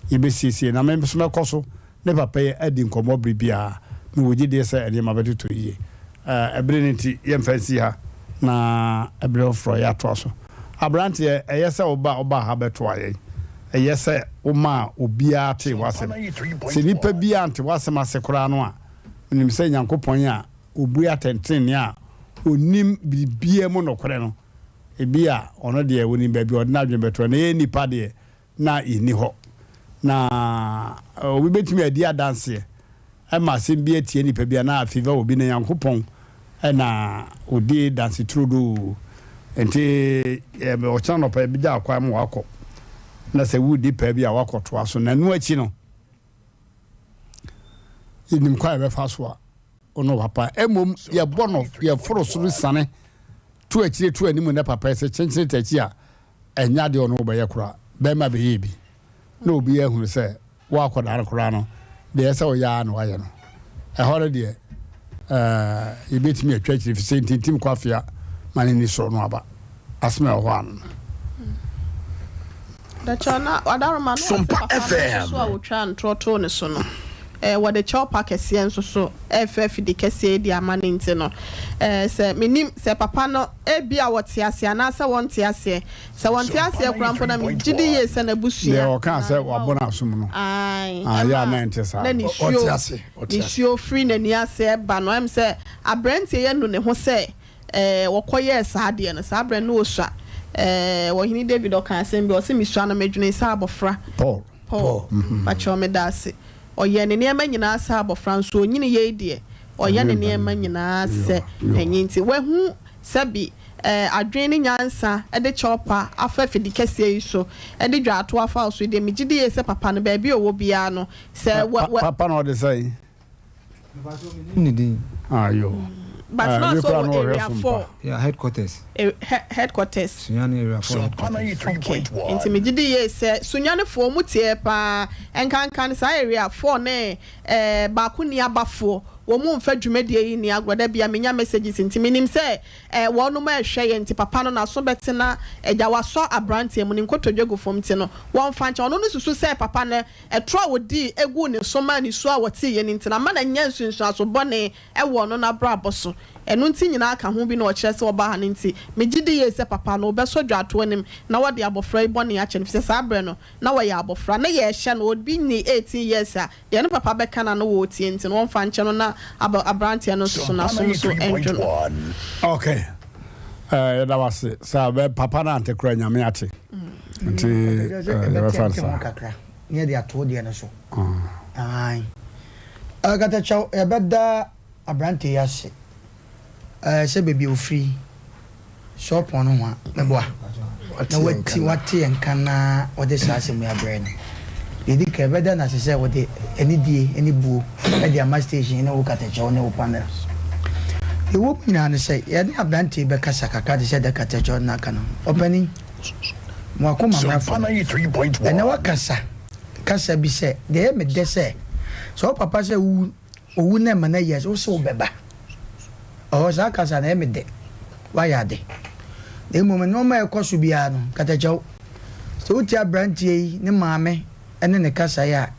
yɛbɛsiesie. Na me nso mɛkɔ so ne papa yi adi nkɔmmɔ bere biara. Mewɔ gyedie sɛ nneɛma bɛtotɔ yie. Ɛbere no nti, yɛmfa nsi ha na ɛbere foforɔ yɛatoa so. Aberanteɛ, ɛyɛ sɛ wo ba wobaa ha bɛtoa yɛn. Ɛyɛ sɛ womaa obiara tee w'asɛm. Sɛ nnipa biara ante w'asɛm ase koraa no a, menim sɛ Nyankopɔn a ɔbue atɛntenenee a ɔnim biribiara mu nokorɛ no, ebia ɔno deɛ ɔnim baabi a ɔde n'adwene bɛto. Na yɛn nnipa deɛ, na yenni hɔ. Na obi betumi adi adanseɛ ma asɛm bi atia nipa bi anaa afever obi, na Nyankopɔn na odi danse turodoo. Enti ɔkyena anɔpa yɛbɛgya akwan ma wakɔ. Na sɛ woredi paa bi a, woakɔtoa so. Na ɛno akyi no, yɛnim kwan a yɛbɛfa so a wo ne wo papa. Mmom yɛbɔ no, yɛforo soro siane to akyire to anim ne papa sɛ kyenkyene takyi a, ɛnyɛ adeɛ ɔne wo bɛyɛ koraa. Bɛrima bɛyɛ bi na obiara ahunu sɛ wo akwadaa no koraa no, deɛ ɛsɛ sɛ woyɛ ara na woayɛ no. Ɛhɔ no deɛ, ɛɛ, yɛbɛtumi atwa akyire fi sɛ ntintim kɔ afea ma ne ni soro no aba. Asɛm a ɛwɔ hɔ ano no. Dakyɛ na Ɔdaroma no ɔse papa no nso so a wɔtwaa ntorɔ too ne so no, eh, wɔde kyɛwpa kɛseɛ nso so ɛrefa afidi kɛseɛ yi de ama no nti no, eh, sɛ mennim sɛ papa no ebia wɔte aseɛ anaasɛ wɔnte aseɛ. Sɛ wɔnte aseɛ koraa mpo no a, megye di yie sɛ n'abusua Deɛ ɔkaa anaa sɛ ne mma wabɔ wɔ no asom no, Ae, ah, yɛ a ɛma na ɛnte saa na no. nisuo, nisuo firi n'ani ase ɛba no. Ɛm sɛ aberanteɛ yi anu ne ho sɛ Ɛɛ, wɔkɔyɛɛ saa adeɛ no. Saa berɛ no na ɔsua. Ɛɛ, Ɔhene David ɔkaa asɛm bi, ɔse, Mesua no, medwenee sɛ abɔfra. Paul. Paul. Pakyɛw, meda ase. Ɔyɛɛ ne nneɛma nyinaa sɛ abɔfra, nso ɔnyini yei deɛ, ɔyɛ ne nneɛma nyinaa sɛ panin. Nti, wahu sɛbi, ɛɛ, adwene ne nyansa de kyɛw pa afa afidikɛseɛ yi so, de dwaato afa wo so yi deɛ, megye di yie sɛ papa no, baabi a ɔwɔ biara no, sɛ wɔ, wɔ. Papa na ɔde sɛn? Menim ne din. Ah yo. But Eh, na bi ɔsɛ koraa ɔwɔ na ɔhwɛ area so 4. mpa. Yeah, headquarters. Eh, he, headquarters. Sunyani area 4 headquarters. Okay. Nti megye di yie sɛ Sunyanifoɔ ɔmo tie paa. Nkanka no saa area 4 ne eh, baako nni abafoɔ. Wɔn mfa dwumadie yi nni agorɔ. Da bia menya messages nti menim sɛ eh, wɔnom ɛrehwɛ yɛn nti papa no n'aso bɛte na agya wasɔ abranteɛ mu ne nkotodwe gu fam nti no wɔmfa nkyɛ. Ɔno no susu sɛ papa no Ɛtorɔ a wɔdii guu ne so maa nisuo a wɔteeɛ no nti no, ama no anya nsunsuanso bɔne wɔ ɔno n'abrabɔ so. Ɛno nti nyinaa ka ho bi na ɔkyerɛ sɛ ɔbaa ha no nti, megye di yie sɛ papa no, wɔbɛsɔ dwatoɔ no mu na wɔde abɔfra yi bɔne akyɛ no, ɛfiri sɛ saa berɛ no, na ɔyɛ abɔfra. Na yɛrehyɛ no, obi nnii 18 years a, deɛ ne papa bɛka no a na ɔretie nti no, wɔmfa nkyɛ no na abɔ aberanteɛ no nso n'asom so nnwo no. Ok, eh, yɛda wo ase sɛ papa no ante koraa Nyame ate. Nti yɛbɛfa no saa. Kakra na yɛde ato wo deɛ no so. Ae. Katakyɛw, yɛbɛda aberanteɛ yi ase sɛ baabi a ɔfiri, Sɔɔpɔn no ho a, mɛboa na wati wate yɛn nka na ɔde saa asɛm yi abrɛ no. Deɛ ɛdi kan, yɛbɛda no ase sɛ ɔde anidie ne buo de ama station ne wo Katakyɛw ne wo panels. Deɛ ɛwɔ mu nyinaa ne sɛ, yɛne aberanteɛ yi bɛkasa kakra te sɛ deɛ Katakyɛw no aka no. Ɔpanin. Mo akoma mmra fam. Ɛnnɛ woakasa kasa bi sɛ, deɛ ɛyɛ me dɛ sɛ, sɛ wo papa sɛ wo owu na ɛma no ayi ase, wo se wobɛba. Ɔhɔ saa kasa no ɛyɛ me dɛ. Woayɛ ade. Na mmom nneɛma a ɛkɔ so biara no, katakyɛw. Sɛ wotie aberanteɛ yi ne maame ne ne kasa yi a,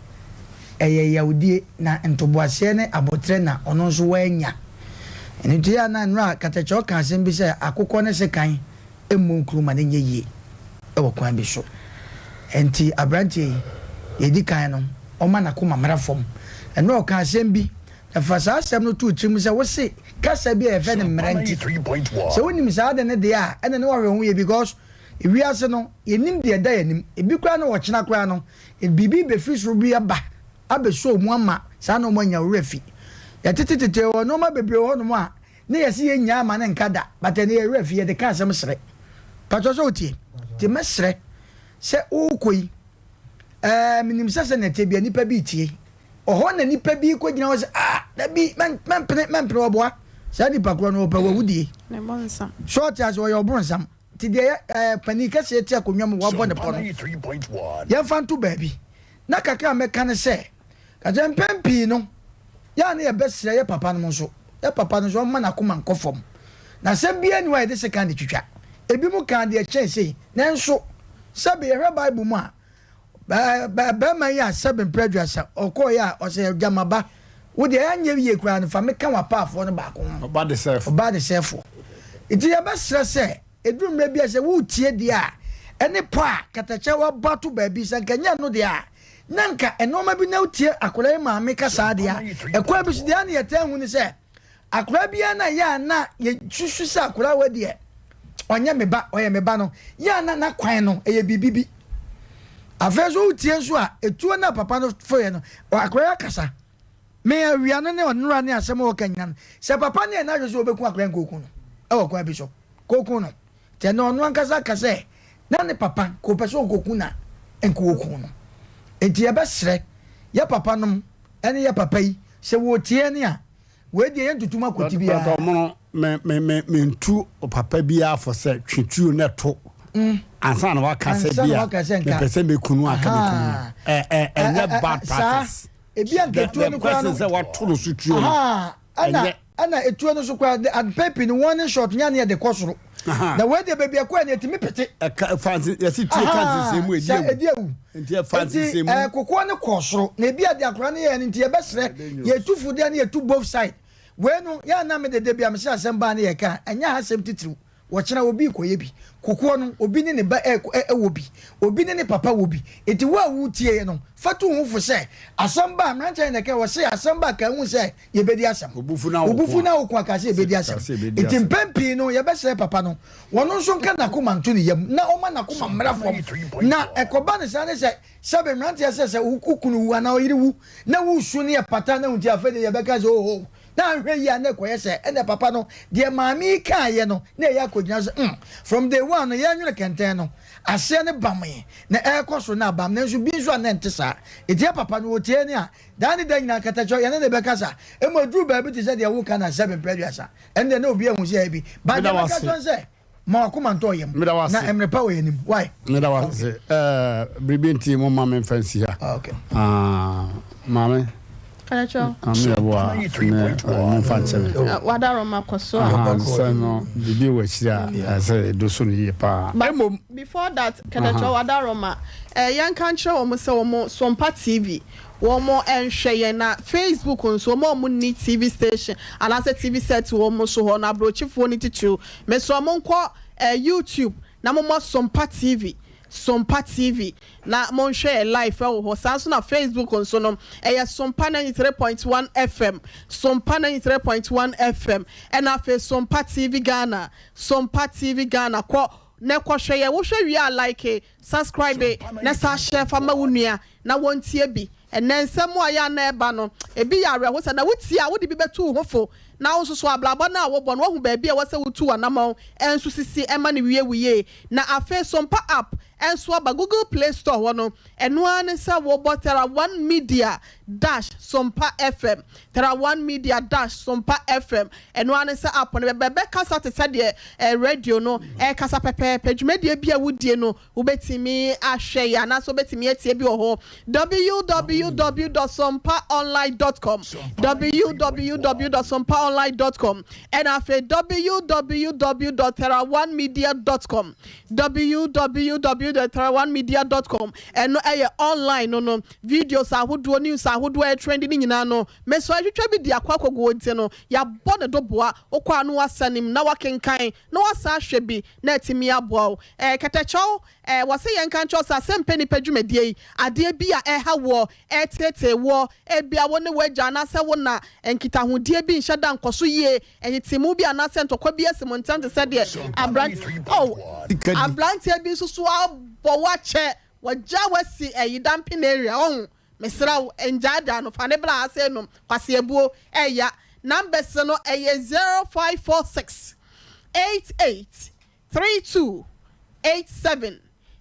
ɛyɛ yawdie na ntoboaseɛ ne aboterɛ na ɔno nso wanya. Ɛno nti yɛ a na nnora katakyɛw ka asɛm bi sɛ akokɔ ne sekan mmɔ nkuro ma no nyɛ yie wɔ kwan bi so. Enti aberanteɛ yi, deɛ ɛdi kan no, ɔma n'akoma mmra fam. Ɛno ɔka asɛm bi, na fa saa asɛm no to wo tirim sɛ wose kasa bi a yɛfrɛ no mmara nti. Sɛ wonim saa ade no deɛ a, ɛnna ne woahwɛ ho yie because wiase no, yɛnnim deɛ ɛda yɛn anim. Ebi koraa no ɔkyena koraa no, biribi bɛfiri soro bi aba abɛsɔ wo mu ama saa nneɛma anya wo werɛ afi. Yɛtetetete wɔ nneɛma bebree wɔ hɔnom a Ne yɛse yɛ nyaa ma ne nka da but ɛnɛ yɛ werɛ afi yɛde ka asɛm sere pakyɛ sɛ wotie nti mɛsrɛ sɛ wokɔ yi ɛɛ menim sɛ sɛ nɛteɛ bia nipa bi tie ɔhɔ na nipa bi kɔ gyina hɔ sɛ ah dabi mɛmpene mɛmpene ɔboa saa nipa korɔ no ɔpɛ wawudie so ɔte ase ɔyɛ ɔbronsam nti deɛ yɛ ɛɛ panin kɛseɛ te akonnwa mu wabɔ ne pɔ no yɛmfa nto baabi na kakra a mɛka ne sɛ Ka kyerɛ Mpɛn pii no, yɛ a na yɛbɛsrɛ yɛ papa nom nso, yɛ papa no nso ɔmma n'akoma nkɔ fam. Na asɛm biara nni hɔ a yɛde sekan de twitwa. Ebinom kaa deɛ ɛkyɛn sei. Nanso, sɛbe yɛhwɛ Bible mu a, barima yi a sɛbe mprɛ aduasa ɔkɔeɛ a ɔsɛ, Agya maba, wo deɛ anyɛ yie koraa no, fa me ka w'apaafoɔ no baako ho. Ɔba desɛefoɔ. Ɔba desɛefoɔ. Nti yɛbɛsrɛ sɛ, ɛduru mmerɛ bi a sɛ woretie deɛ a, ɛne pɔ a katakyɛ wabɔ ato baabi, sɛ anka ɛnyɛ ɛno deɛ a, na nka nnoɔma bi na wotie akwadaa yi maame ka saa deɛ a, ɛkwan bi so deɛ na yɛtaa hu ne sɛ akwadaa biara na yɛ a na yɛsusu sɛ akwadaa wɔ deɛ ɔnyɛ me ba ɔyɛ me ba no yɛ a na n'akwan no ɛyɛ biribi bi. Afei nso wotie nso a etuo no a papa no foyɛ no akwadaa yi akasa me awia no ne ɔnora ne asɛm a ɔka nyina no sɛ papa no yɛ n'adwene sɛ ɔbɛku akwadaa nkɔku no ɛwɔ kwan bi so kɔku no. Kyɛ na ɔno ankasa ka sɛ na ne papa nka ɔpɛ sɛ ɔkɔku no a, nka wɔku no. Enti yɛbɛsrɛ yɛ papa nom ɛne yɛ papa yi sɛ wɔtie ne a, wei deɛ yɛntutu mu akɔti biara. Dɔkta Ɔmono, me me me mentu papa biara fo sɛ twe tuo na to ansa na waka sɛ bi a mepɛ sɛ meku no aka meku no. Ɛ ɛ ɛnyɛ bad practice. Ebi a nka etuo no koraa no. The question sɛ wato no so tuo no. Ɛna ɛna etuo no so koraa the adpɛ pii no warning shot nya ne yɛde kɔ soro. Na wei deɛ baabi ɛkɔ yɛ no etumi pete. Ɛka fa nse yɛsi tuo ka nsensɛn mu edi ewu. Edi ewu. Nti ɛfa nsensɛn mu. Nti ɛɛ kokoɔ no kɔɔ soro na ebi a deɛ akwadaa no yɛɛ no nti yɛbɛsrɛ yɛtu fo deɛ no yɛtu both side. Wei no yɛ a na me dede bi a mese asɛm baa ne yɛka a ɛnyɛ ha asɛm titiriw. Wɔkyena obi rekɔyɛ bi. Kokoɔ no, obi ne ne ba ɛɛkɔ wɔ bi. Obi ne ne papa wɔ bi. Enti wo a woretie no, fa tu wo ho fo sɛ, asɛm ba a, mmeranteɛ na ɛka, wɔse asɛm ba a, ka hu sɛ yɛbɛdi asɛm. Wo bo fu na woko a, ka sɛ yɛbɛdi asɛm. Enti mpɛn pii no, yɛbɛsrɛ papa no, ɔno nso nka n'akoma nto ne yam, na ɔmma n'akoma mmra fam. Na ɛkɔba no saa ne sɛ, sɛbe mmeranteɛ sɛ, sɛ wo kunu wu anaa ɔyere wu, na woresu ne yɛpata na wo nti, afei deɛ yɛbɛka sɛ, oho, Na anhwɛ yie a na ɛkɔyɛ sɛ ɛna papa no deɛ maame yi kaeɛ no na ɛyɛ akɔgyina so mm from day one no yɛnwene kɛntɛn no aseɛ no bamee na ɛrekɔ soro na abam nanso bi nso a na ɛnte saa ɛti yɛ papa no ɔtie ne a daa ne da nyinaa katakyɛ yɛne ne bɛkasa mmom ɛduru baabi te sɛ deɛ woka no a sɛbe mprɛ aduasa ɛno deɛ na obi ahu sɛ ɛyɛ bi but deɛ mɛka kyerɛ no sɛ Ma w'akoma ntɔ wo yam. Meda wo ase. Na mmerɛ pa wɔ yɛn anim. Why? Meda wo ase. Ɛɛ, biribi nti mo ma me nfa nsi ha. Ah, okay. Ah, maame. Karakyɛ. Maame yɛ boa ne mo nfa nkyɛ me. Wadaroma kɔ so a. Aha, sɛ no biribi wɔ akyiri a ɛsɛ edo so no yie paa. But before that, Karakyɛ wadaroma, eh, yɛn ka nkyerɛ wɔn sɛ wɔn Sompa TV wɔn nhwɛ yɛn na Facebook nso wɔn a wɔn nni TV station anaasɛ TV set wɔ wɔn so hɔ no abrokyifoɔ no titiriw Mesrɛ mo nkɔ eh YouTube na momɔ Sompa TV, Sompa TV na monhwɛ yɛ live ɛwɔ hɔ. Saa nso na Facebook nso no ɛyɛ Sompa 93.1 FM, Sompa 93.1 FM ɛna afei Sompa TV Ghana, Sompa TV Ghana kɔ na kɔhwɛ yɛ. Wohwɛ wie a like, subscribe na san share fa ma wo nua na wɔntie bi. Ɛnnɛ nsɛm a ɛyɛ a na ɛba no, ebi yɛ awerɛhosɛm, na wutie a, wode bi bɛto wo ho fo, na wo nso so abrabɔ no a wobɔ no, woahu baabi a ɛwɔ sɛ wutu w'anammɔn nso sisi ma no wie wo yie. Na afei Sompa App nso aba Google Play Store hɔ no, ɛno ara ne sɛ wobɔ Thera One Media dash Sompa FM, Thera One Media dash Sompa FM, ɛno ara ne sɛ app no bɛba, ɛbɛkasa te sɛ deɛ radio no rekasa pɛpɛɛpɛ. Dwumadie bi a wodie no, Wobɛtumi ahwɛ yɛn anaasɛ wobɛtumi atie bi wɔ hɔ www dot sompaonline dot com www dot sompaonline dot com ɛna afei www dot theraonemedia dot com www dot theraonemedia dot com ɛno ɛyɛ online no no videos ahodoɔ news ahodoɔ a ɛtrendi ne nyinaa no mesɔ atwitwa bi de akɔ akɔgu wɔn ti no yɛabɔ ne doboa wokɔ ano asanim na wakenkan na wasan ahwɛ bi na atumi aboa wo. Ɛɛ kɛtɛkyɛw, ɛɛ wɔse yɛnka nkyerɛ wo sɛ asɛmpɛ nnipa dwumadie yi, adeɛ bi a ɛha woɔ, ɛreteetee woɔ, ebia wo ne w'agya anaasɛ wo na nkitahodie bi nhyɛ da nkɔ so yie, ntetemu bi anaasɛ ntɔkwa bi asi mo ntam te sɛ deɛ aberante, oh, aberanteɛ bi nso so abɔ wo akyɛ, wagya wo asi ɛyi dumping area, ɔho, mesrɛ wo, ngyaagyaa no, fa no bra ha sei nom, kwaseabuo, ɛya. Numbers no ɛyɛ 0546 88 32 87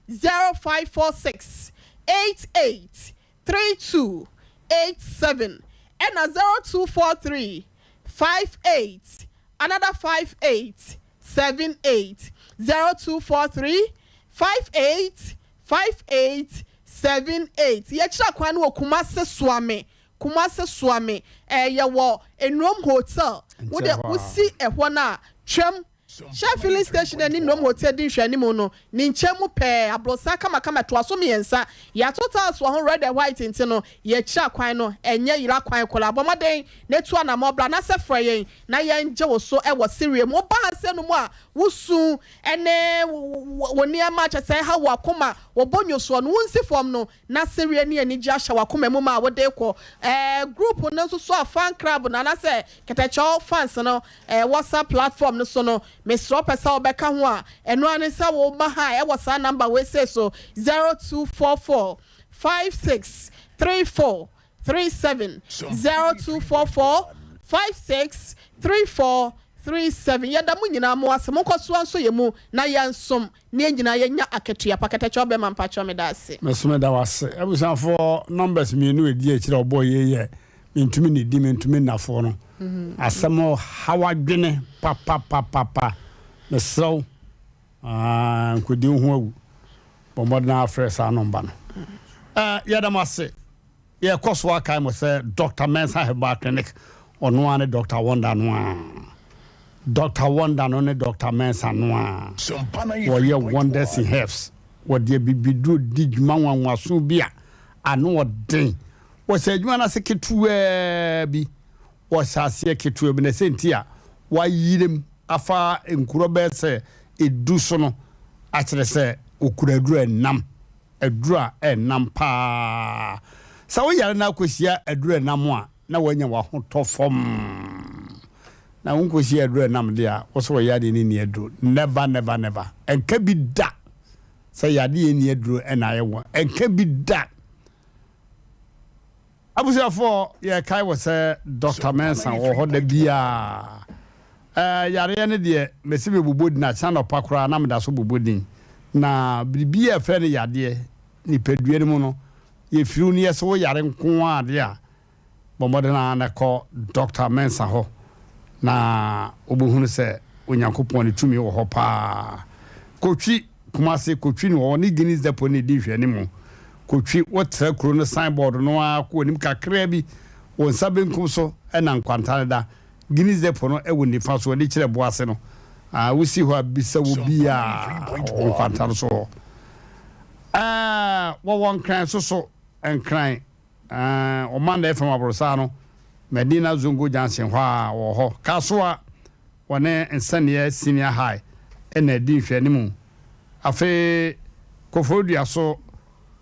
0546 88 32 87 ɛna 0243 58 another 58 78 0243 58 58 78 Yɛkyerɛ kwan no wɔ Kumasi Suame Kumasi Suame ɛɛ yɛwɔ Enuom Hotel wo deɛ wosi ɛhɔ no a twam Shell filling station a ɛne Nnom Hotel di nhwɛanim no, ne nkyɛn mu pɛɛ, aborosan kamakama ɛtoa so mmiɛnsa. Yɛato tiles wɔ ho red and white nti no, yɛakyira kwan no, ɛnyɛ yera kwan koraa. Bɔ mmɔden na tu anammɔn bra anaasɛ frɛ yɛn na yɛngye wo so wɔ sereɛ mu. Woba ha sɛ no mu a, wo su ne wo nneɛma kyerɛ sɛ ɛha w'akoma, wo bo nwosoɔ no, wonsi fam no, Na sereɛ ne anigyeɛ ahyɛ w'akoma mu ma a wode rekɔ. Ɛɛ group no nso so a fan club no anaasɛ kɛtɛkyɛw fans no ɛɛ WhatsApp platform no so no, mesrɛ wo pɛ sɛ wobɛka ho a, ɛno ara ne sɛ woma hi ɛwɔ saa number wei sei so, 0244 56 34 37, 0244 56 34. 37. Yɛda mo nyinaa mo ase. Monkɔ so ara nsɔ yɛn mu na yɛnsom na yɛn nyinaa yɛnya akatua pa. Kɛtɛkyɛw bɛma mpakyɛw meda ase. Me nso meda wo ase. Abusuafoɔ numbers mienu a ɛdi akyire a ɔbɔɔ yei yɛ mentumi nnidi mentumi nnafoɔ no asɛm haw adwene papapapapa mesrɛ wo ah, nkɔdi wo ho awu bɔ mmɔden ara frɛ saa nɔmba no. Eh, yɛda mo ase. Yɛkɔ so ara kae mo sɛ Dɔkta Mensah Herbal Clinic, ɔno ara ne Dɔkta Wonder no ara. Dɔkta Wonder no ne Dɔkta Mensah no ara. Wɔyɛ wonders in herbs. Wɔde abibiduro di dwuma nwanwaso bi a ano ɔden. Wɔhyɛ adwuma no ase ketewaa bi. Wɔhyɛ aseɛ ketewa bi na sɛ nti a wɔayerem afa nkuro bɛyɛ sɛ edu so no akyerɛ sɛ wɔkura aduro a ɛnam. Aduru a ɛnam paa. Sɛ woyare na akɔhyia aduru a ɛnam a, na woanya w'ahotɔ fam. Na wonkɔhyia aduru a ɛnam deɛ a, wo sɛ wɔyɛ adeɛ no nni aduro. Never, never, never. Ɛnka bi da sɛ yadeɛ nni aduro na ayɛ wo. Ɛnka bi da. Abusuafoɔ, yɛkae wɔ sɛ Dɔkta Mensah wɔ hɔ da biara. Ɛɛ, yareɛ no deɛ, mese mebobɔ din, akyena anɔpa koraa na meda so bobɔ din. Na biribi a yɛfrɛ no yadeɛ, nipadua no mu no, yɛfiri wo no yɛse wo yare nko ara deɛ a, bɔ mmɔden ara na kɔ Dɔkta Mensah hɔ na wobɛhunu sɛ Onyankopɔn ne tumi wɔ hɔ paa. Kotwi. Kumasi, Kotwi no ɔne Guinness Depot no redi nhwɛanimu. Kotwi, wotra kuro no sign board no ara kɔ anim kakraa bi, wo nsa benkum so na nkwanta no da. Guinness Depot no wɔ nifa so, ani kyerɛ Boase no. Wosi hɔ a, bisa obiara wɔ nkwanta no so hɔ. Wɔwɔ Nkran nso so, Nkran, Ɔman FM aborosaa no, Medina Zongo Junction hɔ ara wɔ hɔ. Kasoa, Wɔne Nsɛnneɛ Senior High na adi nhwɛanimu. Afei Koforidua so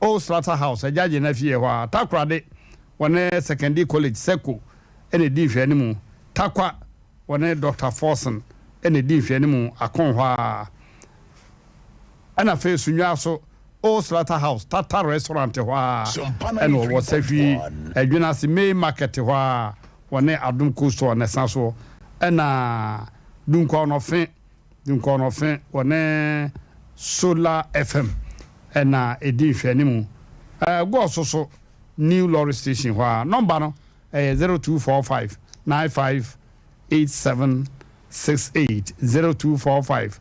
Old Slaughter House, Agya Gyena fie hɔ ara, Takorade, wɔne Sekandi College, Seko, na edi nhwɛanimu. Tarkwa, wɔne Dɔkta Forson na edi nhwɛanimu, Akon hɔ ara. Ɛna afei Sunyuaa so Old Slaughter House, Tata Restaurant hɔ ara na wɔwɔ. Sahwi, Adwenase Main Market hɔ ara Wɔne Adom Cold Store na ɛsan soɔ. Ɛna Dunkwa-Ɔnɔfe, Dunkwa-Ɔnɔfe, wɔne Solar FM na ɛdi nhwɛanimu. Ɛɛ Gɔɔ so New Lorry Station hɔ ara. Nɔmba no ɛyɛ 0245 95 8768, 0245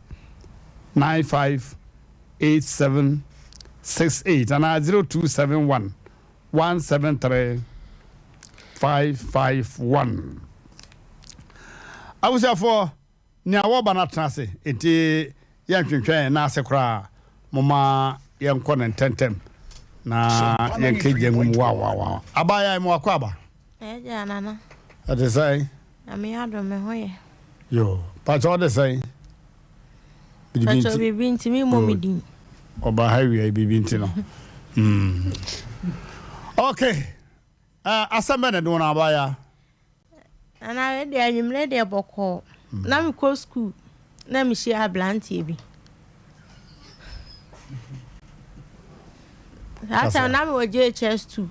95 8768 anaa 0271 173 551. Abusuafoɔ, nea wɔreba no atena ase, enti yɛntwentwɛn yɛn nan ase koraa. Momma yɛnkɔ no ntɛmntɛm na yɛnkɛgya ngu mu wawawawa. Abaayewa yi, mo akɔ aba? Ɛgya nana. Ɛte sɛn? Nyame adom me ho yɛ. Yo, pakyɛ ɔde sɛn? Biribi nti. Biribi nti mi mmɔ mi din. Ɔba ha wia yi biribi nti no. Mm. Okay. Uh, asɛm bɛ na ɛde wɔn abaya. Nana wei deɛ anwummerɛ deɛ bɔkɔɔ. Mm. Na mekɔ sukuu na mehyia aberanteɛ bi. Saa time na mewɔ JHS 2.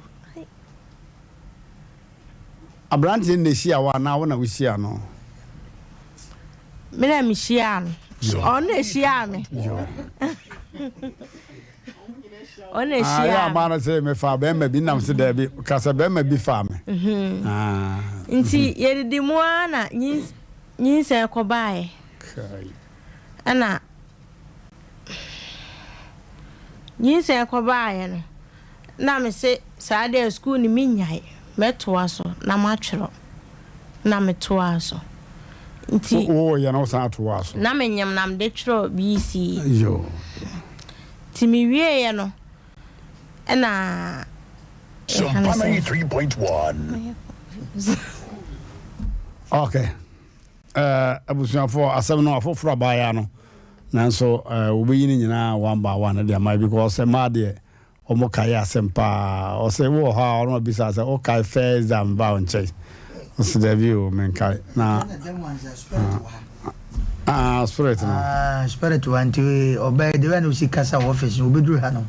Aberanteɛ no na ɛhyiaa wo anaa wo na wohyiaa no? Me na mehyiaa no. Ɔno na ɛhyiaa me. Ɔno na ɛhyiaa me. Ayɛ ama no sɛ mefaa bɛrima bi nam sɛ daabi ka sɛ bɛrima bi faa me. Mhm. Ah. Nti yɛdidi mu ara na nyinsɛn kɔbaeɛ. Ɛna Nyinsɛn kɔbaeɛ no, na mese saa deɛ sukuu no mennyae, mɛtoa so na matwerɛ. Na metoaa so. Nti. Wowoeɛ no wosan toaa so? Na menyem na mede twerɛɛ BC. Yoo. Nti mewieeɛ no, ɛna yɛka no sɛ. 93.1. Okay. Eh, abusuafoɔ, asɛm no afoforɔ abaayaa no, nanso eh, wɔbɛyi no nyinaa one by one de ama because mmaa deɛ wɔn kae asɛm paa. Ɔsɛ wowɔ hɔ a ɔno abisa sɛ wokae first da meba wo nkyɛn. Ɔsɛ daabi o menkae na ah, spirit no. Ah, spirit wa nti ɔbɛyɛ de wɛ na osi kasa wɔ office no obeduru ha no.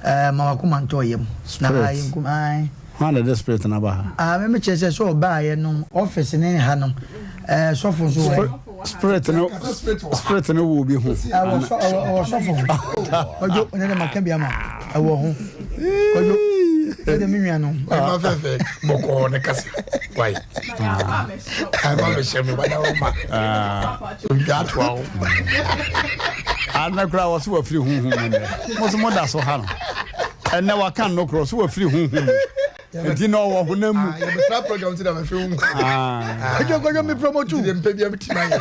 Eh, ma wakoma ntɔ yam. Na ha yɛnkum ai. Hwan na ɛde spirit no aba ha? Ah, me me kyerɛ sɛ sɛ ɔbaayɛ no office ne ha no eh, sɔfo nso wɔ. Spirit no spirit no wɔ obi ho. Ɛwɔ sɔ ɛwɔ sɔfo ho. Kwadwo ɔnyɛ dɛ maka bi ama ɛwɔ ho. Kwadwo ɛdɛ me nua no. Ɛma fɛfɛ bɔkɔɔ ne kasa wai. Ɛma mehyɛ me bada wo ma. Odwa atoa wo. Ana kura wɔ so wafiri huhu mu nnɛ. Mo so mo da so ha no. Ɛnɛ waka nnokorɔ so wafiri huhu mu. Nti na ɔwɔ honam mu. Ah, yɛbɛtra program ti na mɛfɛ hu. Ah. Kwadwo kwadwo mi promote. Nti mpɛ bi abɛti ma yɛ.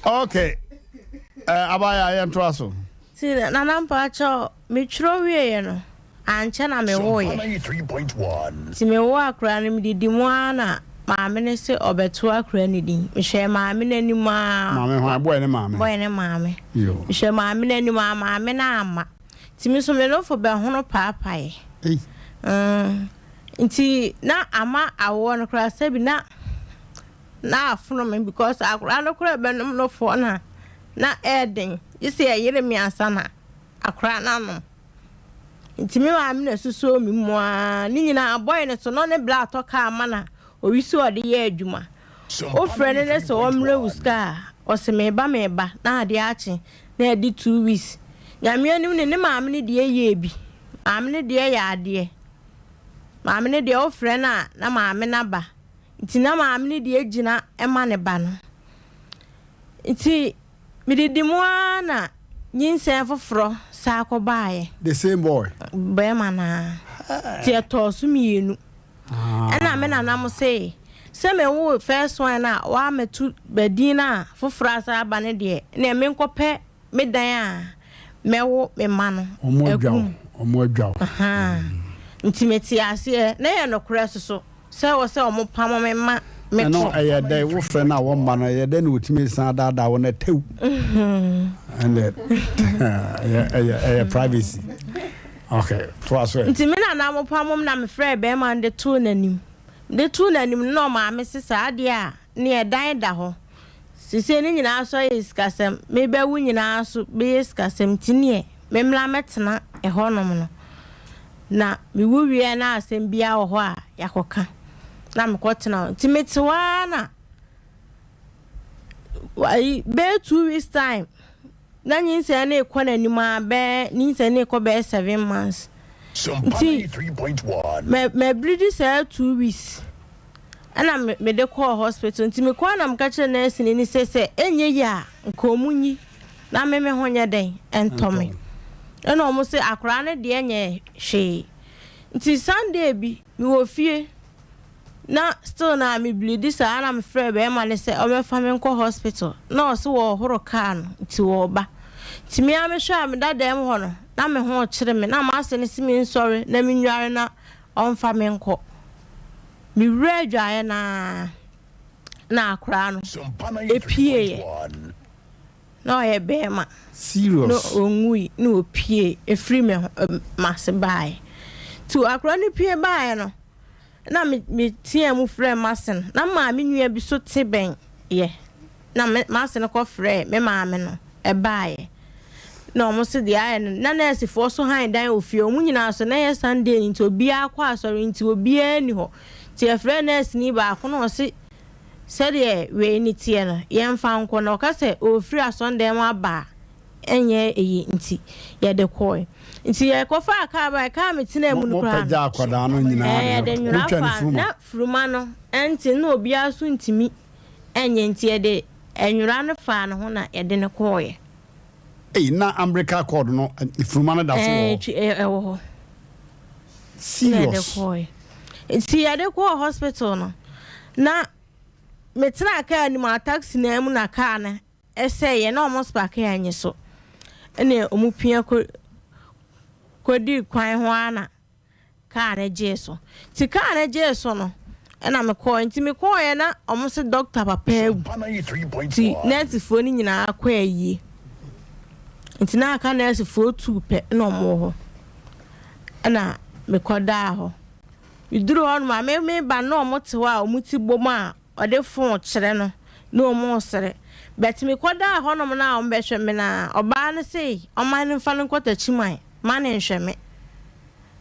Okay. Eh, abaya yɛntoa so. Nti Nana mpakyɛw metwerɛ wieɛ no ankyɛ na mewoeɛ. Nti mewoo akora no medidi mu ara na maame no se ɔbɛto akora no din. Mehwɛɛ maame no anim ara. Maame hwan? Boy no maame? Boy no maame. Yo. Mehwɛɛ maame no anim ara maame no amma. Nti me nso me nofo bɛhono paapaeɛ. Ei. Mm, nti na ama awoɔ no koraa sɛbi na na afono me because akwadaa no koraa bɛnom nofoɔ no a na ɛyɛ den gye sɛ yɛyere me ansa na akwadaa no anom. Nti me maame na ɛsusoo me mu ara ne nyinaa bɔe no so na ɔne bla atɔ kaa ma na owi so ɔde yɛ adwuma. Wofrɛ no ne sɛ ɔmmrɛ wo sika a ɔse meba meba na adeɛ akye na adi two weeks. Nyame anim no ne maame no deɛ yɛɛ bi. Maame no deɛ yɛ adeɛ. Maame no deɛ wofrɛ no a na maame no aba. Nti na maame no deɛ gyina ma ne ba no. Nti medidi mu ara na nyinsɛn foforɔ saa kɔbaeɛ. The same boy? Bɛrima no ara. Nti ɛtɔɔ so mmienu. Ɛna me nana mo se sɛ me wo first one no a wamɛto badin no a foforɔ asan aba no deɛ ɛneɛ menkɔpɛ me dan a mɛwo me mma no Ɔmo adwa agu wo, mu. ɔmo adwa wo. Ahaa. Nti mete aseɛ. Na ɛyɛ nokorɛ soso sɛ ɛwɔ sɛ ɔmo pamo me ma me Ɛno kɔ. ɛyɛ dɛn wo frɛ no a wɔmma no ɛyɛ dɛn na wɔtumi san daadaa wo na tɛw ɛnɛ ɛyɛ ɛyɛ ɛyɛ privacy okay toa so ɛ. Nti me nana mo pamo me na me frɛɛ bɛɛma no de too n'anim. Mede too n'anim no na ɔmaa me se saa deɛ a neɛ dan da hɔ. Sesei ne nyinaa so ayɛ sikasɛm, mebɛwo nyinaa so bɛyɛ sikasɛm nti neɛ memmra mɛtena ɛhɔnom no. Na mewu wieɛ na asɛm biara wɔ hɔ a yɛakɔka na mekɔtena hɔ. Nti mete hɔ ara na ayi bɛyɛ two weeks time na nyinsɛn no rekɔ n'anim ara bɛyɛ nyinsɛn no rekɔ bɛyɛ 7 months. Nti mɛ mɛbridi saa 2 weeks ɛna me mede kɔɔ hospital. Nti mekɔɔ na meka kyerɛ nurse ni no sɛ sɛ ɛnyɛ yie a nka ɔmo nyi na me me ho nyɛ dɛn ɛntɔ me. Ɛna ɔmo se akwadaa no deɛ nyɛ hwee. Nti Sunday bi mewɔ fie na still na me bleedi saa na mefrɛɛ bɛrima no sɛ ɔmmɛfa me nkɔ hospital na ɔse wɔɔhoro car no nti wɔɔba. Nti me ara mehwɛ a meda dɛm hɔ no na me ho rekyere me na m'ase no se mensɔre na menware na ɔmfa me nkɔ. Mewura adwaeɛ no ara na akwadaa no ɛpieeɛ na ɔyɛ bɛrima. Na Serious. ɔnwui na ɔpie ɛfiri me ho m'ase baeɛ. Nti akwadaa no pie baeɛ no na me meteaa mu frɛɛ m'ase no na maame nua bi so te bɛn yɛ na me m'ase no kɔfrɛɛ me maame no ɛbaeɛ na wɔn se deɛ ayɛ no na nɛɛsefoɔ so han dan wɔ fie wɔn nyinaa so na ɛyɛ Sunday nti obiara kɔ asɔre nti obiara nni hɔ nti yɛfrɛɛ nɛɛseni baako na ɔse sɛdeɛ wei ne teɛ no yɛmfa nkɔ na ɔka sɛ ɔrefiri asɔndan mu aba a ɛnyɛ eyi nti yɛde kɔe nti yɛkɔfaa kaa bae kaa metenaa mu no Mo koraa no pagya akwadaa no nyinaa ɛɛ de yɛde no nwera motwa ne faa furuma. na furuma no ɛnte na obiara so ntumi ɛnyɛ nti yɛde nwera no faa ne ho na yɛde no kɔɔeɛ. Ei na umbilical cord no furuma no da so wɔ Ɛɛ hɔ. twi ɛwɔ hɔ. Na yɛde Serious. kɔɔeɛ nti yɛde kɔɔ hospital no na metenaa kaa no mu a taxi naa mu na kaa no ɛsɛeɛ na ɔmo spark anyi so ɛna ɔmo pia kɔ kɔdii kwan ho ara na kaa no gyee so nti kaa no gyee so no ɛna mekɔɔ nti mekɔɔeɛ na ɔmo se doctor papa awu nti nɛɛsefoɔ no nyinaa kɔ ayie nti na aka nɛɛsefoɔ tuu pɛ na ɔmo wɔ hɔ ɛna mekɔdaa hɔ meduru hɔ nom a me meba na ɔmo te hɔ a ɔmo ti bom a ɔde phone kyerɛ no na ɔmo resere but mekɔdaa hɔ nom na ɔmo bɛhwɛ me na ɔbaa no se ɔma no mfa no nkɔ Takyiman ma ne nhwɛ me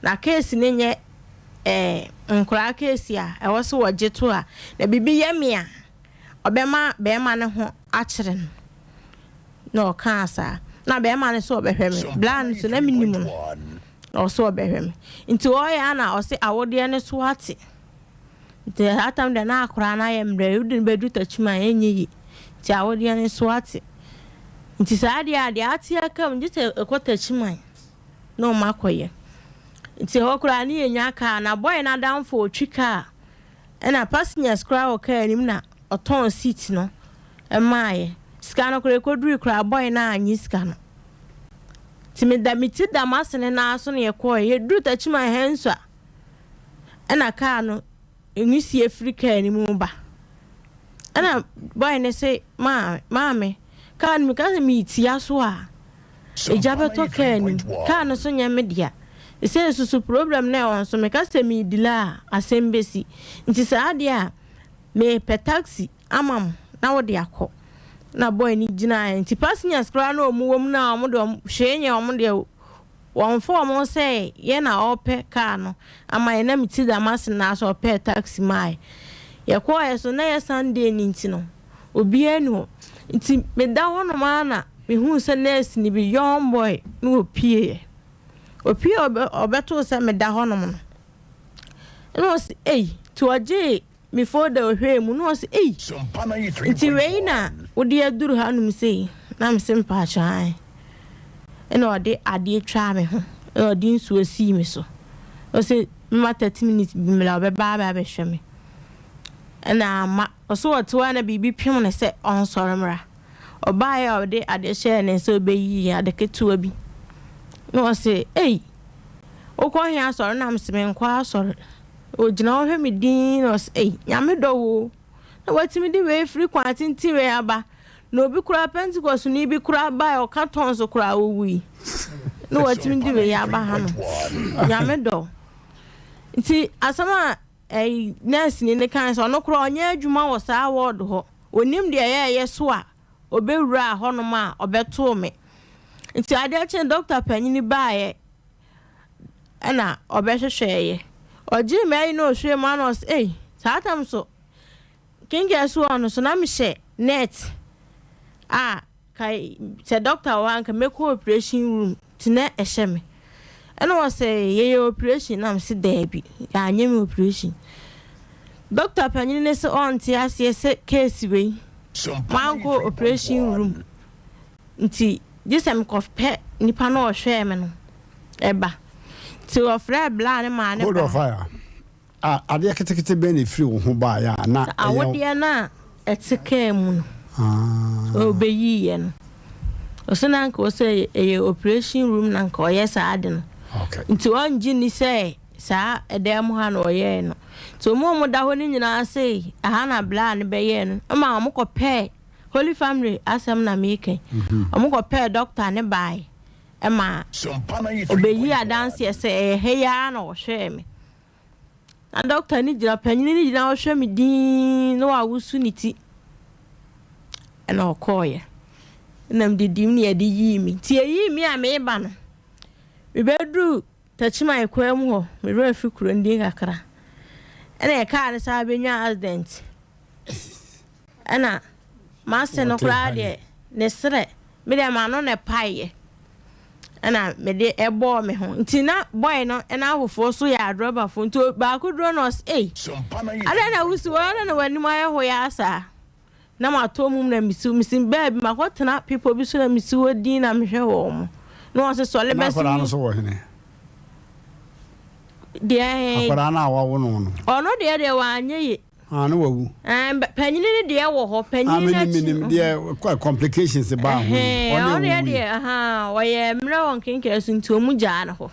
na case no nyɛ ɛɛ nkoraa case a ɛwɔ so wɔgye to a na biribi yɛ me a. ɔbɛma bɛrima no ho akyere no. Na ɔkaa saa. Na bɛrima no sɛ ɔbɛhwɛ me. Bla no so na menim no. Na ɔsɛ ɔbɛhwɛ me. Nti ɔyɛ a na ɔse awodeɛ no so ate. Nti saa tam deɛ na akoraa no ayɛ mmerɛ, wode no bɛduru takyim a ɛnyɛ yie. Nti awodeɛ no so ate. Nti saa deɛ a deɛ ate aka mu gye sɛ ɛkɔ takyiman na ɔmo akɔyɛ. Nti ɛhɔ koraa ne yɛnya kaa na bɔyɛ no adamfo ɔtwi kaa ɛna passengers koraa wɔ kaa anim na ɔtɔn seat no ɛmaayɛ. Sika no koraa ɛkɔdurui koraa bɔyɛ no annye sika no. Nti meda me ti da m'asene nan so na yɛkɔɔɛ. Yɛduru takyiman Hɛnsua ɛna kaa no nwusie firi kaa no mu ba. Ɛna boy no se maa maame kaa no meka sɛ meretia so a egya bɛtɔ kaa no mu. Kaa no so nyɛ me dea. Sɛ nso so problem no a ɛwɔ nso meka sɛ meredila a asɛm bɛsi. Nti saa deɛ a mepɛ taxi ama mo na wode akɔ. Na boy no gyinaeɛ. Nti passengers koraa na wɔn wɔ mu no a wɔn deɛ hwee nyɛ wɔn deɛ Wɔmfa wɔn ho sɛ yɛn na ɔrepɛ kaa no ama yɛn na me ti da m'asene na asɛ ɔpɛɛ taxi maa yɛn. Yɛkɔɔeɛ so na ɛyɛ Sunday no nti no obiara nni hɔ. Nti meda hɔnom ara na mehuu sɛ nurse ni bi, young boy na ɔpieeɛ. Ɔpie a ɔbɛtoo sɛ meda hɔnom no ɛna ɔse ei, nti ɔgyee Me folder ɔhwɛɛ mu na ɔse ei nti wei na wode aduru hanom sei? Na mese mpakyɛ ae. Ɛna ɔde adeɛ twaa me ho ɛna ɔde nsuo sii me so. Ɔse mema 30 minutes bi mmra ɔbɛba aba abɛhwɛ me. Ɛna amma ɔse ɔte hɔ a na biribi pem no sɛ ɔnsɔre mmra. Ɔbaeɛ a ɔde adeɛ hyɛɛ ne nsa ɔbɛyii ade ketewa bi na ɔse ei wokɔ he asɔre? Na mese menkɔ asɔre. Ogyina hɔ hwɛ me dinn na ɔse, Ei, Nyame dɔ wo o, na watumi de wei firi kwan tenten wei aba, na obi koraa, Pentekostni bi koraa bae, ɔka tɔn so koraa owui, na watumi de wei aba hanom. Nyame dɔ wo. Nti asɛm a ɛyi nɛɛseni no kae sɛ ɔno koraa ɔnyɛ adwuma wɔ saa ward hɔ, onim deɛ yɛɛyɛ so a obewuraa hɔnom a ɔbɛtoo me. Nti adeɛ kyee dɔkta panyini baeɛ, Ɛna ɔbɛhwehwɛeɛ. Ɔgyee me ayi na ɔhwɛɛ mu ana ɔse ei saa tam so kinkyɛ so wɔ no so na mehyɛ net a ka sɛ doctor wɔ hɔ a nka mɛkɔ operation room nti na ɛhyɛ me. Ɛna ɔse yɛyɛ operation na mese daabi yɛanyɛ me operation. Doctor panyini no se ɔnte aseɛ sɛ case wei mankɔ operation room Nti gye sɛ mekɔpɛ nipa no a ɔhwɛɛ me no ba. Nti wɔfrɛɛ bla no maa no Hold on baa. fire. Ah, adeɛ ketekete bɛn na ɛfiri wo ho baeɛ a na Sɛ ɛyɛ wo? awodeɛ no a ɛte kaa mu no Ah. ɔbɛyiiɛ no. Ɔse na anka ɔsɛ ɛyɛ operation room na anka ɔyɛ saa ade no. Okay. Nti ɔngye nni sɛ saa ɛdan mu ha na ɔyɛɛ no. Nti wɔn a wɔda hɔ no nyinaa se ɛha na bla no bɛyɛɛ no. Ɛma wɔkɔpɛɛ Holy family asɛm na meka yi. Ɔmo kɔ pɛɛ doctor no bae ma ɔbɛyii adanseɛ sɛ ɛyɛ ha yi ara na ɔhwɛɛ me. Na doctor no gyina, panyini no gyina hɔ hwɛ me dinn na wawoso ne ti. Ɛna ɔkɔɔeɛ. Ɛna mede dim na yɛde yii me. Nti yɛyii me a meba no, mebɛduru Techiman kwan mu hɔ, me werɛ afi kuro no din kakra. Ɛna yɛ kaa no saa bɛnyaa accident. Ɛna m'ase no koraa deɛ ne serɛ me deɛ m'ano na ɛpaeɛ ɛna mede ɛbɔɔ me ho nti na boy no ɛna afoforɔ so yɛ adrɔbafoɔ nti baako duro na ɔsɛ ei adɛn na wosi hɔ adɛn na w'anim ayɛ hoyaa saa na matɔ mum na mesi mesi baabi makɔtena bepɔ bi so na mesi hɔ din na mehwɛ wɔn mo na wɔn sɛ sɔle Na bɛsi akwadaa no so wɔ hene? Deɛ Akwadaa no a wawo no no. Ɔno deɛ deɛ wanyɛ ye. Ah, ne wawu. Ɛn, panyini no deɛ wɔ hɔ. Panyini ah, no akyi. Menim deɛ complications baa ho. Ɔno deɛ deɛ, ɔyɛ mmerɛ wɔ nkenkɛn so nti ɔmu gyaa no hɔ.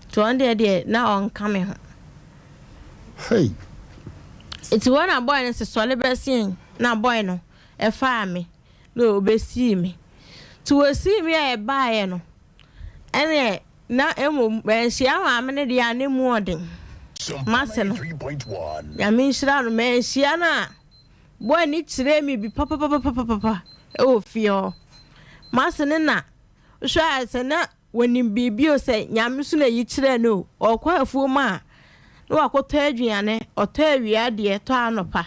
Nti ɔno deɛ deɛ na ɔnka me ho. Hey. Nti hɔ na boy no sɛ sɔle bɛsee na boy no ɛfaa me na ɔbɛsii me. Nti wɔsii me a ɛbaeɛ no ɛneɛ Na mmom manhyia maame no deɛ a na emu ɔden. Mase no, Nyame nhyira no, manhyia no a, boy no kyerɛɛ me bi papapapapapa wɔ fie hɔ. Mase no na, wohwɛ a sɛ na wɔnim biribi o, sɛ Nyame so na yi kyerɛɛ no o, ɔkɔ afuom a, na wakɔtɔ aduane, ɔtɔ awia deɛ, tɔ anɔpa.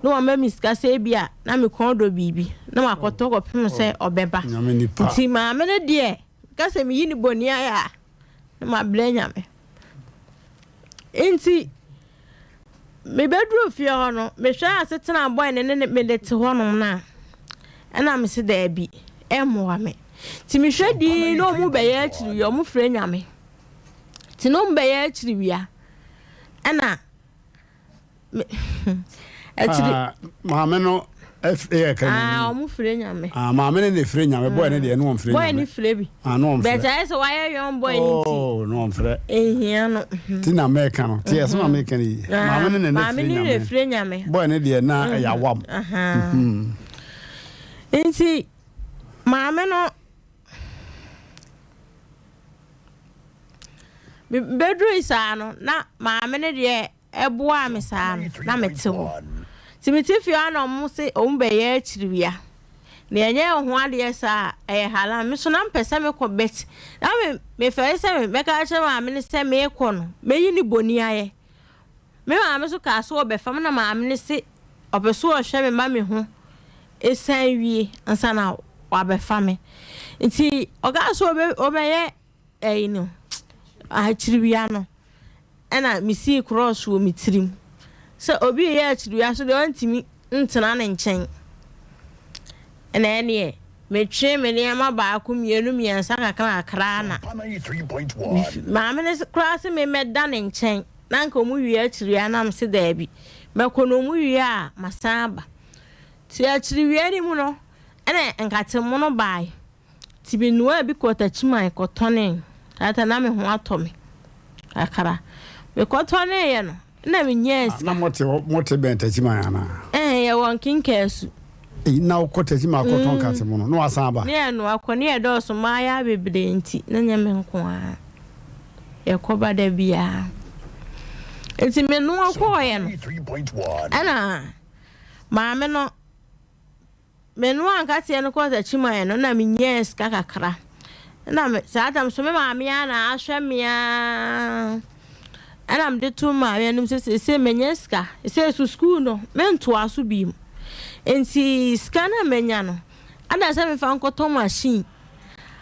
na wama me sika sɛ ebi a na me kɔn dɔ biribi na makɔtɔ kɔpem sɛ ɔbɛba. Nti maame no deɛ meka sɛ meyi ne bɔni ayɛ a na mabrɛ Nyame. Nti mebɛduruu fie hɔ no, mehwɛɛ asetena bɔe no ne mede te hɔnom no a, ɛna mese daabi, ɛmmoa me. Nti mehwɛ dinn na ɔmu bɛyɛ akyiri wia, ɔmu frɛ Nyame. Nti na ɔmu bɛyɛ akyiri wia, ɛna me akyiri. Ah, maame no yɛ kramoni. Ah, ɔmo frɛ Nyame. Ah, maame no na efrɛ Nyame, boy no deɛ no ɔmfrɛ Nyame. Boy no frɛ bi. Ah, no ɔmfrɛ. But ayɛ sɛ wayɛ young boy no nti. Oh, no ɔmfrɛ. Ehia no. Ti na mɛka no, ti ɛsɛ ma mɛka no yi. Maame no na Maame no na efrɛ Nyame. Boy no deɛ na ɛyɛ awam. Nti maame no bɛdurui saa no na maame no deɛ ɛboaa me saa no, na mete hɔ. Nti mete fie hɔ a na wɔn se wɔn bɛyɛ akyiriwia. Na yɛnyɛ ho adeɛ saa a, ɛyɛ haram. Me nso na mepɛ sɛ mekɔ but na me mefɛre sɛ mɛka akyerɛ maame no sɛ meekɔ no, mɛyi ne boni ayɛ. Me maame nso kaa sɛ ɔbɛfa me na maame no se ɔpɛ sɛ ɔhwɛ me ma me ho san wie ansa na wabɛfa me. Nti ɔkaa sɛ ɔbɛyɛ ɛyi no, akyiriwia no. Ɛna mesii krɔɔs wɔ me tirim sɛ obi reyɛ akyiriwia so deɛ ɔntumi ntena ne nkyɛn. Ɛna ɛneɛ metwee me nneɛma baako mmienu mmiɛnsa kakra kakra na maame no koraa se memmɛda ne nkyɛn na anka ɔmo wie akyiriwia na mese daabi mɛkɔ na ɔmo wie a masan aba. Nti akyiriwia no mu no ɛna nkate mono bae. Nti me noaa bi kɔɔ Takyiman kɔtɔnee. That time na me ho atɔ me kakra. Me kɔtɔneeɛ no na me nyaa sika. Na mote hɔ mote bɛn Takyiman anaa? Ɛɛ yɛwɔ Nkenkaasu. Eyi na wokɔ Takyiman akɔtɔn nkate mono na wasan aba? Ne yɛ noa kɔ ne yɛ dɔɔso mmaayaa bebree nti na nyɛ me nko ara. Yɛkɔ ba da biara. Nti me noa kɔɔeɛ no ɛna maame no. Menoaa nkateɛ no kɔɔ Techiman no na menyaa sika kakra. Ɛna me saa tam so me maame ara na ahwɛ me ara. Ɛna mede to maame anim sɛ seesei manya sika. Seesei so sukuu no mentoa so bio. Nti sika no a manya no, ada sɛ memfa nkɔtɔ machine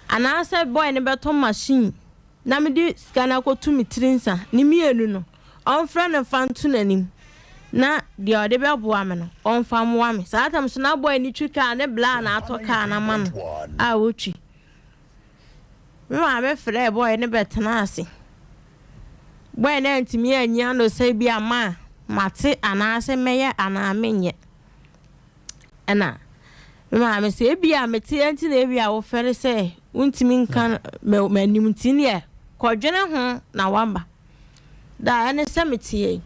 anaasɛ boy no bɛtɔ machine na mede sika no akɔtu me tiri nsa ne mmienu no, ɔmfrɛ no mfa nto n'anim na deɛ ɔde bɛboa me no, ɔmfa mmoa me. Saa tam so na boy no twi kaa, ne bla na atɔ kaa no ama no a ɔtwi. Me maame frɛɛ boy no bɛtenaa ase. Boy no antumi anyi ano sɛ bi a ma mate anaasɛ mɛyɛ anaa menyɛ. Ɛna me maame sɛ ebia mete nti na ebia wofɛre sɛ wontumi nka m'anim nti neɛ kɔdwene ho na waba. Da ɛne sɛ mete yi.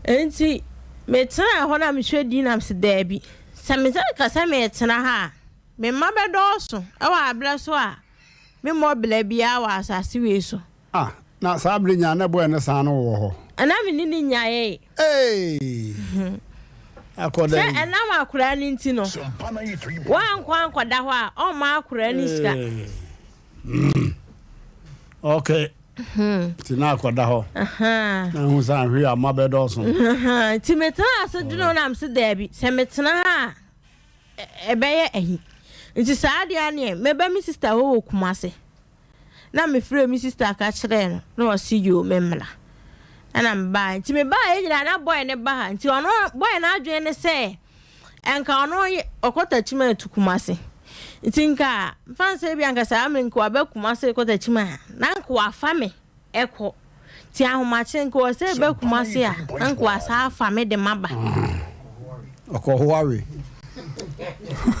Nti metenaa hɔ na mehwɛ din na mese daabi. Sɛ mesɛ ka sɛ metena ha a, me mma bɛdɔɔso wɔ aberɛ so a memmɔ bla biara wɔ asase wei so. Ah, na saa bere nyinaa na boy no san no wɔ hɔ. Na me ne no nyaee. Hey! Akɔda Sɛ yi. ɛnam akwadaa no nti no, woankɔ ankɔda hɔ a, ɔmma akwadaa no sika. Hey. Mm. Okay. Nti na akɔda hɔ. Na ehu sɛ ahwe a mma bɛdɔɔso. Nti metena ase dwene ho na mese daabi, sɛ metena ha a, ɛbɛyɛ ahi. Nti saa adeɛ a neɛ, mɛba me sister hɔ wɔ Kumase. Na me frɛɛ me sister ka kyerɛɛ no na ɔse yoo me mmra. Ɛna me baa nti me baa yɛ nyinaa na boy no ba ha nti ɔno boy no adwene ne sɛ ɛnka ɔno ɔkɔ Tachiman tu Kumase nti nka mfa nsɛ bi anka saa mmerɛ nka waba Kumase kɔ Tachiman a na nka wafa me ɛkɔ nti ahomakye nka ɔsɛ ba Kumase a na nka wasa afa me de maba. Ɔkɔ hoawe.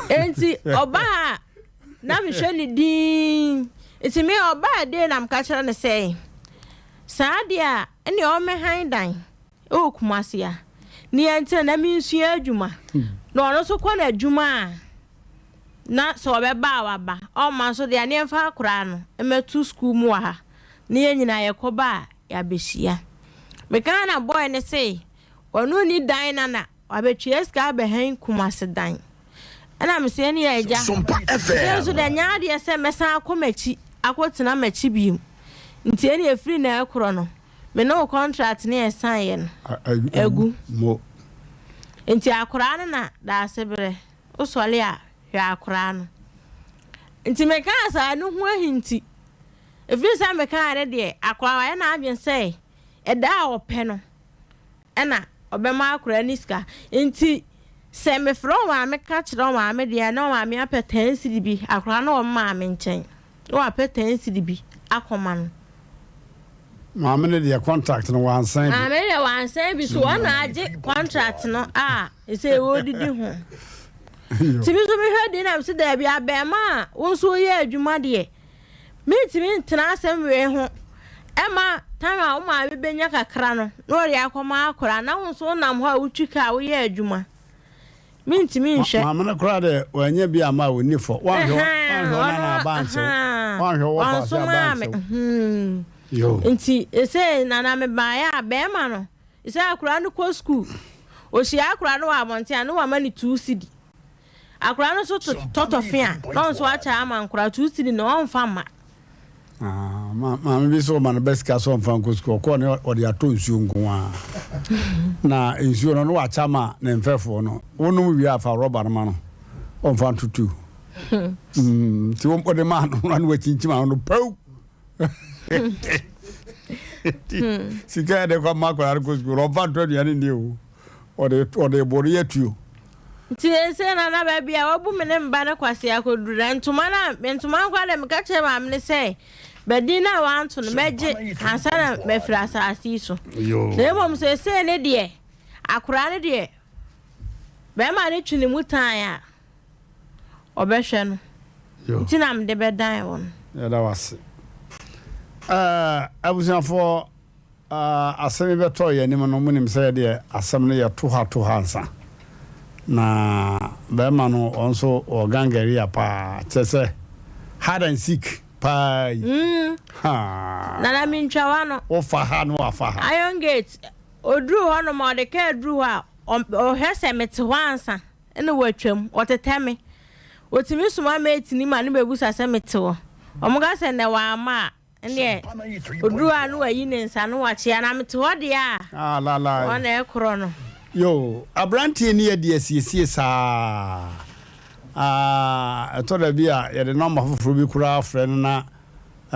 Nti ɔbaa Na mehwɛ no dinn. Nti me ɔbaa dei na meka kyerɛ no sɛ, saa deɛ a ɛneɛ ɔmmɛhan dan wɔ Kumasi a, ne yɛntena na mensua adwuma. Na ɔno nso kɔ n'adwuma a, na sɛ ɔbɛba a waba, ɔmma nso deɛ a ne yɛmfa akwadaa no mmɛto sukuu mu wɔ ha, na yɛn nyinaa yɛkɔba a yɛabɛhyia. Mekaa na boy no se ɔno nni dan na na Wabɛtua sika abɛhan Kumase dan. Ɛna mese ɛneɛ agya, sesei nso deɛ ɛnyɛ adeɛ sɛ mɛsan akɔ m'akyi akɔtena m'akyi bio. Nti ɛneɛ ɛfiri nnɛ rekorɔ no, me ne wo contract no a yɛsaeɛ no, agu. Nti akoraa no na Daasebrɛ, wosɔre a hwɛ akoraa no. Nti mekaa saa no ho ahi nti, ɛfiri sɛ mekaa no deɛ, akoraa wayɛ n'adwene sɛ ɛda a ɔpɛ no ɛna ɔbɛma akoraa no sika. Nti sɛ mefrɛ ɔmaame ka kyerɛ ɔmaame deɛ a, na ɔmaame apɛ ten cedi bi, akoraa no wɔ me maame nkyɛn. Na wapɛ ten cedi bi akɔma no. Maame no deɛ contract no wansan bi. Maame no deɛ wansan bi so ɔna agye contract no a ɛsɛ wɔdidi ho. Nti me nso mehwɛ deɛ na mese daabi abɛɛma a wo nso woyɛ adwuma deɛ mentumi ntena asɛm wei ho ɛma time a wo maame bɛnya kakra no na ɔde akɔma akora na wo nso wonam hɔ a wotwi kaa woyɛ adwuma. Mentumi nhwɛ. Maame no koraa deɛ wanya bi ama a ɔnni fɔ. Wanhwɛ wanhwɛ wo nana aba ankye wo. Wanhwɛ wo wɔfa ase aba ankye wo. Yoo. Nti ɛsɛ nana mebaeɛ a bɛrima no ɛsɛ akwadaa no kɔ sukuu ɔhyia akwadaa no wɔ abɔnten a ne wama no tuu sidi akwadaa no nso tɔtɔ fe a na ɔnso akyɛ ama nkwadaa tuu sidi na ɔmfa mma. Ah, maame bi sɛ ɔma no bɛ sika sɛ ɔmfa nkɔ sukuu ɔkɔɔ ne ɔde atɔ nsuo nko ara na nsuo no no wakyɛ ama ne mfɛfoɔ no wonom wie afa rɔba no ma no ɔmfa ntoto mm, nti ɔde maa no na wakyinkyim ano no pɛw sika yɛde kɔ ma akwadaa no kɔ sukuu no ɔmfa ntɔ aduane nni o ɔde ɔde bɔ no yɛ tuo. Nti seesei na na baabi a wabu me ne me ba no kwasea akɔduru na ntoma no a ntoma no koraa deɛ meka kyerɛ maame no sɛ badin no a wanto no mɛgye ansa na mafiri asase yi so na mmom seesei ne deɛ akoraa no deɛ bɛrima no twe ne mu tan a ɔbɛhwɛ no nti na mede bɛdan wɔn. Yɛda wo ase. Ɛɛ abusuafoɔ. Asɛm yi bɛtɔɔ yɛn anim no, monim sɛ yɛdeɛ asɛm no yɛto ha to ha ansa. Na barima no ɔno nso wɔ gangaria paa, kyerɛ sɛ hide and seek paa yi. Mm. Haa. Nana mentwa w'ano. Wofa ha na wafa ha. Iron Gate, ɔduruu hɔ nom a, ɔde kaa duru hɔ a, ɔhwɛ sɛ mete hɔ ansa na watwam, ɔtetɛ me. Ɔtumi soma mate ni ma no bɛbusa sɛ mete hɔ. Wɔka sɛ nnɛ wamma a, Ɛnneɛ ɔduru hɔ a na wayi ne nsa na wakyea na mete hɔ deɛ a Ah, lalai. wɔn na ɛkorɔ no. Yoo, aberanteɛ ni yɛde asiesie saa. Ah, ɛtɔ da bi a yɛde nɔmba foforɔ bi koraa frɛ no na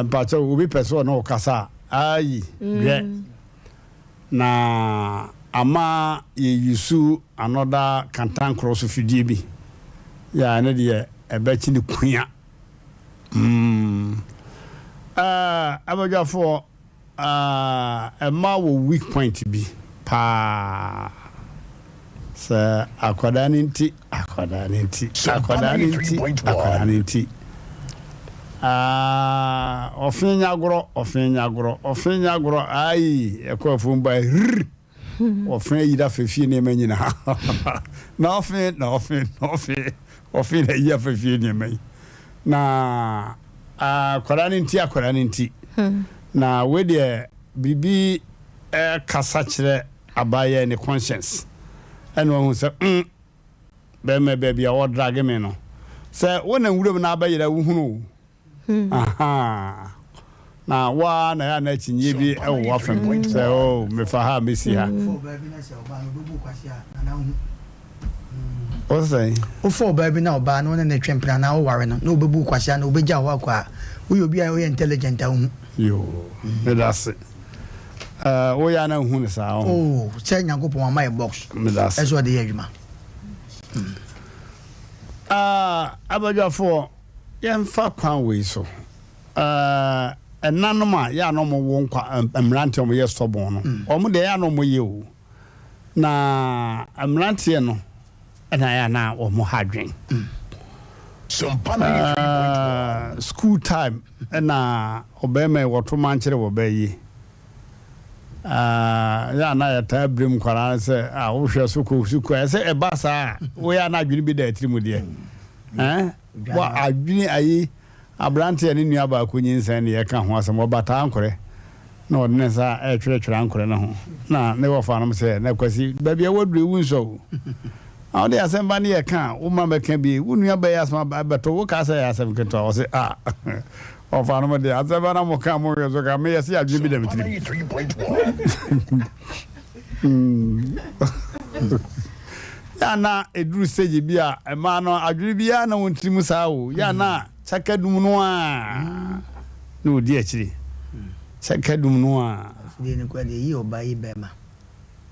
mpakyɛw obi pɛ sɛ ɔne wo kasa a, ayi, dwɛ. Na ama yɛ use another kantankorɔ so fidie bi. Yɛ a ɛno deɛ ɛbɛkye no kua. Mm. Eh, abadwafoɔ, eh, mmaa wɔ weak point bi paa. Sɛ akwadaa no nti, akwadaa no nti, akwadaa no nti, akwadaa no nti. Ah, ɔfe nyagorɔ, ɔfe nyagorɔ, ɔfe nyagorɔ, ayi, ɛkɔ afuom ba, rrr. Ɔfe ayi da fɛ fie nneɛma nyinaa. Na ɔfe, na ɔfe, na ɔfe, ɔfe na ayi afa fie nneɛma yi. Na akwadaa no nti, akwadaa no nti. Na wei deɛ biribi kasa kyerɛ abaayewa ne conscience. Ɛna ɔhu sɛ mm, bɛrima baabi a ɔdrage me no. Sɛ wonam wuram na abɛyera wohunu o. Ahaa. Na wo ara na ɛyɛ a na akyinnyeɛ bi wɔ w'afam sɛ, oh, mefa ha a mɛsi ha. Wo sɛ sɛn? Wofa ɔbaa bi na ɔbaa no wo ne no twe mpena anaa woware no na ɔbɛbu wo kwasea anaa ɔbɛgya wo hɔ akɔ a, woyɛ obi a woyɛ intelligent a wohu. Yoo, meda ase. Eh, woyɛ a na wohu no saa, wohu? Oh, sɛ Nyankopɔn wama yɛ box. Meda ase. Ɛsɛ ɔde yɛ adwuma. Ah, abadwafoɔ. Yɛmfa kwan wei so. Ɛnanom a yɛ a na wɔwo nkwa mmeranteɛ a wɔyɛ stubborn no, wɔn deɛ yɛ a na wɔyɛ o. Na mmeranteɛ no na yɛ a na wɔn ha adwen. School time na ɔbarima yi wɔto mankyere wɔ bɛ yi. Yɛ a na yɛtaa birim nkwadaa no sɛ a wohwɛ so kɔ sukuu a ɛsɛ ɛba saa a woyɛ a na adwene bi da atiri mu deɛ. Ɛn Wɔ adwene ayi aberante a ne nua baako nyinsɛn ne yɛka ho asɛm, ɔbataa ankorɛ na ɔde ne nsa retwerɛtwerɛ ankorɛ no ho na ne wɔfanom sɛ, Na Kwasi, baabi a woaduru yi wonsua o. Na wode asɛm ba ne yɛka a, womma mɛka bi, wo nua bɛyɛ asɛm abɛto wo kaa sɛ ɛyɛ asɛm ketewa. Ɔse, Ah, wɔfanom deɛ, asɛm ba na moka a monhwɛ so ka, meyɛ se adwene bi da me tirim. Yɛ a na ɛduru stage bi a mmaa no adwene biara na wɔn tiri mu saa o. Yɛ a na kyaka dum no a na ɔdi akyire. Kyaka dum no a. Afidie no kura deɛ yi ɔbaa yi bɛrima.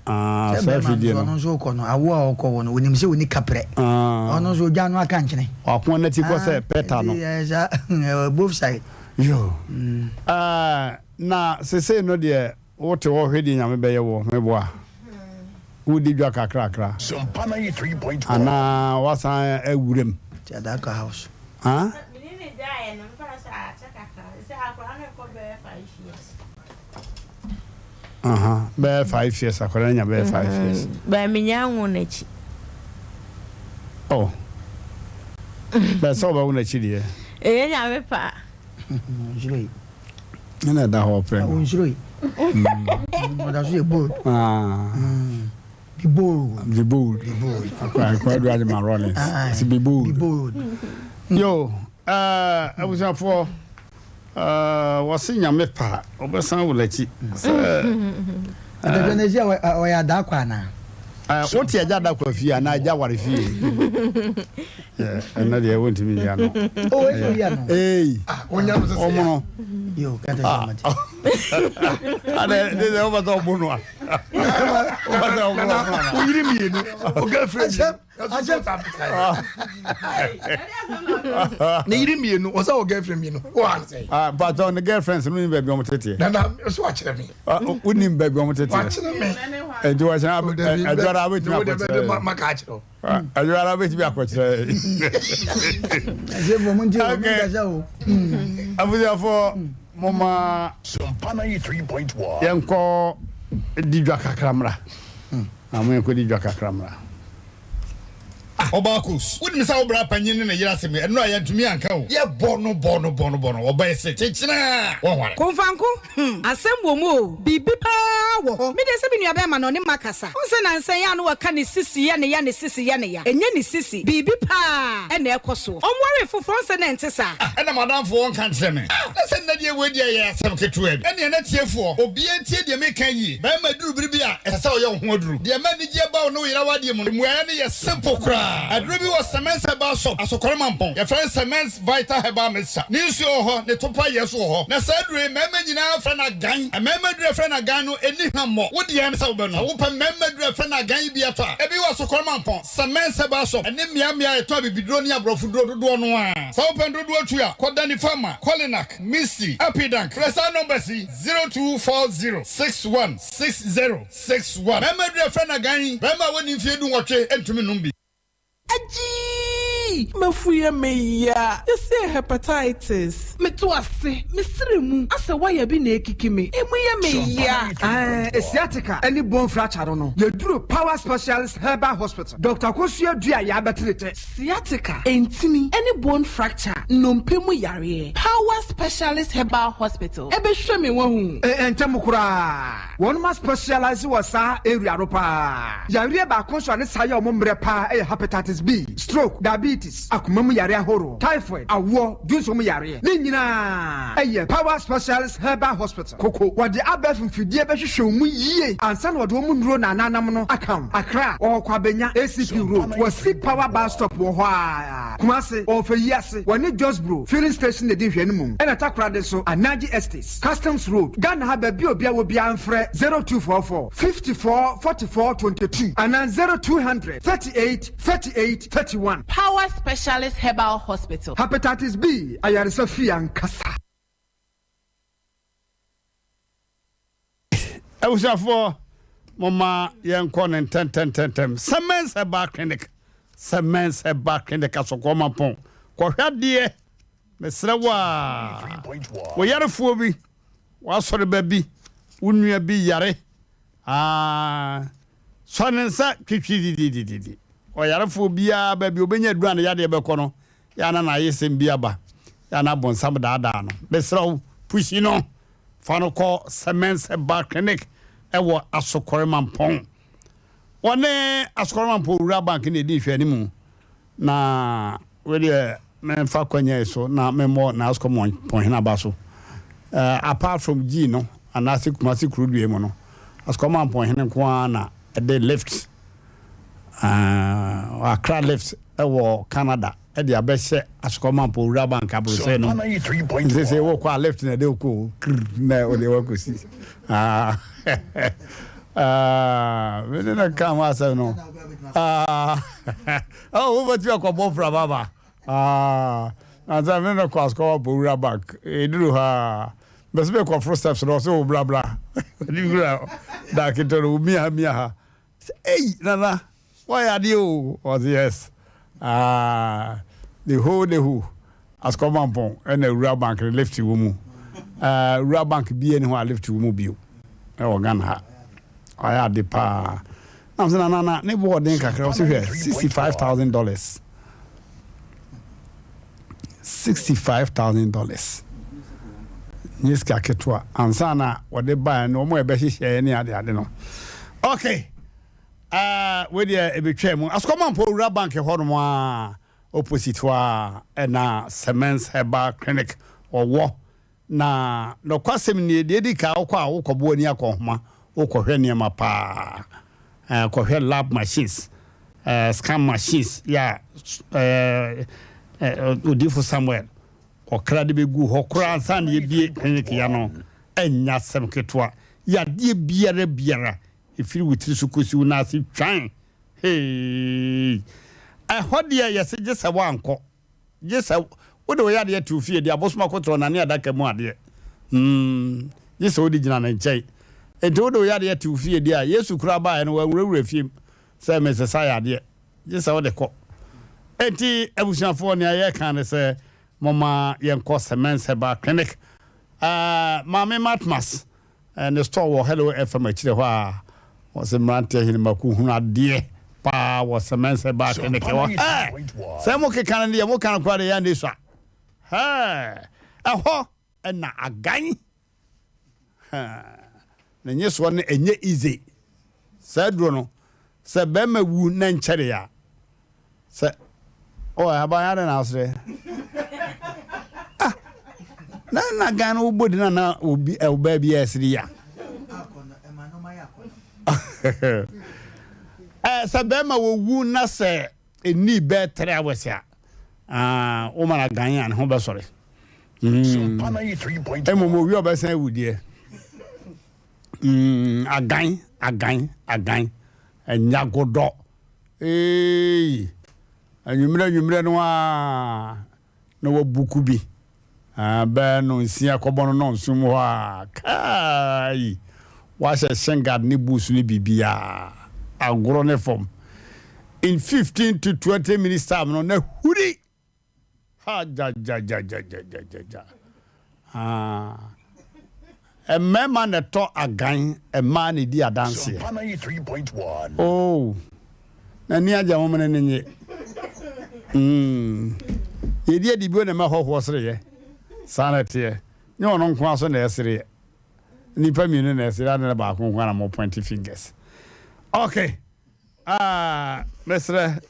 Ah, Sɛ saa bɛrima afidie nso no. ɔno nso kɔ no awoɔ a ɔkɔ wɔ no onim sɛ ɔni kaprɛ. Ah. Ɔno nso ɔdwa no aka nkyene. Wako n'akyi kɔ sɛ Ah, pɛta no. nti ɛyɛ saa ɛwɔ both side. Yo. Ah, na sesei no deɛ Wo te hɔ hwɛ deɛ Nyame bɛyɛ woɔ, meboa? Wo di dwa kakrakra anaa woasan awura mu? Ti Adakwa house. Huh? Aha, bɛyɛ 5 years, akwadaa no nya bɛyɛ 5 years. Bɛɛ menya nwo n'akyi. Oh. Bɛɛ sɛ wobɛwo n'akyi deɛ. Ɛyɛ Nyame paa. Ɔnsuro yi. Ɛna ɛda hɔ pɛ no. Ɔnsuro yi. Ɔda so yɛ bold. Be bold. Be bold. Be bold. Akwa akwa do adi ma Rollins. Ɛsi be bold. Be bold. Yo, ɛɛ abusuafoɔ ɛɛ wɔsi nyame pa ɔbɛsan wɔ n'akyi. Sɛ. Adadwa na esi a ɔyɛ adaakwa anaa. Wote agya adakwa fie anaa agya ware fie? Ɛnɛ deɛ wontumi yi ano. Ei, ɔmono. Adɛ de sɛ wopɛ sɛ ɔbo no a. Wopɛ sɛ ɔbo no a. Woyiri mmienu, o girlfriend mmienu. Ne yiri mmienu, ɔsɛ o girlfriend mmienu. Wo ha sɛ. Ah, but ne girlfriends no ni baabi ɔmo teteɛ. Nana, so wakyerɛ me. Wonim baabi ɔmo teteɛ. Wakyerɛ me. Nti wɔkyerɛ adwara wobɛtumi akɔkyerɛ. Maka akyerɛ wo. Adwara wobɛtumi akɔkyerɛ. Abusuafoɔ moma yɛnkɔ di dwa kakra mmra. Na mo yɛnkɔ di dwa kakra mmra. Ɔbaa Kos, wonim sɛ wo bra panyin ne ne yere asɛm yi, ɛno a yɛantumi anka o. Yɛbɔ no bɔ no bɔ no bɔ no, ɔbɛyɛ se kyekyena a, wɔnware. Komfanko, hmm, asɛm wɔ mu o, biribi paa wɔ hɔ. Me deɛ sɛ me nuabɛrima no, ɔne makasa. Wohu sɛ nansa yi a na waka ne sisi yɛ ne ya, ne sisi yɛ ne ya. Ɛnyɛ ne sisi, biribi paa na ɛrekɔ soɔ. Ɔnwaree foforɔ, wohu sɛ na ɛnte saa. Ah, ɛna m'adamfo ɔnka nkyerɛ me. Ah, na sɛ nnɛ deɛ wei deɛ ɛyɛ asɛm ketewa bi. Ɛnneɛ na tiefoɔ, obiara ntie deɛ mereka yie. Barima duru bere bi a, ɛsɛ sɛ ɔyɛ wo ho aduru. Deɛ ɛma anigyeɛ ba wo ne wo yere awadeɛ mu no, mmuaeɛ no yɛ simple koraa. Aduro bi wɔ Semens Herbal Shop, Asokore Mampong. Yɛfrɛ no Semens Vital Herbal Mixture. Ne nsuo wɔ hɔ, ne topa yɛ nso wɔ hɔ. Na saa aduro yi, mmarima nyinaa frɛ no agan. Mmarima aduro a yɛfrɛ no agan no, ɛnni hwammɔ. Wo deɛ ne sɛ wobɛnom. Sɛ wopɛ mmarima aduro a yɛfrɛ no agan yi bi atɔ a, ebi wɔ Asokore Mampong, Semens Herbal Shop, ne mmeammea a yɛtɔn abibiduro ne aborɔfoduro dodoɔ no ara. Sɛ wopɛ no dodoɔ tu a, kɔ Danny Pharma, Kolinak, Misty, Apidank. Frɛ saa numbers yi. 0240 61 60 61. Mmarima aduru a ɛfrɛ no agan yi, barima a wadi mfeɛ dunwɔtwe ntumi nnom bi. Agyii! M'afu yɛ me ya. Yɛse hepatitis. Meto ase, me sere mu asɛ wire bi na ekiki me. Emu yɛ me ya. Ɛɛ sciatica ne bone fracture no no, yɛduru Power Specialist Herbal Hospital. Doctor Akosua Duah yɛabɛtene tɛ. Sciatica, ntini, ne bone fracture, nnompe mu yareɛ, Power Specialist Herbal Hospital bɛhwɛ me wahu. Ntɛm koraa, wɔnom a specialise wɔ saa area no paa. Yareɛ baako nso a ne saa yɛ wɔn mmerɛ paa yɛ Hepatitis B, stroke, diabetes, akoma mu yareɛ ahoroɔ, typhoid, awoɔ, dwonsɔ mu yareɛ. Ne nyinaa yɛ Power Specialist Herbal Hospital. Koko, wɔde abɛɛfo mfidie bɛhwehwɛ wo mu yie ansa na wɔde wɔn nnuro na ananam no aka wo. Accra, wɔwɔ Kwabenya, ACP Road, wɔ Seek Power Bus Stop wɔ hɔ ara. Kumasi, wɔwɔ Feyiase, wɔne Josbro Filling Station na ɛdi nhwɛanimu. Ɛna Takoradi nso, Anaji Estates, Customs Road. Ghana ha baabi a obiara wɔ biara mfrɛ 0244 54 44 22 anaa 0200 38 38 31. Power Specialist Herbal Hospital. Hepatitis B ayaresa fie ankasa. Abusuafoɔ momma yɛnkɔ no ntɛntɛntɛntɛm. Semens Herbal Clinic, Semens Herbal Clinic Asɔkɔɔ Mampɔn. Kɔhwɛ adeɛ, mesrɛ wo a, wo yarefoɔ bi, w'asɔreba bi, wo nua bi yare, aa, sɔ ne nsa twitwididididi. Ɔyarefoɔ biara baabi ɔbɛnya aduru a ne yadeɛ bɛkɔ no, Yɛ a na n'ayesɛm bi aba, yɛ a na bonsam daadaa no. Mesrɛ wo, pushi no, fa no kɔ Semens Herbal Clinic wɔ Asokore Mampong. Wɔne Asokore Mampong Rural Bank na ɛdi nhwɛanimu. Na wei deɛ memfa kwanya yi so na memmɔ Nasco Mampong aba so. Uh, apart from G no, anaasɛ Kumasi Kurodua mu no, Asokore Mampong hene nko ara na ɛde lift. Ah, Accra lift wɔ Canada de abɛhyɛ Asukɔmampo Owura Bank abrosɛn no mu. Nti sɛ wokɔ a lift na ɛde wokɔ o, krr na wode wakɔsi. Ah, ah, mene no ka ho asɛm no. Ah, oh, wobɛtumi akɔbɔ mframa ba. Ah, na sɛ mene no kɔ Asukɔmampo Owura Bank, ɛduru hɔ a, bɛsɛ mekɔforo steps no, ɔsɛ wo bra bra. Ɔde wura da ketewa no, wo mia ha mia ha. Sɛ ei Nana wayɛ adeɛ o ɔse yes aah the whole nehu Asukɔmampɔn ɛna Rural Bank no lift wɔ mu aah Rural Bank biaa ni hɔ a lift wɔ mu bio ɛwɔ Ghana ha wayɛ ade paa na sɛ Nana na ne bo ɔden kakra ɔse hwɛ $65,000 $65,000 nyɛ sika ketewa ansa na wɔde baeɛ no wɔn a ɛbɛhyehyɛeɛ ne ade ade no okay uh, wei deɛ ɛbɛtwa mu asukɔma mpo wura bank hɔ nom a opposite hɔ a ɛna Semens Herbal Clinic ɔwɔ Na nɔkwasɛm nie, deɛ ɛdi kan wokɔ a wokɔbɔ w'ani akɔnhoma, wokɔhwɛ nneɛma paa, eh, kɔhwɛ lab machines, eh, scan machines yɛ a eh, eh, Odiyifo Samuel ɔkra de bɛgu hɔ koraa ansa na yɛbie clinic ya no, ɛnyɛ asɛm ketewa. Yadeɛ biara biara, ɛfiri wo tiri so kɔsi wo nan ase twan, hei, ɛhɔ deɛ yɛse gye sɛ woankɔ. Gye sɛ wode wo yadeɛ to fie de abosom akoto ɔnane adaka mu adeɛ. Mm, gye sɛ wode gyina ne nkyɛn. Enti wode wo yadeɛ to fie deɛ a, Yesu koraa baeɛ no wanwurawura fie mu sɛ mesesa yadeɛ. Gye sɛ wode kɔ. Enti abusuafoɔ, nea yɛreka ne sɛ momma yɛnkɔ Semens Herbal Clinic. Uh, Maame Matmas, Ne store wɔ Hello FM akyire hɔ a wɔse mmeranteɛ hene mako hunu adeɛ paa wɔ Sɛmɛnsɛ baa clinic hɔ. Hɛɛ! Sɛ mo keka no deɛ mo ka no koraa deɛ yɛ ande sua. Hɛɛ! Ɛhɔ ɛna agan. Hɛɛ! Ne nyesoɔ no ɛnyɛ easy. Saa aduro no sɛ bɛrima wu na nkyɛre a Sɛ oh aban adɛn na asrɛ ah na na gan no wobɔ di na na obi ɔbaa bi ɛsere ya ɛ sɛ bɛrima wɔwu na sɛ ɛni bɛɛ 3 hours a ah woma na gan a ne ho bɛsɔre mmom owi ɔbɛsan awu deɛ mm, agan agan agan ɛnyagodɔ Eeii anwummerɛ anwummerɛ no ara na wabuku bi bɛyɛ nɔnsia kɔbɔ no nɔnson mu hɔ a kai wahyɛ shingard ne boots ne biribiara agorɔ ne fam in 15 to 20 minutes time no na huri Ha gyagyagyagyagyagyagya. Ah. Mmarima na ɛtɔ agan, mmaa na ɛdi adanseɛ. Oh, n'ani agye a momene no nye. Mm. Yɛdi adibio na ɛma hɔhoɔ sereyɛ. Saa na ɛteɛ. Nyɛ ɔno nko ara so na ɛsereɛ. Nnipa mmienu na ɛsere, adɛn na baako nko ara na mo pointy fingers. Okay. Ah, mesrɛ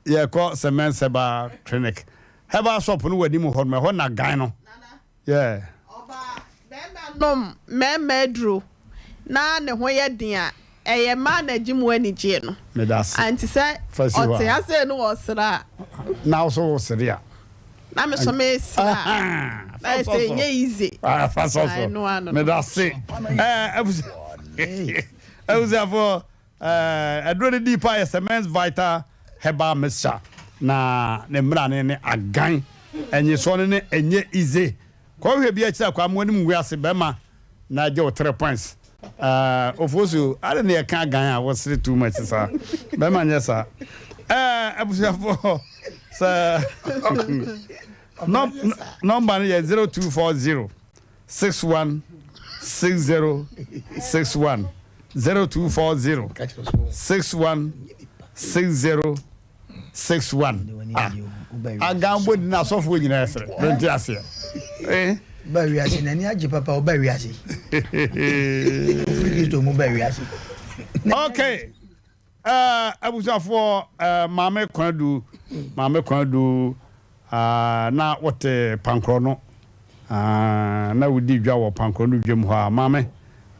yɛkɔ Semens Herbal Clinic. Herbal shop no wɔ anim hɔ nom, ɛhɔ na gan no. Yeah. Ɔbaa bɛrima nom mmarima aduro na ne ho yɛ den a, ɛyɛ mmaa na ɛgye mu anigyeɛ no. Meda ase. Anti sɛ Fa si hɔ ɔte a. ha sei no ɔsere a. Na wo so wosere a. Na me so mesere a. Na ayɛ sɛ ɛnyɛ easy. Ah, fa sɔ so. Ɛno ano no. Meda ase. Eh, abusuafoɔ, eh, aduro no dii paa yɛ Semens Vital Herbal Mixture. Na ne mmara ne agan. Ɛnyesoɔ no ne ɛnyɛ easy. Kɔhwɛ bi akyiri akwa mo anim ngu ase bɛma na gye wo 3 points. Eh, Ofosu, ade ne yɛka agan a wosere too much saa. Bɛma nyɛ saa. Eh, abusuafoɔ, sɛ nɔmba no yɛ 0240 61 60 61 0240 61 60 61 ah agan bɔ di na asɔfoɔ nyinaa ɛsere mente aseɛ eh. Ba wiase n'ani agye papa ɔba wiase ofiri Kristo mu ba wiase. Okay. Uh, abusuafoɔ uh, maame Kwadu maame Kwadu uh, na wote pankorɔ no uh, na wodi dwa wɔ pankorɔ no dwam hɔ a maame.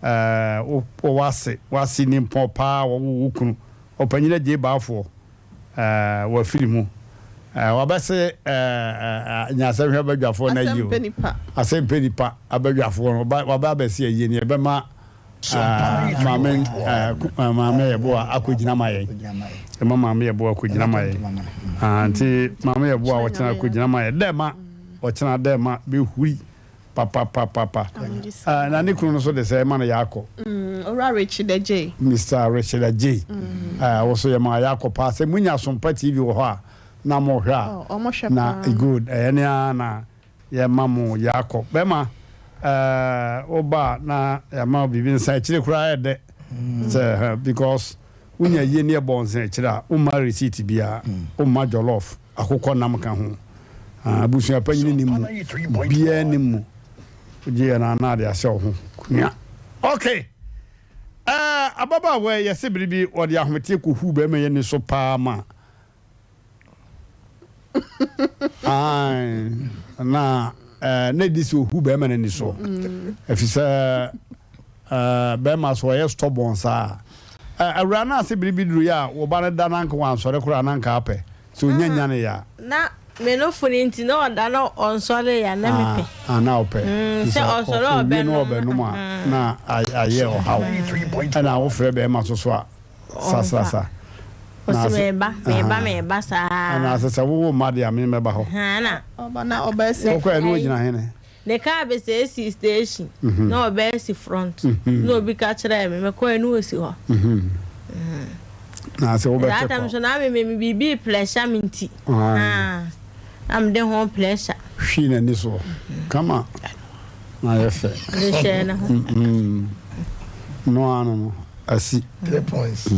Ɛɛ, wo, w'ase, w'ase nimpɔn paa, wɔwo wo kunu, Ɔpanyin Agyei Baafoɔ, ɛɛ, wafiri mu. Ɛɛ, wabɛse, ɛɛ, nyansahwɛ abadwafoɔ no ayie o. Asɛm pɛ nipa. Asɛm pɛ nipa abadwafoɔ no, ɔba, waba abɛse ayie no, yɛbɛma, ɛɛ, Maame, ɛɛ, Maame Yeboah akɔgyina ma yɛn. Yɛma Maame Yeboah akɔgyina ma yɛn. Ah, nti Maame Yeboah ɔkyena akɔgyina ma yɛn. Dɛ ma, ɔkyena dɛ ma bɛhuri. Papapapapa. Ah, na ne kunu no so de sɛ ɛma no yɛakɔ. Mm, Owura Richard Adjei. Mr. Richard Adjei. Mm. Ah, wo so yɛ ma yɛakɔ paa. Sɛ munya Asompa TV wɔ hɔ a, na mohwɛ a. Oh, ɔmo hwɛ Na paa. good. Ɛyɛ ne ara na yɛma mo yɛakɔ. Bɛma, eh, woba a na yɛama wo biribi nsa akyire koraa yɛ dɛ. Sɛ, eh, because wonya yie ne ɛbɔ nsa akyire a, womma receipt biara, womma jollof. Akokɔ nam ka ho. Abusua panyin nni mu. Obiara nni mu. Wogye yɛn a na ade ahyɛ wo ho kunua. Okay. Eh, ababaawa yi yɛse bere bi wɔde ahometeɛ kɔhuu bɛrima yi ani so paa ma Ae, na eh, na ɛdi sɛ ɔhu bɛrima no ani so. Ɛfiri sɛ eh, bɛrima so ɔyɛ stubborn saa. Eh, awura no ase bere bi duruiɛ a wo ba no da na anka wansɔre koraa na anka apɛ sɛ ɔnya nyane yɛ a. Na me nofo no nti na ɔda na ɔnsɔre yɛ a na mepɛ. Ah, na ɔpɛ. Mm, sɛ ɔsɔre a ɔwie no ɔbɛnom. ɔbɛnom a na ayɛ ɔhaw. Ɛna wofrɛ bɛrima so so a sasrasa. Ɔsi meba, meba, meba saa. Ɛna sɛ sɛ wowo mma deɛ a me mɛba hɔ. Na. Ɔba na ɔbɛsi. Wokɔɛ na ɔgyina hene? Ne car bɛsɛɛ sii station na ɔbɛɛ si front na obi ka kyerɛɛ me mekɔɛ na ɔsi hɔ. Na sɛ wobɛte That time kɔ. so na me me biribi pressure me nti. Na mede ho pressure. Hwii n'ani soɔ kama na ayɛ fɛ. De hyɛɛ ne ho. No ano no asi. 3 points.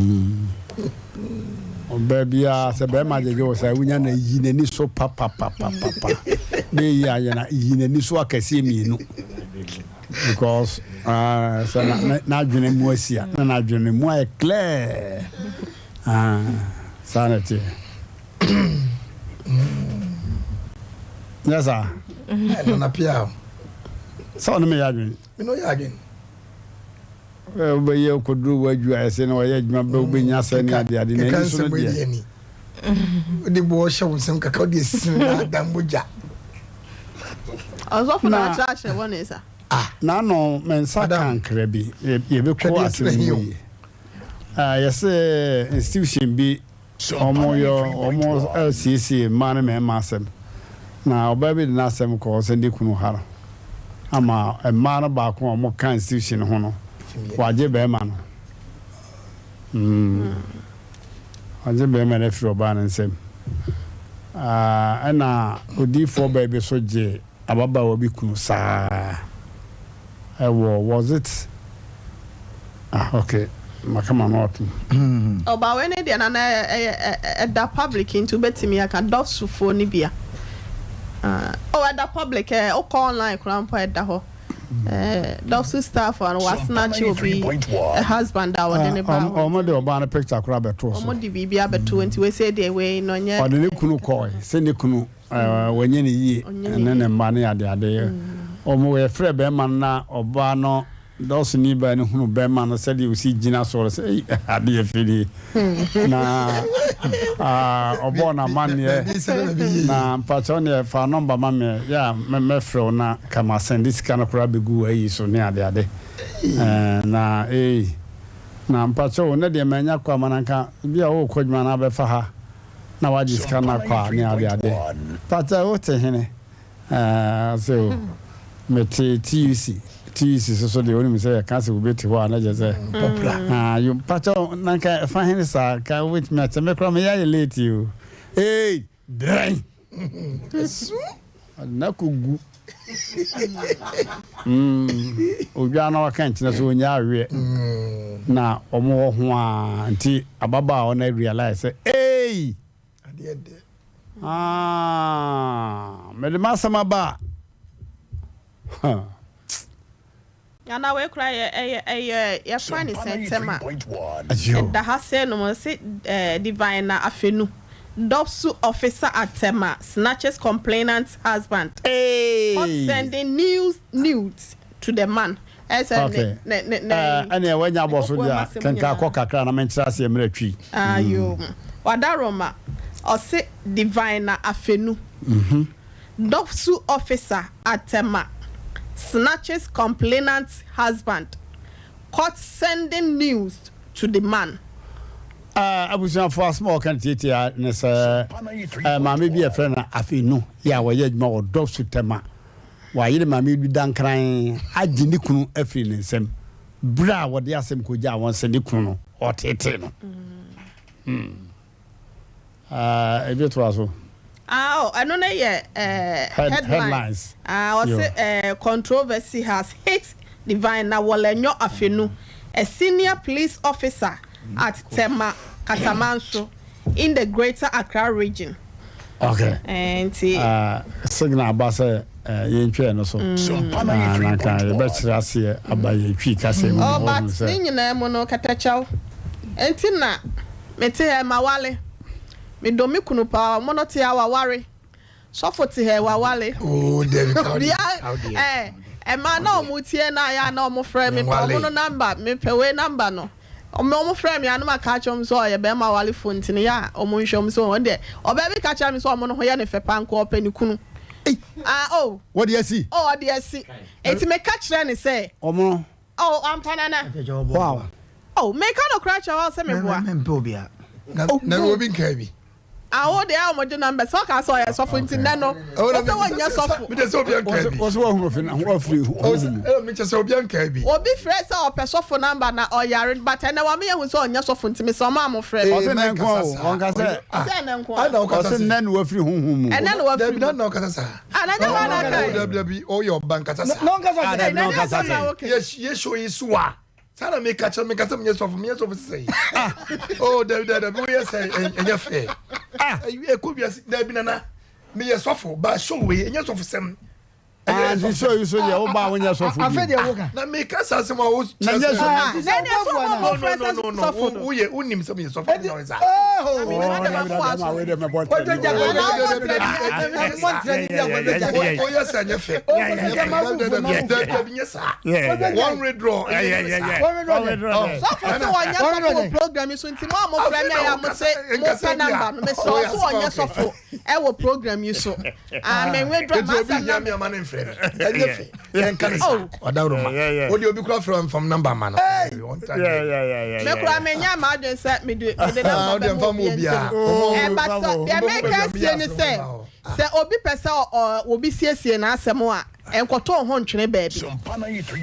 Ɔbaa biara sɛ bɛrima gyegye wo saa wonya na yi n'ani so papapapapa na eyi ayɛ na yi n'ani so akɛseɛ mmienu because uh, sɛ n'adwene mu asi a na n'adwene mu ayɛ clear uh, saa na ɛteɛ nyɛ saa nana pia sɛ ɔne meyɛ adwene mene ɔyɛ adwene Wobɛyɛ kɔduru w'adwu a ɛsɛ na wɔyɛ adwuma bɛ wobɛnya sɛ ne ade ade n'ani so no deɛ. Wode boɔ hyɛ wo nsam kakra wode asini na ada mogya. Ɔsɔfo na akyerɛ ahyɛ wɔ ne nsa. Ah, n'ano me nsa ka nkra bi yɛbɛkɔ asɛm mu yie. Yɛsɛ institution bi Wɔyɛ wɔresiesie mmaa ne mmarima asɛm, na ɔbaa bi de n'asɛm kɔɔ sɛ ne kunu ha no ama mmaa no baako a wɔka institution ho no, wagye barima no. Mm. Wagye barima no afiri ɔbaa no nsam. Ah, ɛna odiifoɔ baa bi so gye Ababaawa bi kunu saa ɛwɔ was it ah ok maka m'ano atom. Ɔbaa wei ne deɛ na na ɛyɛ ɛda public nti wobɛtumi aka dɔsofoɔ no bi a oh ɛda public ɛ wokɔ online koraa mpo a ɛda hɔ dɔso staff a wasnatch obi husband a ɔde ne ba Wɔn de ɔbaa no picture koraa bɛtoo so. Wɔn de biribi abɛto nti wei sɛ deɛ wei no ɔnyɛ. Ɔde ne kunu kɔɔe sɛ ne kunu Wanyɛ no yie ne ne mma ne adeade. Wɔn yɛfrɛ bɛrima no na ɔbaa no dɔsoni baa no hunu bɛrima no sɛdeɛ ɔsi gyina soɔ no sɛ ei adeɛ fɛ nie na ɔbɔɔ no amanneɛ na mpakyɛw neɛ fa nɔmba ma me yɛ a mɛfrɛ wo na ka ma sɛnde sika no koraa bɛgu ayi so ne adeade na ei na mpakyɛw ne deɛ manya kɔ ama no anka bi a wokɔ adwuma no abɛfa ha na wagye sika no akɔ a ne ade ade but eh, wote hene eh, ɔse o mete TUC TUC so so deɛ wonim sɛ yɛka sɛ obi te hɔ a na kyerɛ sɛ popular ah, yo pakyɛ na nka ɛfa hene saa ka wobɛtumi akyɛ me koraa meyɛ ayɛ late o ei drɛn Ɔde no akɔgu odwa na waka nkyerɛ sɛ ɔnya aweɛ na wɔn wɔ ho a nti ababaawa no realize sɛ ei ah, mede m'asɛm aba a Ana wei koraa yɛ ɛyɛ ɛyɛ yɛfrɛ ne sɛn tɛm a ɛda ha sɛ nom ɔse eh, Divine na Afenu Dopsu officer at Tema snatches complainant's husband caught sending news nudes to the man. Ɛsɛ Okay. ne ne ne ne. Eh, ɛneɛ wanya abɔ so Ɛkɔkoa deɛ a, m'asɛm kenka nyinaa. kɔ kakra na menkyerɛ aseɛ mmerɛ twi. Ayo. Wadaroma, ɔse Divina Afenu, DOVVSU officer at Tema snatches complainant's husband, caught sending news to the man. Ah, abusuafo, asɛm a wɔka no tiatia ne sɛ, eh, maame bi a yɛfrɛ no Afenu yɛ a wɔyɛ adwuma wɔ DOVVSU Tema. Wayere maame bi dankran agye ne kunu afiri ne nsam bere a wɔde asɛm kogyaa wɔn sɛ ne kunu no ɔreteetee no. Hmm. Ah, ebi toa so. Ah, oh, ɛno no yɛ eh, Head, headline. headlines. Ah, Yo. ɔse eh, controversy has hit Divine Nawolenyo Afenu, a senior police officer at Tema Katamanso in the Greater Accra Region. Okay. Eh, nti. Ah, signal aba sɛ eh, yɛntwɛn no so. Mm. Ah, na nka yɛbɛkyerɛ aseɛ aba yɛn twi kasa mu. Oh, na but wɔahu sɛ- ne nyinaa mu no kɛtɛkyɛw nti na mete ha mawale. Medɔ me kunu paa, ɔmo no te ha waware. Sɔfo te ha wawale. Oh, David, how Obia how dear. eh, ɛmaa na ɔmo tie na ayɛ a na ɔmo frɛ me pɛ ɔmo no number, mepɛ wei number no. Ɔmo ɔmo frɛ me a na maka akyerɛ ɔmo sɛ ɔyɛ bɛrima warefo nti no yɛ a ɔmo nhwɛ ɔmo sɛ ɔno deɛ ɔbaa bi ka kyerɛ me sɛ ɔmo no ho yɛ ne fɛ paa nka ɔpɛ ne kunu. Ah oh. Wɔde asi. Oh ɔde asi. Enti meka kyerɛ ne sɛ. Ɔmo no. Oh ampa nana. Wow. Oh meka nokora kyerɛ wo sɛ meboa. Mempɛ obiara. Na obi nkaa bi. Awo deɛ a wɔn gye number sɛ ɔka sɛ ɔyɛ sɔfo nti nnɛ no wosɛ wɔnyɛ sɔfo. Mi de sɛ obi anka bi. Wɔsɛ wɔhunu fi na wɔfiri honhom mu. Ɛna mi kyɛ sɛ obi anka bi. Obi frɛ sɛ ɔpɛ sɔfo number na ɔyare but ɛnɛ wama yɛhu sɛ ɔnyɛ sɔfo nti mesrɛ ɔmo a mo frɛ no. Ɔsɛ nnɛ nko o ɔnka sɛ. Ɔsɛ ɛnɛ nko a. Ɔsɛ nnɛ na wafiri honhom mu. Ɛnɛ na wafiri mu. Dabi na na ɔkasa saa. Ah na nyɛ wɔn na aka yi. Dabi dabi ɔyɛ ɔba nkasa saa. Na ɔnkasa Ah, sɛ. dabi na ɔnkasa sɛ. Yɛ show yi so a. Saa na meka kyerɛ meka sɛ menyɛ sɔfo menyɛ sɔfo sesɛ yi oh dabi dabi dabi woyɛ sɛ ɛnyɛ fɛ ah ɛkɔ wiase dabi nana meyɛ sɔfo ba show wei ɛnyɛ sɔfo sɛm Ah, nti show yi so deɛ wo ba wonyɛ sɔfo bi Afei deɛ woka. Na meka saa asɛm a wo Na nyɛ sɔfo. Ah, na ɛnɛ sɛ ɔmo mo frɛ sɛ no no sɔfo no. woyɛ wonim sɛ meyɛ sɔfo na ɔyɛ saa Oh, dabi dabi ma wei deɛ mɛbɔ ntɛn Woyɛ sɛ ɛnyɛ fɛ dabi nyɛ saa wɔn redraw Sɔfo sɛ wɔnyɛ sɔfo wɔ program yi so nti mo a mo frɛ me a yɛ a mo se mo pɛ number no mesrɛ wo sɛ wɔnyɛ sɔfo ɛwɔ program yi so. Ah, me withdraw Nti obi m'asɛm hia na mi ama ne mfrɛ me ɛnyɛ fɛ yɛnka ne saa ɔdawuroma wode obi kura frɛ mfam namba ma no Me kura me nya m'adwene sɛ mede mede Ah, namba wode bɛma mfa ma obi obiara. nti no. Ɔmo- Ɛba sɛ deɛ meka asie ne sɛ sɛ obi pɛ sɛ ɔ- ɔ- obi siesie n'asɛm a ɛnkɔtɔ wo ho ntwene baabi.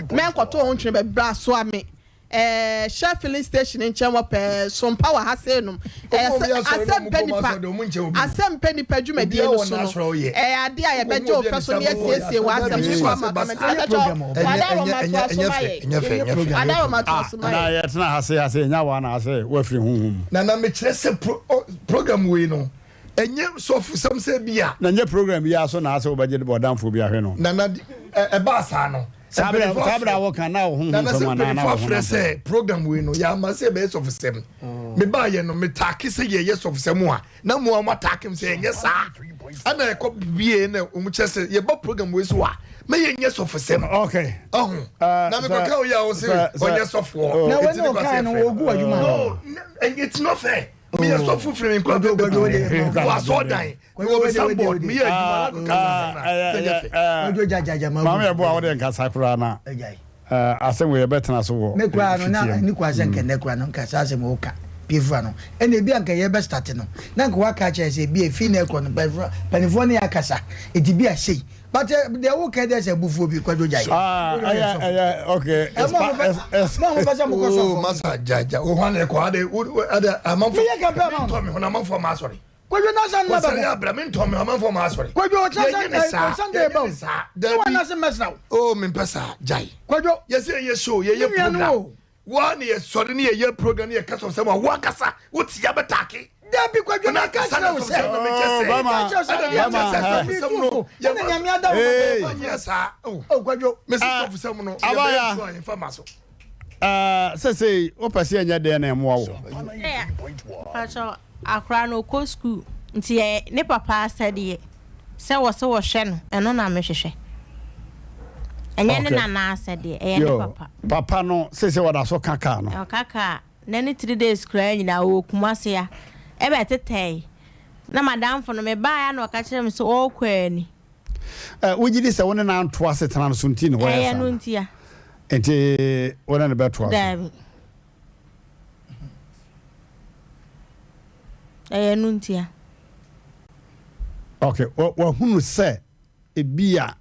Mɛnkɔtɔ wo ho ntwene baabi bra soa me. Ɛɛ Shell filling station nkyɛn wɔ pɛɛ Sompa wɔ ha sei nom. Ɛyɛ sɛ asɛm pɛ nipa asɛm pɛ nipa dwumadie no so no ɛyɛ adeɛ a yɛbɛgye wo fɛ so ne yɛasiesie w'asɛm so kɔ ama comment ɛbɛkyɛ w'adaworoma toa so ma yɛ w'adaworoma toa so ma Na yɛ. yɛtena ha se ha se nya wa na ase wafiri honhom mu. Na na mekyerɛ sɛ program wei no ɛnyɛ sɔfo sɛm sɛ bi a. Na nyɛ program yi ara so na asɛ wobɛgye bɔdamfoɔ bi ahwɛ no. Na na ɛbaa saa no. Saa berɛ saa berɛ a wɔka na wo honhom Nana fam sɛ anaa na mpanyinfoɔ wo afrɛ honam fam. sɛ program wei no yɛama sɛ yɛbɛyɛ sɔfosɛm. Mebaayɛ no metaake sɛ yɛyɛ sɔfosɛm a na mo a moataake m sɛ ɛnyɛ saa. Ɛna ɛkɔ wie na wɔn kyerɛ sɛ yɛba program wei so a mɛ yɛnyɛ sɔfosɛm. Okay. Ɔho. Na mekɔka wo yɛ a wo se ɔnyɛ sɔfoɔ. Na Eti wɔn ne na kwasɛ ɔkae no frɛ. wɔgu adwuma no. No, it's not fair. Meyɛ sɔfo firi me nkura bɛ bɛ wɔ asɔɔdan mewɔ me sanbɔd meyɛ adwuma na kɔka sɛ na ɛnyɛ fɛ. Maame yɛ bo a wode nkasa koraa na asɛm wei yɛbɛtena so wɔ Me koraa no na fitiam. ne koraa sɛ nka nnɛ koraa no nka saa asɛm woka piefura no ɛna ebi a nka yɛbɛ start no na nka waka akyerɛ sɛ ebi efi na ɛkɔ no mpanimfoɔ ne yɛ akasa eti bi a sei But eh, deɛ wo kɛ deɛ sɛ abufuo bi kwadwo gyae. Ah, ɛyɛ ɛyɛ okay. Ɛmo a mo pɛ sɛ mo kɔ sɔfo. Oh, masa gya gya. Wo hwan ɛkɔ ade wo ade amanfo. Meyɛ campaign ama wo. Mentɔ me ho na amanfo ma asɔre. Kwadwo na san na bɛkɔ. Wɔsɛre abira mentɔ me ho amanfo ma asɔre. Kwadwo ɔkyerɛ Yɛnyɛ ne saa. sɛ Sunday ba o. Yɛnyɛ ne saa. Ne wɔn anase mɛsra wo. Oh, mempɛ saa gyae. Kwadwo. Yɛsɛ yɛyɛ show yɛyɛ Me nua no program. o. Woa ne yɛsɔre ne yɛyɛ program ne yɛka sɔsɛm a woankasa wote ya bɛtake. Dabi kwadwo na ka kyerɛ wo sɛ. Bɛma bɛma ɛna nyame ada wo nyɛ saa. O kwadwo. Mesi sɔfosɛm no yɛbɛyɛ so a yɛmfa ma so. Sɛsei wopɛ sɛ yɛnyɛ dɛn na ɛmmoa wo? Pakyɛ akora no ɔkɔ school nti yɛ ne papa asɛdeɛ sɛ wɔ sɛ wɔhwɛ no ɛno na mehwehwɛ. Ɛnyɛ ne nana asɛdeɛ, ɛyɛ ne papa. Papa no seesei ɔda so ka kaa no? Ɔka kaa. Nnɛ ne 3 days koraa nyinaa ɔwɔ Kumasi ha. Ɛbɛtetɛe. Na m'adamfo no, mebaeɛ a na ɔka kyerɛɛ me sɛ ɔrekɔ ani. Ɛ, wogye di sɛ wo ne no anto asetena no so nti na wɔyɛ Ɛyɛ saa no no? ntia. Nti wo ne no bɛtoa so? Daabi. Ɛyɛ no ntia. Okay, wahunu sɛ ebia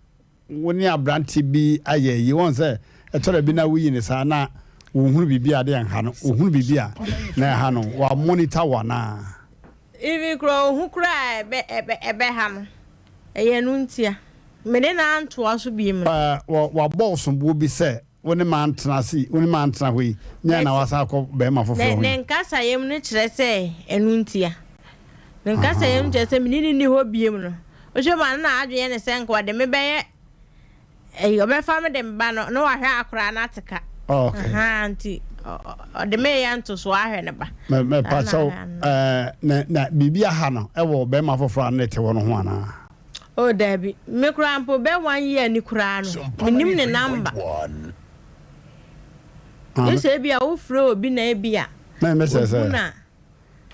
wo ne aberante bi ayɛ ayi. Wɔn sɛ ɛtɔ da bi na woyi ne saa na wɔhunu biribi a de ɛnha no, wɔhunu biribi a na ɛha no, wa monitor wo anaa? Even koraa ohu koraa a ɛbɛ ɛbɛ ɛbɛha no. Ɛyɛ no ntia. Me ne no antoa so biom no. Ɛ, wɔ wabɔ wo soboɔ bi sɛ wo ne mantena ase yi, wo ne mantena hɔ yi, nyɛ na wasan akɔ bɛrima foforɔ Ne ho ne yi. nkasayɛ mu no kyerɛ sɛ ɛno ntia. Ne nkasayɛ mu kyerɛ sɛ me ne no nni hɔ biom no. Wohwɛ mu a na n'adwene yɛ ne sɛ nka ɔde me bɛyɛ ɛyi ɔbɛfa me de me ba no na wahwɛ akwadaa no ate ka. Oh, okay. Ahaa nti ɔde me reyɛ ntosoɔ ahwɛ ne ba. Mɛ mɛ Saa na pakyɛw ahwɛ ano. ɛɛ na na biribi aha no ɛwɔ bɛrima foforɔ a ne te hɔ no ho anaa? Oh daabi, me koraa mpo bɛ one year ni koraa no, mennim ne number. Gye sɛ ebia wofrɛ obi na ebia Mɛ mɛ sɛ ohu sɛ no a.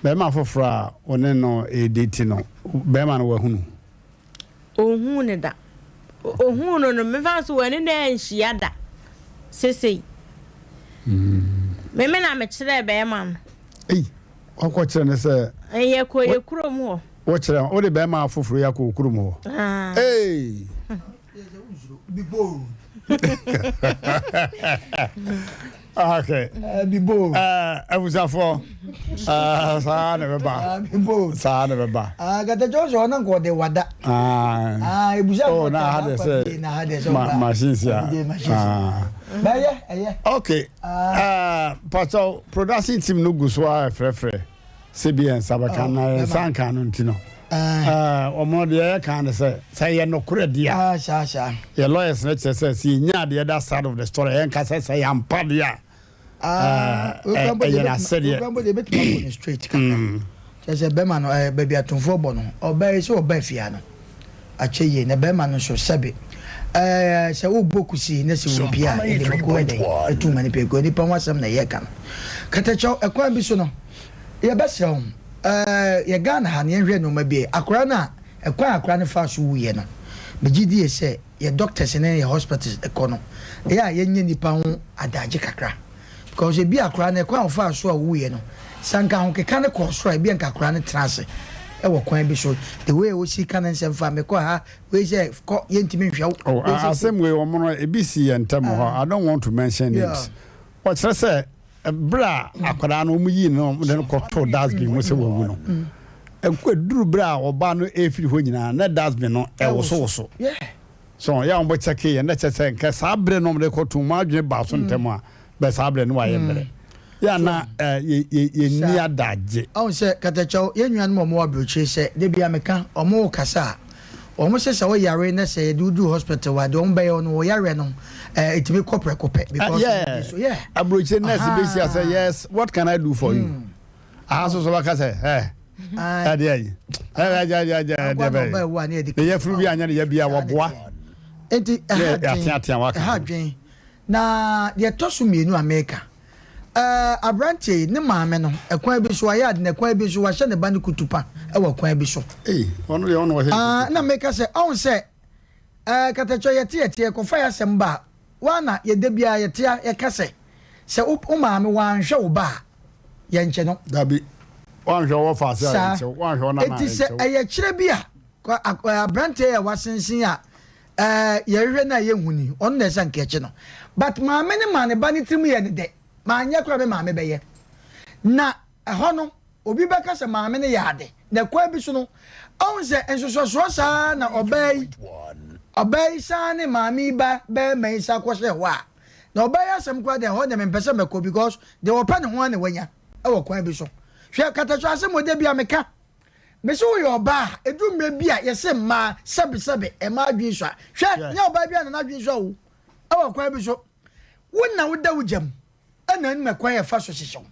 bɛrima foforɔ a wo ne no redate no, bɛrima no wahunu? Ɔnhuu no da. Ɔhuu no no, mefa no sɛ wɔne no anhyia da sesei. Me me na mekyerɛɛ bɛrima no. Ei, wakɔ kyerɛ no sɛ. Yɛkɔ yɛ kurom hɔ. Wokyerɛ, wode bɛrima foforɔ yi akɔ wo kurom hɔ? Ah. Ei! Okay. Bibo. Abusuafoɔ, saa na ɛbɛba. Bibo. Saa na ɛbɛba. Kata Johnson ɔna nka ɔde wada. Ah, ebusa oh, na ha de sɛ ma machine si a. Bɛyɛ ɛyɛ. Okay. Ah, Pastor production team no gu so a frɛfrɛ. Sɛ bi yɛn nsa bɛka na yɛn nsa nka no nti no. Wɔn deɛ yɛ kan ne sɛ sɛ yɛ nokorɛ deɛ a. Yɛ lawyers no kyerɛ sɛ sɛ yɛnya the other side of the story yɛn ka sɛ sɛ yɛ ampa deɛ a ɛyɛ n'asɛdeɛ. Ebetumi akɔ no straight kakra. Kyerɛ sɛ bɛrima no baabi atomfoɔ bɔ no ɔbaa yi sɛ ɔbaa fie ha no akyɛ yie na bɛrima no nso sɛbe sɛ wobɔ kusi na sɛ wɔmpie a yɛde mako ɛdɛn ɛtu ma no pie kɔ nipa ho asɛm na yɛka no katakyɛw ɛkwan bi so no Yɛbɛsrɛ wo, eh, yɛ Ghana ha no yɛnhwɛ nnoɔma bi ɛ. Akwadaa no a, ɛkwan a akwadaa no faa so wuiɛ no, megye die sɛ yɛ doctors ne yɛ hospitals kɔ no, ɛyɛ a yɛnyɛ nnipa ho adagye kakra. Because ebi akwadaa no, ɛkwan a ɔfaa so a ɔwuiɛ no, sɛ anka ahokeka no kɔɔ soro a, ebi anka akwadaa no tena ase wɔ kwan bi so. The way a ɔsi ka ne nsɛm fa, mekɔ ha, wei sɛ kɔ, yɛntumi nhwɛ wo. Oh, Wei sɛ asɛm wei wɔn no ebi si yɛn ntam hɔ. I don't want to mention names. Ɔkyerɛ sɛ Bere a akwadaa no wɔyii no de no kɔtoo dustbin mu sɛ wawu no, ɛduru bere a ɔbaa no refiri hɔ nyinaa na dustbin no ɛwosowoso. So yɛ a wɔn kyɛke yɛ na kyɛ sɛ nka saa bere no wɔde kɔto mu adwene baa so ntɛm a bɛ saa bere no wayɛ mmerɛ. Yɛ a na yɛnni adagye. Ɔhu sɛ katakyɛw yɛn nuanom a wɔwɔ aburokyire sɛ da bi a meka wɔn rekasa a Wɔn se sɛ wo yare na sɛ yɛde wo duru hospital a deɛ wɔn bɛyɛ wo no wo yareɛ no ɛɛ etumi kɔ prɛko pɛ because yeah. so yeah. Aburokyire nurse bɛ si asɛ yes what can I do for you hmm. aha so so bɛka sɛ ɛ ɛdeɛ yi ɛdeɛ ɛdeɛ ɛdeɛ bɛyɛ ne yɛfunu bi anyɛ ne yɛ bia wɔboa nti ɛha dwen ɛha dwen na deɛ ɛtɔ so mmienu a meka Ɛɛ, aberanteɛ yi, ne maame no, ɛkwan bi so, wayɛ ade, na ɛkwan bi nso, wahyɛ ne ba no kutupa wɔ kwan bi so. Ei, ɔno deɛ ɔno ɔhyɛ no Ah, kutupa. na meka sɛ, ɔhu sɛ, ɛɛ, katakyɛ, yɛte yɛte, yɛkɔfa yɛ asɛm ba a, woa na yɛ da biara yɛte a, yɛka sɛ, sɛ wo, wo maame wanhwɛ wo ba a, yɛnkye no. Dabi, wanhwɛ wo wɔfa ase a, Saa. yɛnkye wo, wanhwɛ wo nana a, Enti sɛ yɛnkye wo. ɛyɛ kyerɛ bi a, kɔ, ak, ɛɛ, aberanteɛ yi a wasensen a, Ɛɛ yɛhwehwɛ no a yɛnhu ni, ɔno na ɛsɛ anka yɛkye no. But maame no maa ne ba no tirim yɛɛ no dɛ, manyɛ koraa me maame bɛyɛ. Na ɛhɔ no, obi bɛka sɛ maame no yɛ ade. Na kwan bi so no, ɔhu sɛ nsosɔsoɔ saa na ɔbaa yi, ɔbaa yi san ne maame yi ba bɛrima yi san kɔhyɛɛ hɔ a, na ɔbaa yi asɛm koraa deɛ ɛhɔ deɛ mempɛ sɛ mɛkɔ because deɛ ɔpɛ ne ho ara na wanya wɔ kwan bi so. Hwɛ katakyɛ asɛm wɔ da bi a meka. Mese woyɛ ɔbaa a, ɛduru mmerɛ bi a yɛse mmaa sɛbe sɛbe mmaa adwene sua. Hwɛ, nyɛ ɔbaa biara na n'adwene sua o, ɛwɔ kwan bi so. Wo na woda wo gya mu, ɛna anim ɛkwan a ɛfa so hyehyɛ wo.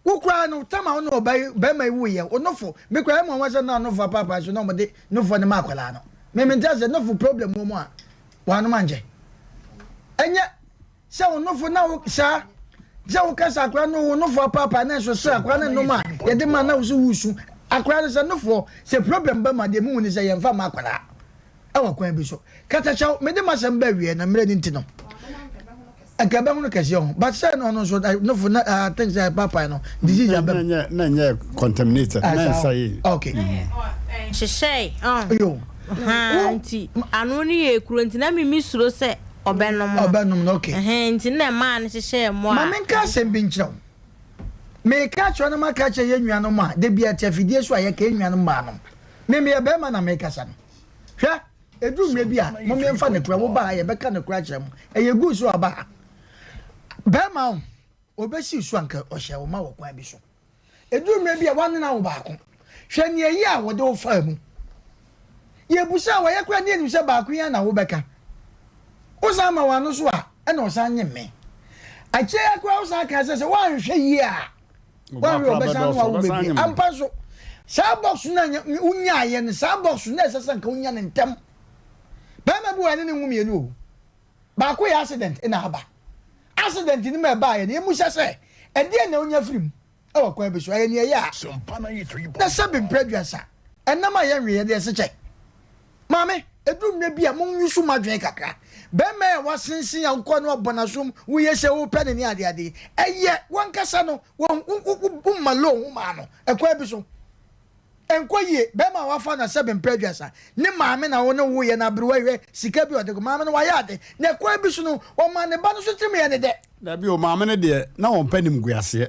Wo koraa no, tam a wo ne ɔbaa yi, barima yi wuiɛ, wo nofo, me koraa ɛyɛ me nwanwa sɛ na nofo apaapaa so na wɔde nofoɔ no ma akwadaa no. Me mente aseɛ, nofo problem wɔ mu a, wɔanom ankyɛ. Ɛnyɛ sɛ wo nofo na wo saa sɛ wo kasa akora no wo nofo apaapaa na nso sɛ akora no nom a yɛde ma na wo so wusu akora no sɛ nofoɔ sɛ problem ba mu a deɛ mehu ne sɛ yɛmfa ma akwadaa ɛwɔ kwan bi so katakyɛw mede m'asɛm ba awie na mmerɛ no nti no nka ɛbɛhono kɛseɛ ho but sɛ no ɔno nso nofo na I think sɛ ɛpaapae no disease aba mu. Na nyɛ contaminated na nsa yi. Okay. Hyehyɛe ɔn. Yo. Nti ano no yɛ ekuro nti na mimi suro sɛ ɔbɛnom no. Ɔbɛnom no okay. Ɛhɛn nti na ɛmaa no hyehyɛɛ mmoa. Ma menka asɛm bi nkyerɛ wo. Meka akyerɛ no maka akyerɛ yɛn nuanom a da bi ɛte afidie so a yɛka yɛn nuanom mmaa nom. Me meyɛ bɛrima na mekasa no. Hwɛ, ɛduru mmerɛ bi a, mom yɛmfa nokorɛ, wo ba ha yɛbɛka nokorɛ akyerɛ mo. Ɛyɛ good sɛ waba ha. Bɛrima o, ɔbɛsi so anka ɔhyɛ wo ma wɔ kwan bi so. Ɛduru mmerɛ bi a woanena wo baako. Hwɛ nea ɛyɛ a wɔde wo faa mu. Yɛbusa a wɔyɛ koraa ne yɛnim sɛ baako yi ara na wobɛka. Wosan ma w'ano so a, ɛna ɔsan nye me. Akyire yi koraa wosan kaa sɛ sɛ woanhwɛ yie a, woanhwɛ ɔbɛsan no awo bebree. Ampa nso, saa box no a wonyaeɛ no, saa box no na ɛsɛ sɛ nka wonya no ntɛm. Barima bi wɔ ɛne ne nwo mmienu o. Baako yɛ accident na aba. Accident no mu a ɛbaeɛ no, yɛmmisa sɛ, ɛdeɛn na wonya firi mu? Wɔ kwan bi so, ɛyɛ nea ɛyɛ a na sɛbe mprɛ aduasa, ɛnam a yɛnwe yɛde ɛse kyɛ. Maame, ɛduru mmerɛ bi a monwusu mo adwene kakra. Bɛrima a wasensen a wokɔ no abɔ n'asom, woyɛ sɛ wopɛ no ne adeade yi, ɛyɛ wankasa no, womma loan ho maa no, ɛkwan bi so. Ɛnkɔ yie, bɛrima a wafa no sɛbe mprɛ aduasa, ne maame na wo ne wo yɛ no aberewa hwɛ sika bi a ɔde kɔ, maame no wayɛ ade, na ɛkwan bi so no, ɔma ne ba no so tirim yɛ ne dɛ. Dabi o, maame no deɛ na ɔmpɛ animguaseɛ,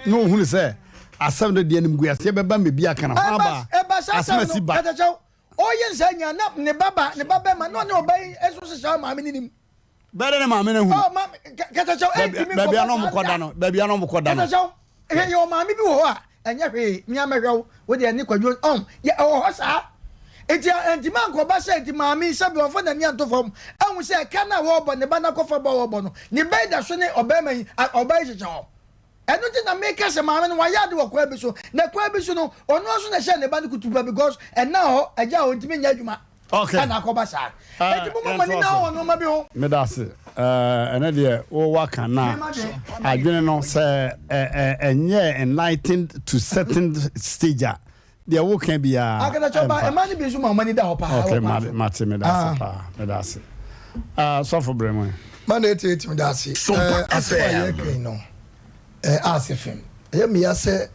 na ɔhunu sɛ asɛm no deɛ animguaseɛ bɛba ma bi aka no ho aba Ɛba saa asɛm asɛm asi no, ba. katakyɛw, ɔyɛ nsaa nyinaa na ne ba ba, ne ba bɛrima na ɔne ɔba yi nso hyehyɛ maame no nim. Bɛyɛ dɛ ne maame no ahunu. Oh, ma, katakyɛw, ɛntumi Baabi nkɔba a na saa ɔmokɔ da da. no, baabi a na ɔmokɔ da no. Katakyɛw, hwɛ, yɛwɔ maame bi wɔ hɔ a, Ɛnyɛ hwee, me ara mɛhwɛ wo, wo deɛ ne Kwadwo, ɔn, yɛ, ɛwɔ hɔ saa. Enti ɛntumi ankɔba sɛ enti maame yi sɛbe ɔmfa n'ani anto fam anhu sɛ ɛka no a wɔrebɔ, ne ba no akɔfa bɔ a wɔrebɔ no, ne ba yi da so ne ɔbarima yi, a, ɔbaa yi hyehyɛ hɔ. Ɛno nti na meka sɛ maame no wayɛ ade wɔ kwan bi so, na kwan bi so no, ɔno ara nso na ɛhyɛɛ ne ba no kutupa because ɛnna hɔ, agya a ɔntumi nyɛ adwuma. Okay. Ɛna akɔba saa. Ah, Enti momma mo ani nna wɔ nneɛma bi ho. Meda ase. Ɛnɛ deɛ wo waka na adwene no sɛ ɛnyɛ enlightened to certain stage a deɛ woka biara. Akatakyɛ ɔba ɛma no bi nso ma wɔn ani da hɔ paa. Okay, mate meda ase ah. paa meda ase. Ah, sɔfo brɛ mu. Ma na eti eti meda ase. Asɛm a yɛka yi no ase fam. Ɛyɛ mmea sɛ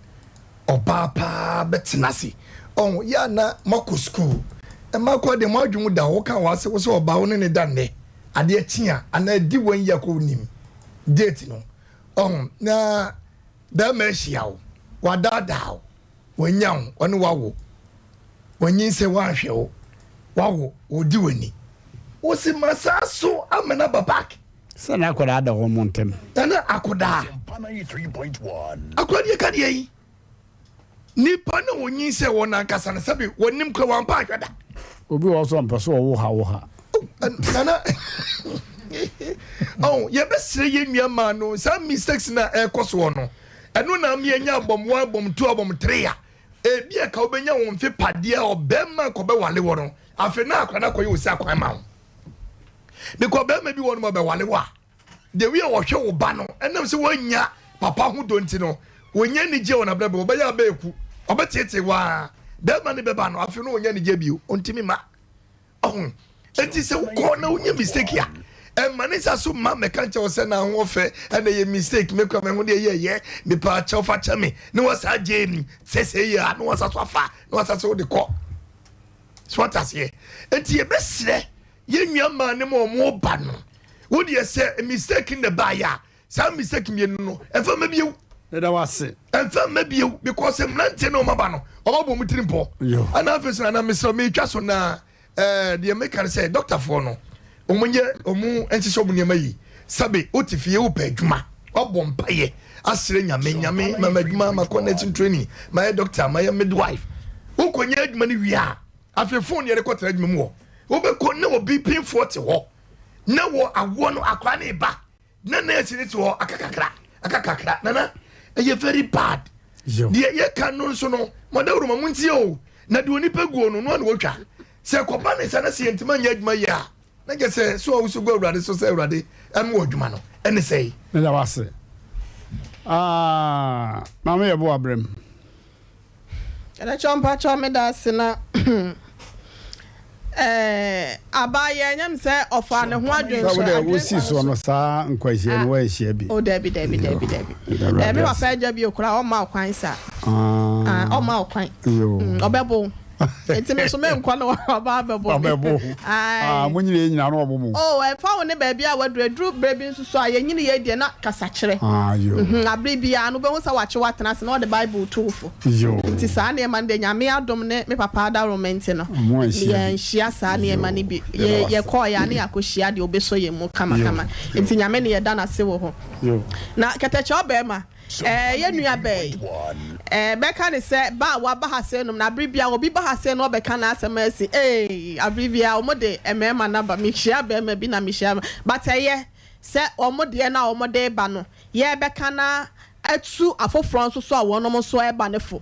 Ɔbaa paa bɛtena ase. Ɔho, yɛ a na moakɔ sukuu. Mmaa koraa deɛ mo adwene mu da hɔ. Woka w'ase, wo sɛ ɔbaa wo ne no da nnɛ, adeɛ kye a, anaa ɛdi one year kɔ wonim date no. Ɔho, na barima ahyia wo, wadaadaa wo, wanya wo, ɔne wo awo, wanyinsɛn wanhwɛ wo, wawo, ɔredi w'ani. Wo se ma saa so ama no aba back. Sɛ na akwadaa da wɔn ntam. Nana akodaa. Akwadaa deɛ ka deɛ yi. Nipa na onyin sɛ wɔn ankasa no sɛbi wɔnim kura wɔn mpa ahwɛ da. Obi wɔ so ɔmpɛ so ɔwo ha wo ha. Nana oh yɛbɛsrɛ yɛn nua maa no saa mistakes na ɛkɔ soɔ no ɛno na ama yɛnya abɔm one abɔm two abɔm three a ebi a ka wobɛnya wɔn mfe padeɛ ɔbɛrima kɔbɛwale wɔ no afei na akora no akɔyɛ osi akwan ma wo. Because bɛrima bi wɔ no ma ɔbɛwale wo a, the way a wɔhwɛ wo ba no, ɛnam sɛ wɔanya papa ho dɔ nti no, wɔnya anigye wɔ n'abrabɔ mu, ɔbɛyɛ abɛɛku, ɔbɛteetee waa. Bɛrima no bɛba no, afei no wɔnya anigye bio, ɔntumi ma. Ɔho. Enti sɛ wokɔ na wonya mistake a, ɛma ne nsa so ma mɛka nkyɛ wo sɛ na ho ɔfɛ, ɛna ɛyɛ mistake, mekura me ho deɛ yɛyɛ, mepa kyɛw fa kyɛ me, ne wɔ saa gye mi, sɛ sɛ yɛ a, na wɔsa so afa, na wɔsa so wode kɔ. So wate aseɛ? Enti yɛbɛsrɛ yɛn nua mmaa no ma wɔn ba no, wo deɛ sɛ mistake na ɛbaeɛ a, saa mistake mmienu no ɛmfa mma bio. Meda wo ase. Ɛmfa mma bio because mmeranteɛ na wɔn aba no, wɔn abɔ wɔn tiri mpɔ. Ɛna afei so nana mesrɛ metwa so na ɛɛ deɛ meka no sɛ dɔktafoɔ no wɔn nyɛ wɔn nhyehyɛ wɔn nneɛma yi sɛbe wote fie wopɛ adwuma wabɔ mpaeɛ asrɛ nyame nyame mama adwuma makɔ nursing training mayɛ doctor mayɛ midwife wokɔnya adwuma no wie a afei phone yɛde kɔtena adwuma mu hɔ wobɛkɔ na obi pimfoɔ te hɔ na wɔ awoɔ no akora ne ba na nurse ne te hɔ aka kakra aka kakra nana ɛyɛ very bad deɛ yɛka no nso no madawuro ma montie o na deɛ onipa guo no no ana wɔtwa sɛ kɔba ne sa na sɛ yɛntima nyɛ adwuma yɛ a. Na kyerɛ sɛ so a wosu gu Awurade so sɛ Awurade ɛmo wɔ adwuma no ɛne sɛe. Meda wo ase. Ah, maame yɛ bo abrɛm. Ɛdɛkyɛw mpakyɛw meda ase na eh, abaayɛ ɛnyɛ me sɛ ɔfaa ne ho adwen so. Sɛ wosi soɔ no saa nkwanhyia no woanhyia bi. Oh dabi dabi dabi dabi. Eh, me papa agya bi okura ɔmma ɔkwan saa. Ah, ɔmma ɔkwan. Ɔbɛbo. Nti me nso menkɔ na ɔba abɛbɔ me. Ɔbɛbo. Ah, mo nyina yɛ nyina no ɔbo mo. Oh, ɛmfa wo ne baabi a waduru, aduru berɛ bi nso so a yɛnyini yɛ deɛ na kasakyerɛ. Ah, yo. Mhm, abere biara no wobɛhu sɛ wakye watena ase na ɔde Bible tu wo fo. Yo. Nti saa nneɛma no deɛ Nyame adom ne me papa adaworoma nti no, Mo anhyia bi. yɛanhyia saa nneɛma no bi. Yɛ yɛkɔɔeɛ a ne yɛakɔhyia deɛ ɔbɛsɔ yɛn mu kamakama. Nti Nyame ne yɛda no ase wɔ hɔ. Yo. Na kɛtɛkyɛ ɔbarima. Ɛɛ, yɛn nua baa yi, ɛɛ, bɛka ne sɛ ba a waba ha sɛɛ nom, na bere biara obi ba ha sɛɛ na ɔbɛka n'asɛm a asi, ee, abere biara wɔn de mmarima no aba, mehyia barima bi na mehyia, but ɛyɛ sɛ wɔn deɛ no a wɔn de reba no, yɛrebɛka na atu afoforɔ nso so a wɔnom nso reba no fo,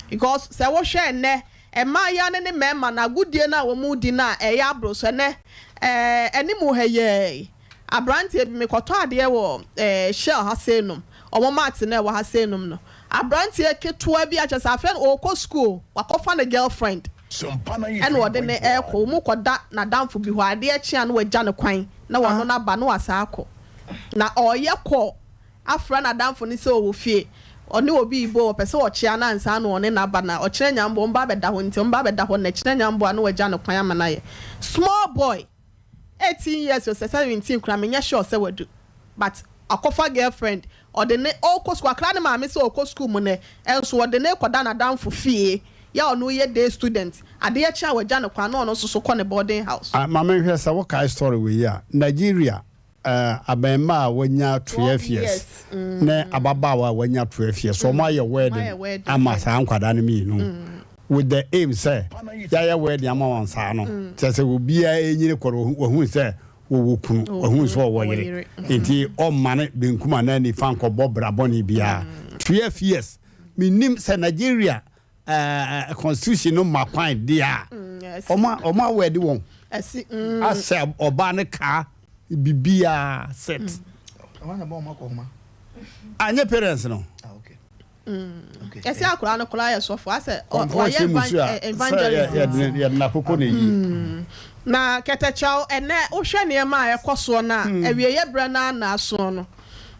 because sɛ wohwɛ ɛnnɛ, mmaayewa no ne mmarima no agodie no a wɔn redi no a ɛyɛ aboro so, ɛnnɛ, ɛɛ, anim ha yi ara yi. Abranteɛ bi, mekɔtɔ adeɛ wɔ eh, Shell ha sei nom, ɔmo mart no a ɛwɔ ha sei nom no, abranteɛ ketewa bi a kyerɛ sɛ afei no ɔɔkɔ school, wakɔfa ne girlfriend ɛna ɔde no ɛɛkɔ, ɔmo kɔda n'adamfo bi hɔ, adeɛ kye a na wagya no kwan na ɔno no aba na wasan akɔ. Na ɔɔyɛ call afrɛ n'adamfo no sɛ ɔwɔ fie, ɔne obi rebɔ, ɔpɛ sɛ ɔkyea no ansa na ɔne no aba na ɔkyena nyamboa ɔmo ba abɛda hɔ nti ɔmo ba abɛda hɔ na ɛkyena nyamboa na wagya no kwan ama no ayɛ. Small boy! 18 years o sɛ 17 koraa menyɛ sure sɛ wadu but akɔfa girlfriend ɔde ne ɔkɔ school akra ne maame sɛ ɔkɔ school mu nɛ ɛnso ɔde ne kɔda n'adamfo fie yɛ a ɔno yɛ day student adeɛ kye a wagya no kwan na ɔno nso so kɔ ne boarding house. Ah ma menhwɛ sɛ wokae story wei a, Nigeria eh, abarimaa a wanya 12 years ne ababaawa a wanya 12 years wɔn ayɛ wedding ama saa nkwadaa no mmienu with the aim sɛ yɛayɛ wedding ama wɔn saa no kyerɛ sɛ obiara ɛnyini kɔ no wahunu sɛ wɔwɔ kunu wahunu sɛ ɔwɔ yere nti ɔmma ne benkum anaa nifa nkɔbɔ bra bɔne biara 12 years menim sɛ Nigeria eh, constitution no ma kwan deɛ a ɔma ɔma awɛde wɔn asɛ ɔbaa no kaa bibiaa set anyɛ parents no ɛsɛ akwadaa no koraa yɛ sɔfo asɛ ɔyɛ evangelist yɛde n'akoko na eyi na kɛtɛkyɛw ɛnɛ wohwɛ nneɛma a ɛkɔ soɔ no a awieeɛ berɛ no ara na asoɔ no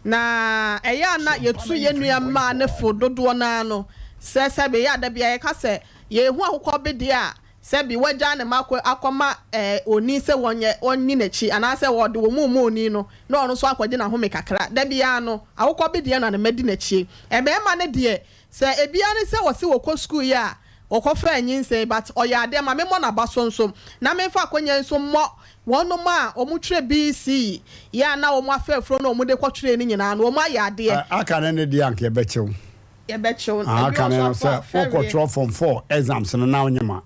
Na ɛyɛ a na yɛtu yɛn nua mmaa no fo dodoɔ no ara no sɛ sɛbe ɛyɛ a da biara yɛka sɛ yɛrehu akokɔ bedeɛ a sɛbe wagyaa ne mma akɔ akɔma ɛɛ onii sɛ wɔnyɛ wɔnni n'akyi anaasɛ wɔde wɔn rema onii no na ɔno nso akɔgye n'ahome kakra. Da biara no akokɔ bedeɛ na ne mma di n'akyi. Mmarima no deɛ Sɛ ebia ne sɛ wɔse wɔkɔ sukuu yi a wɔkɔfaa nyinsɛn but ɔyɛ adeɛ ma memmɔ n'abaso nso na memfa akwanya yi nso mmɔ wɔnom a wɔtwerɛ BC yi a na wɔn afa afuro na wɔde kɔtwerɛɛ no nyinaa no wɔn ayɛ adeɛ. Aka no ne deɛ anka yɛbɛkyew. Yɛbɛkyew. Ebi Aka wɔ no so no afa sɛ fɛreɛ. wokɔtwerɛ form 4 exams no na wonyem a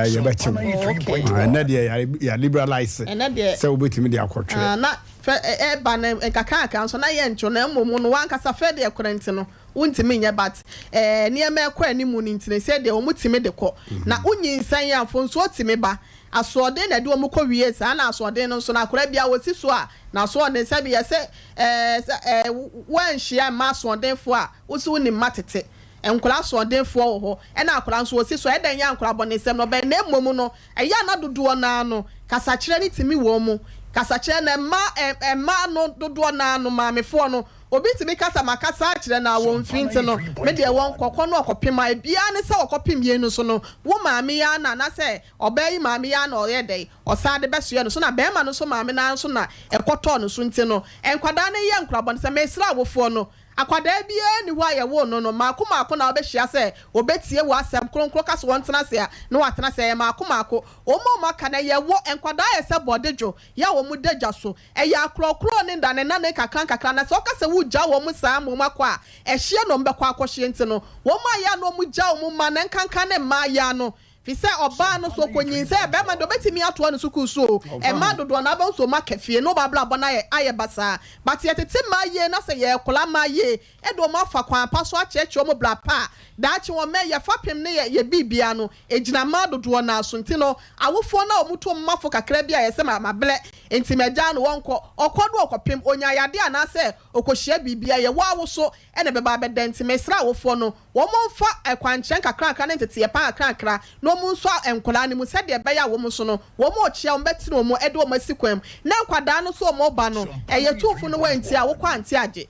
yɛbɛkyew. Oh, okay. Ɛnɛ deɛ yɛ liberalize Ɛnɛ deɛ. sɛ wobɛtumi de akɔtwerɛ. Ah, na fɛ ɛba no nkakrankra nso na yɛnkyew na mmom no wankasa fɛ deɛ korɛ nti no Wontumi nyɛ but eh nneɛma ɛkɔ anim no nti no sɛ deɛ wɔn tumi de kɔ na wo nyinsɛn a mfonsoɔ tumi ba asoɔden na ɛde wɔn kɔ wie saa na asoɔden no nso no akwadaa biara wɔsi so a n'asoɔden sɛbi yɛ sɛ eh sɛ eh woanhyia mma asoɔdenfoɔ a wosi wo nim mma tete nkwadaa asoɔdenfoɔ wɔ hɔ ɛna akwadaa nso wɔsi so a ɛdɛn yɛ akwadaa bɔnesɛm no ɔbɛn na mmom no ɛyɛ a na dodoɔ no ara no kasakyerɛ no tumi wɔn mu kasakyerɛ no mma eh mmaa no dodoɔ no ara no maamefoɔ no Obi tumi ka sɛ makasa akyerɛ no a wɔmfiri nti no, me deɛ wɔnkɔ, kɔ no ɔkɔpem a ebiara ne sɛ ɔkɔpem yei no so no, wo maame yi ara na anaasɛ ɔbaa yi maame yi ara na ɔyɛ dɛn, ɔsan de bɛsoɛ no so na barima no nso maame no ara nso na ɛkɔtɔɔ no so nti no, nkwadaa no yɛ nkorabɔne. Sɛ mesrɛ awofoɔ no, akwadaa biara nni hɔ a yɛwoo no no, mmaako mmaako na wobɛhyia sɛ wɔbɛtie w'asɛm kronkron ka sɛ wɔntena ase a, na wɔatena ase, ɛyɛ mmaako mmaako. Wɔn a wɔaka no, ɛyɛ wɔ, nkwadaa ayɛ sɛ bɔdedwo, yɛ a wɔda gya so. Ɛyɛ akorɔkorɔ ne ndanennane nkakrankakra, na sɛ ɔka sɛ wogyaa wɔn saa ma wɔakɔ a, ɛhyeɛ na wɔbɛkɔ akɔhyeɛ nti no, wɔn a ɛyɛ a na wɔgyaa wɔn mma no, nkanka ne mmaayaa no. Fi sɛ ɔbaa no so ɔkɔnyinsɛn a, bɛrima deɛ ɔbɛtumi atoa ne sukuu so o. Mmaa dodoɔ no ara bɛhu sɛ wɔn aka fie na wɔn abrabɔ no ayɛ ayɛ basaa. But yɛtete mmaa yie na sɛ yɛrekora mmaa yie de wɔn afa kwan pa so akyerɛkyerɛ wɔn bra pa a, daakye wɔn mɛ yɛ fapem ne yɛ yɛ biribiara no ɛgyina mmaa dodoɔ no ara so. Nti no awofoɔ no a wɔtu wɔn mma fo kakra bi a yɛsɛ ma mabrɛ nti magyaa no wɔnkɔ, ɔkɔ no ɔkɔpem, ɔnya yadeɛ anaasɛ ɔkɔhyia biribi a, yɛwɔ awoso na ɛbɛba abɛda nti mesrɛ awofoɔ no wɔmfa kwankyerɛ nkakrankra ne nteteeɛ pa nkakrankra na wɔnsɔ nkwadaa no mu sɛdeɛ ɛbɛyɛ a wɔn nso no wɔrekyea wɔn bɛtene wɔn de wɔn asi kwan mu na nkwadaa no nso wɔreba no ɛyɛ tumfo no wɔantie a wokɔ ante agye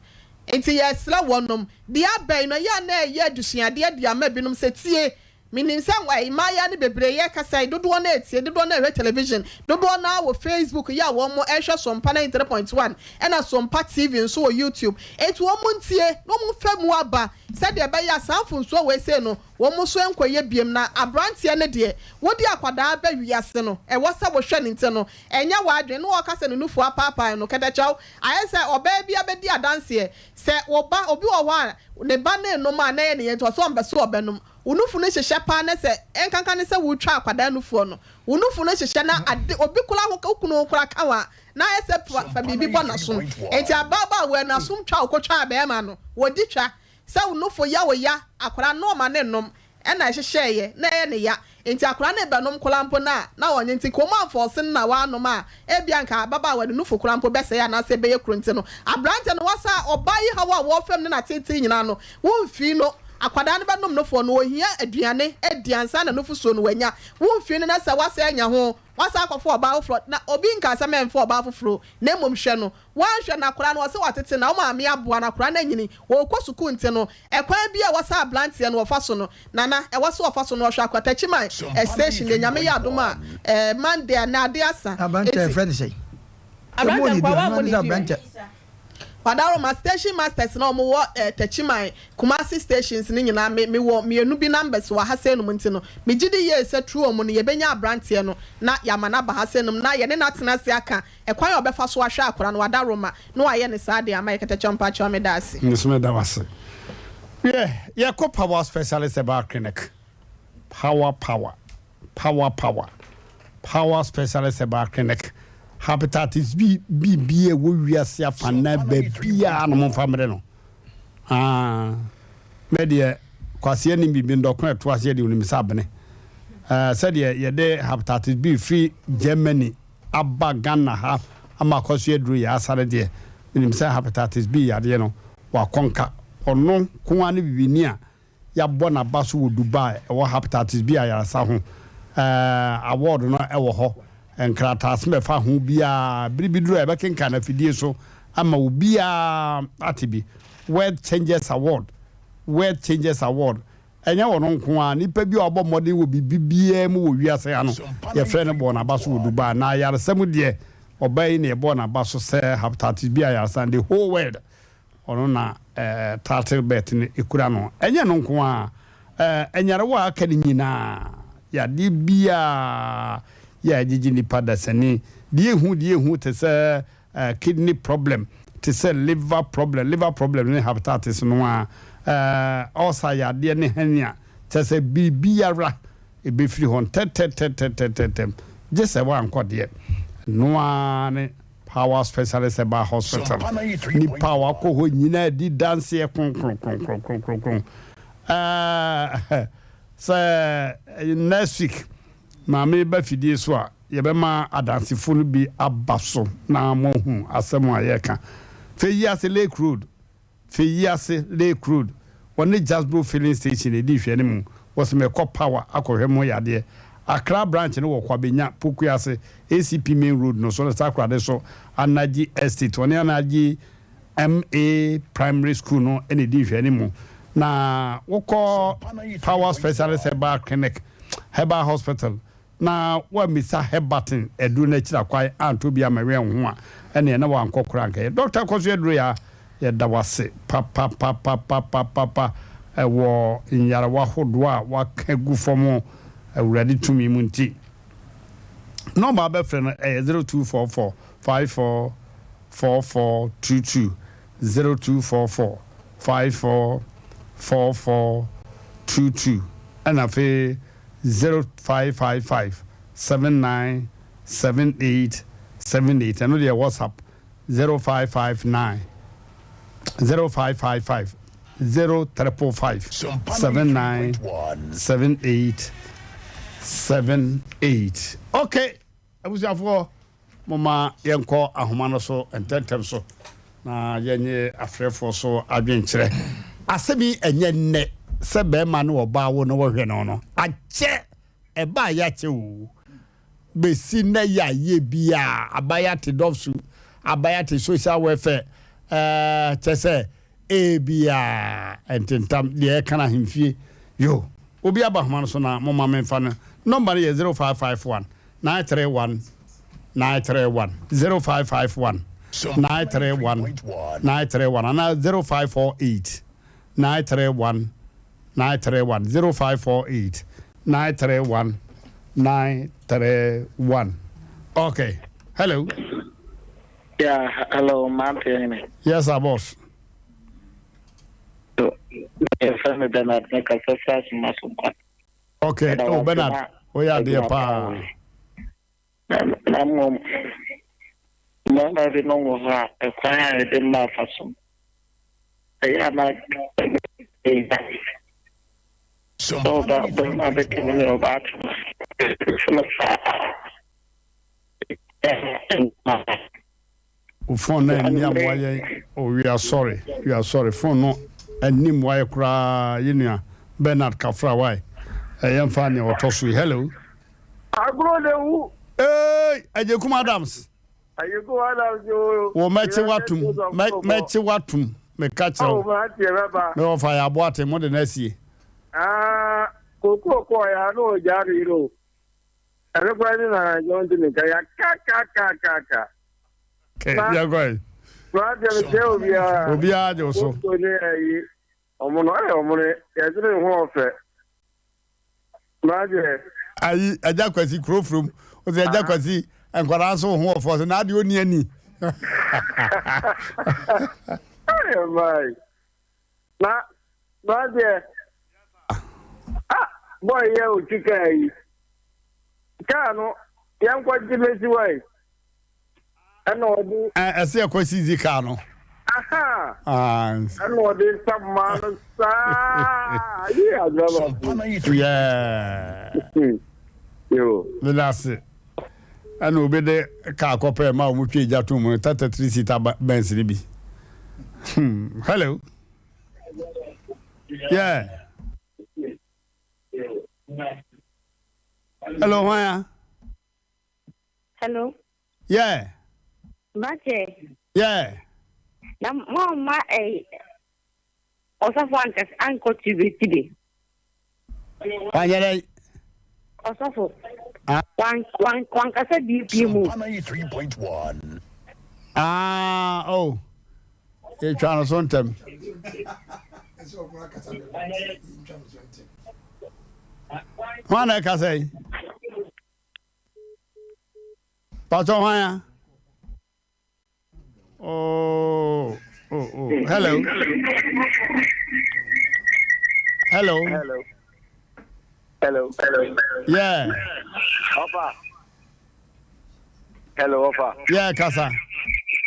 nti yɛsrɛ wɔnom deɛ abɛn no ɛyɛ a na ɛyɛ adusuadeɛ de ama binom sɛ tie Menim sɛ mmaayewa no bebree yɛ kasa yi, dodoɔ no ara tie, dodoɔ no ara hwɛ television, dodoɔ no ara wɔ Facebook yi a wɔn rehwɛ Sompa 93.1 ɛna Sompa TV nso wɔ YouTube. Enti wɔn ntie na wɔn mfa mu aba sɛdeɛ ɛbɛyɛ a saa mfomsoɔ wei sei no wɔn nso nkɔyɛ biom. Na abranteɛ no deɛ wode akwadaa ba wiase no ɛwɔ sɛ wohwɛ no nti no ɛnyɛ w'adwene na ɔka sɛ ne nufoɔ apaapae no kɛtɛkyɛw ayɛ sɛ ɔbaa bi abɛdi adanseɛ sɛ wo ba obi wɔ hɔ a ne ba no renom a na ɛyɛ ne yɛ nti ɔsɛ ɔmpɛ sɛ ɔbɛnom. Wo nufu no hyehyɛ paa na sɛ ɛnkanka ne sɛ woretwa akwadaa nufoɔ no, wo nufu no hyehyɛ na ade obi koraa ho wo kunu ho koraa ka wo a, na ayɛ sɛ fa fa biribi bɔ n'asom. Enti ababaawa yi n'asom twa a ɔkɔtwaa barima no, wɔdi twa sɛ wo nufu yɛ wo ya, akwadaa no ɔma no nnom ɛna ɛhyehyɛeɛ na ɛyɛ ne ya. Enti akwadaa no rebɛnom koraa mpo no a, na ɔnyɛ nti nka wɔn amfɔɔse no na wanom a, ebia nka ababaawa no nufu koraa mpo bɛsɛe anaasɛ ɛbɛyɛ kuro nti no, aberanteɛ no wasa ɔbaa yi haw a wɔrefam ne n'ateetee nyinaa no, womfii no. Akwadaa no bɛnom nofoɔ no, ɔhia aduane adi ansa na nufosuo no wanya. Womfii no na sɛ wasan anya ho, wasan akɔfa ɔbaa foforɔ. Na obi nkaa sɛ mɛmfa ɔbaa foforɔ o, na mmom hwɛ no. Woanhwɛ no akwadaa no, ɔse watete no, wo maame aboa no, akwadaa no anyini, ɔrekɔ sukuu nti no, ɛkwan bi a ɛwɔ sɛ abranteɛ no ɔfa so no, Nana, ɛwɔ sɛ ɔfa so no, ɔhwɛ akwadaa. Takyiman station deɛ, Nyame yɛ adom a, eh, Monday a, nnɛ adeɛ asa. Aberanteɛ, Enti, yɛfrɛ no sɛn? Aberanteɛ Ɛmu nkoa, ɔne woammɔ din, ne ɔno ne din o. aberanteɛ. Wadaroma station masters na ɔmo wɔ eh Techiman, Kumasi stations no nyinaa me me wɔ mienu bi numbers wɔ ha seinom nti no me gyidi yie sɛ through ɔmo no yɛbɛnya abranteɛ no na yama no aba ha seinom na yɛne no atena ase aka ɛkwan a ɔbɛfa so ahwɛ akora no Wadaroma na wayɛ no saa de ama yɛ Kɛtɛkyɛw mpakyɛw meda ase. Me nso meda wo ase. Wiɛ, yɛkɔ Power Specialist Herbal Clinic. Power power power power power specialist herbal clinic hepatitis B biribi a ɛwɔ wiase afanna baabiara no momfa mmrɛ no ah me deɛ kwasi anim biribi ndɔko ɛto aseɛ deɛ onim sɛ abene eh, sɛdeɛ yɛde hepatitis B firi Germany aba Ghana ha ama akɔso aduro yɛ asare deɛ menim sɛ hepatitis B yadeɛ no wakɔnka ɔno ko ara ne bibini a yɛabɔ n'aba so wɔ Dubai ɛwɔ Hepatitis B ayaresa ho award no wɔ hɔ. Nkrataasɛm a ɛfa ho biara, bere bi duru a yɛbɛkenkan no afidie so ama obiara ate bi. World Changers Award, World Changers Award, ɛnyɛ ɔno nko ara, nipa bi a ɔbɔ mmɔden wɔ biribi biara mu wɔ wiase ha no, yɛfrɛ no bɔɔ n'aba so wɔ Dubai. Na ayaresa mu deɛ, ɔbaa yi na yɛbɔɔ n'aba so sɛ Hepatitis B ayaresa in the whole world. Ɔno na title belt no kura no. Ɛnyɛ ɛno nko ara, nyarewa a aka no nyinaa, yadeɛ biara yɛ a ɛgyegye nnipa dasani. Deɛ ɛhu deɛ ɛhu te sɛ kidney problem, te sɛ liver problem, liver problem ne hepatitis no ara, ulcer yadeɛ ne hernia, kyerɛ sɛ biribiara ɛbɛfiri hɔ ntɛntɛntɛntɛntɛm, gye sɛ woankɔ deɛ. Ɛno ara ne. Power Specialist Herbal Hospital. Nipa a wakɔ hɔ nyinaa di danseɛ kronkronkronkronkronkron. Ɛɛ sɛ next week maame ba fidie so a yɛbɛma adansefo no bi aba so na moahu asɛm a yɛreka. Fɛ yi ase Lake Road. Feyiase Lake Road, wɔne Jasbro Filling Station edi nhwɛanim. Wɔse mekɔ Power akɔhwɛ mo yadeɛ. Accra branch no wɔ Kwabenya, Pokuase, ACP Main Road no so ne Takoradi so Anaji Estate. Wɔne Anaji MA Primary School no na edi nhwɛanim. Na wokɔ Power Specialist Herbal Clinic, Herbal Hospital, na woammisa Herbatin aduro no akyiri akwan antɔ bi amma wɛn wo ho a, ɛneɛ na woankɔ koraa anka yɛ. Dɔkta Kɔso Aduro Yaa, yɛda wo ase papapapapapapa wɔ nyarewa hodoɔ a woaka agu fam Awurade tumi mu nti. Nɔmba a wobɛfrɛ no ɛyɛ 0244 54 44 22, 0244 54 44 22, ɛna afei. 0555 79 78 78 ɛno deɛ WhatsApp 0559 0555 0555 79 78 78 okay abusuafoɔ Momma yɛnkɔ ahoma no so ntɛmntɛm so na yɛnnye afrɛfoɔ so adwenkyerɛ. Asɛm yi ɛnyɛ nnɛ sɛ bɛrima ne ɔbaa wo na wɔhwɛ no no akyɛ ɛbaa yɛ akyɛ oo bɛsi nnɛ yɛ ayɛ biaa abaya te dɔfsu abaya te social welfare ɛɛ kyɛ sɛ ebia ntentam deɛ ɛka no ahemfie yo obi aba ahoma no so na momma memfa no nɔmba no yɛ 0551 931 931 0551 931 931 anaa 0548 931 931 0548 931 931 okay hello Yeah, hello, Mante. Yes, sir, boss. So, yɛfrɛ me Bernard mekasa firi asoma so nkwa. Okay, oh Bernard, woyɛ adeɛ paa. Na mmom, mmarima binom wɔ hɔ a ɛkwan a yɛde mma afa so no, ɛyɛ a na ɛyɛ sɛ ɔba barima bɛtumi ne ɔbaa atena no saa. Wo phone no anni amoa yɛn oh we are sorry we are sorry phone no anni mmoa yɛ koraa yɛ nua Bernard Kafra why ɛyɛ mfa nea ɔtɔ so yi hello. Agorɔ na ewu. Eey Agyekum Adams. Agyekum Adams o. Wo mɛkye watum mɛkye watum meka kyerɛ wo. Me wɔfa yɛ aboate mo de no asie. Ah koko kɔɔ ya na ɔgyaa ne yere o. Ɛno koraa ne na John Timi ka ya kakakakaka. Yɛnkɔ Mmeranteɛ no kyerɛ obiara. Obiara gye wo so. Woto ne ayi ɔmo no ɛyɛ ɔmo no yɛdze ne ho ɔfɛ. Mmeranteɛ. Ayi agya kwasi kuro furom ɔsɛ agya kwasi nkwadaa nso ho ɔfɔ sɛ n'adeɛ ɔni ani. Ayɛ mmaa Na mmeranteɛ ah boy yɛ otwi kaa yi kaa no yɛnkɔ gye mesi hɔ yi ɛna ɔde. Ɛsɛ yɛkɔ sisi kaa no. Ɛna ɔde nsa maa no saa yi adrɔba fo. Yeah. Yo. Meda ase. Ɛna obi de kaa kɔpɛ ma wɔn twe gya tom no tata three seater Benz no bi. Hello. Yeah. Hello, hwan Hello. Yeah. Mate. Yeah. Na mo ma eh ɔsɔfo ankasa ankɔ tibe tibe. Wanyɛ dɛ. Ɔsɔfo. Wan wan wankasa bie mu. Ah, oh. Yɛtwa no so ntɛm. Hwan na ɛkasa yi? Pastor hwan ya? Oh, oh, oh. Hello. Hello. Hello. Hello. Yeah. Opa. Hello, Opa. Yeah, kasa.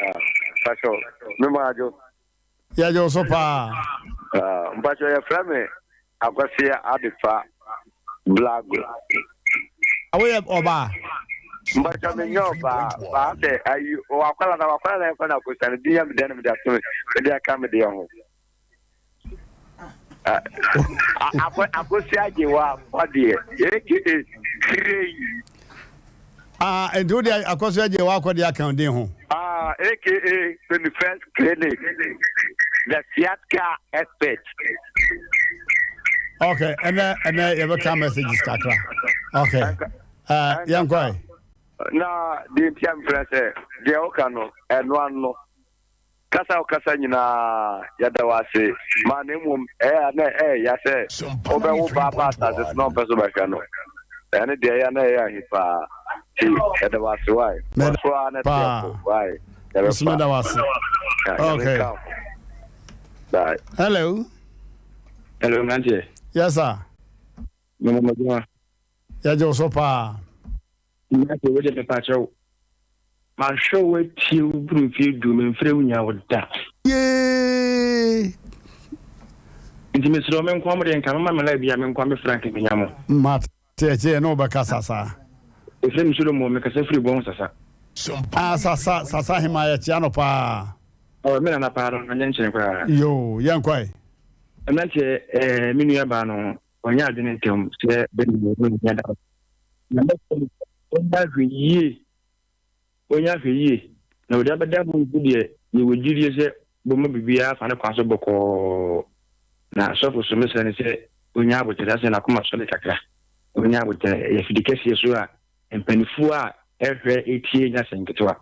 Ah, Pastor, me ma ajo. Yɛgye wo so paa. Ah, mpacho yɛfrɛ me Akwasi Adefa Blagla. Woyɛ ɔbaa? Mpacho menyɛ ɔbaa, baa sɛ ayi wakwala na wakwala na yɛfrɛ no Akosia no din yɛ me dɛ na mede ato mede aka me deɛ ho. Akosia gye wa akɔdeɛ aka Kirei. Ah, nti wode Akosua gye wa akɔdeɛ aka wo din ho? Ah, aka 21st Clinic, the sciatica expert. Okay, ɛnɛ ɛnɛ yɛbɛka messages kakra. Okay, uh, yɛnkɔ ɛ. Na deɛ nti a mefrɛ sɛ deɛ woka no ɛno ano Kasa a wokasa nyinaa, yɛda wo ase ma na mmom ɛyɛ a na ɛyɛ ya sɛ wobɛwo ba aba asase so na ɔmpɛ sɛ wobɛhwɛ no. Ɛno deɛ ɛyɛ a na ɛyɛ ahi paa. Nti yɛda wo ase wae. Kɔ so ara na teɛ fo wae. Yɛbɛfa. Meda wo ase. Okay. Nyame nka wo. Bye. Hello. Hello, mmeranteɛ. Yes, sir. Mama madwuma. Yɛgye wo so paa. Mate wo de mepakyɛ wo. Mahwɛ wo atie wo boro mfie du memfrɛ wo nya wo da. Yee. Nti mesrɛ wo me nkoa mo deɛ nka moma me live bi a me nkoa me frɛ anka menya mo. Mate ɛkyɛ yɛne wo bɛkasa saa. Yɛfrɛ me Solomon mekasa firi Bɔn Sasa. Ah Sasa Sasa hemaa yɛkyea no paa. Ɔɔ me nana paa no ɔnyɛ nkyene koraa. Yoo yɛnkɔ ɛ. Mmeranteɛ ɛɛ me nua baa no ɔnyɛ adwene ntɛm sɛ bɛni mu ɔnyɛ da. Na mɛsɛ no sɛ ɔnyɛ ahwɛ yie ɔnyɛ ahwɛ yie na ɔde abɛda ho nso deɛ yɛwɔ gyidie sɛ bɛma biribiara afa ne kwan so bɔkɔɔ. Na sɔfo so mesrɛ no sɛ ɔnya aboterɛ asɛ n'akoma sɔre kakra ɔnya aboterɛ ɛyɛ afidi kɛseɛ so a mpanifoɔ a ɛhwɛ ɛtie nyɛ asɛm ketewa.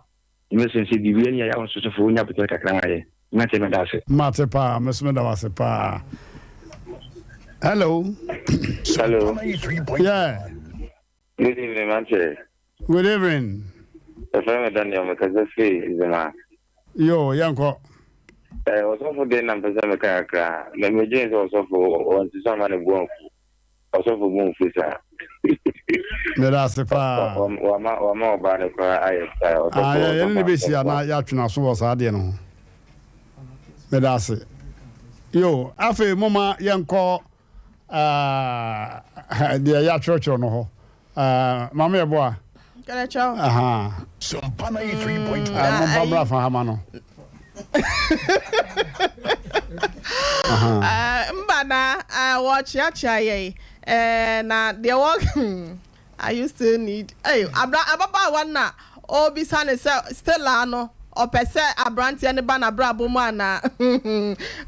Mese sɛ biribi ani ayɛ wo nso sɔfo wonya aboterɛ kakra ma yɛn. Mate meda ase. Mate paa me nso meda wo ase paa. Hello. Hello. Yeah. Good evening, Mate. Good evening. Yɛfrɛ me Daniel, mekasa firi Zema. Yo, yɛnkɔ. Eh, ɔsɔfo de na mpɛ sɛ meka kakra. Me medwen sɛ ɔsɔfo ɔnte sɛ ɔma ne bo amfu. Ɔsɔfo bo mfu saa. Meda ase paa. Wama wama ɔbaa no koraa ayɛ saa. Ɔsɔfo Ah, yɛne ne bɛhyia na yɛatwe n'aso wɔ saa adeɛ no ho. Meda ase. Yo, afei moma yɛnkɔ ah, deɛ yɛatwerɛtwerɛ no hɔ. Ah, Maame Yɛboa. Kɛlɛkyɛw. Aha. Ah, momfa mmra fa ha ma no. Aha. Mba na wɔkyeakyea yɛn na deɛ wɔ Are you still need Ei abra ababaawa no na ɔrebisa no sɛ still a no ɔpɛ sɛ aberanteɛ no ba n'abrabɔ mu anaa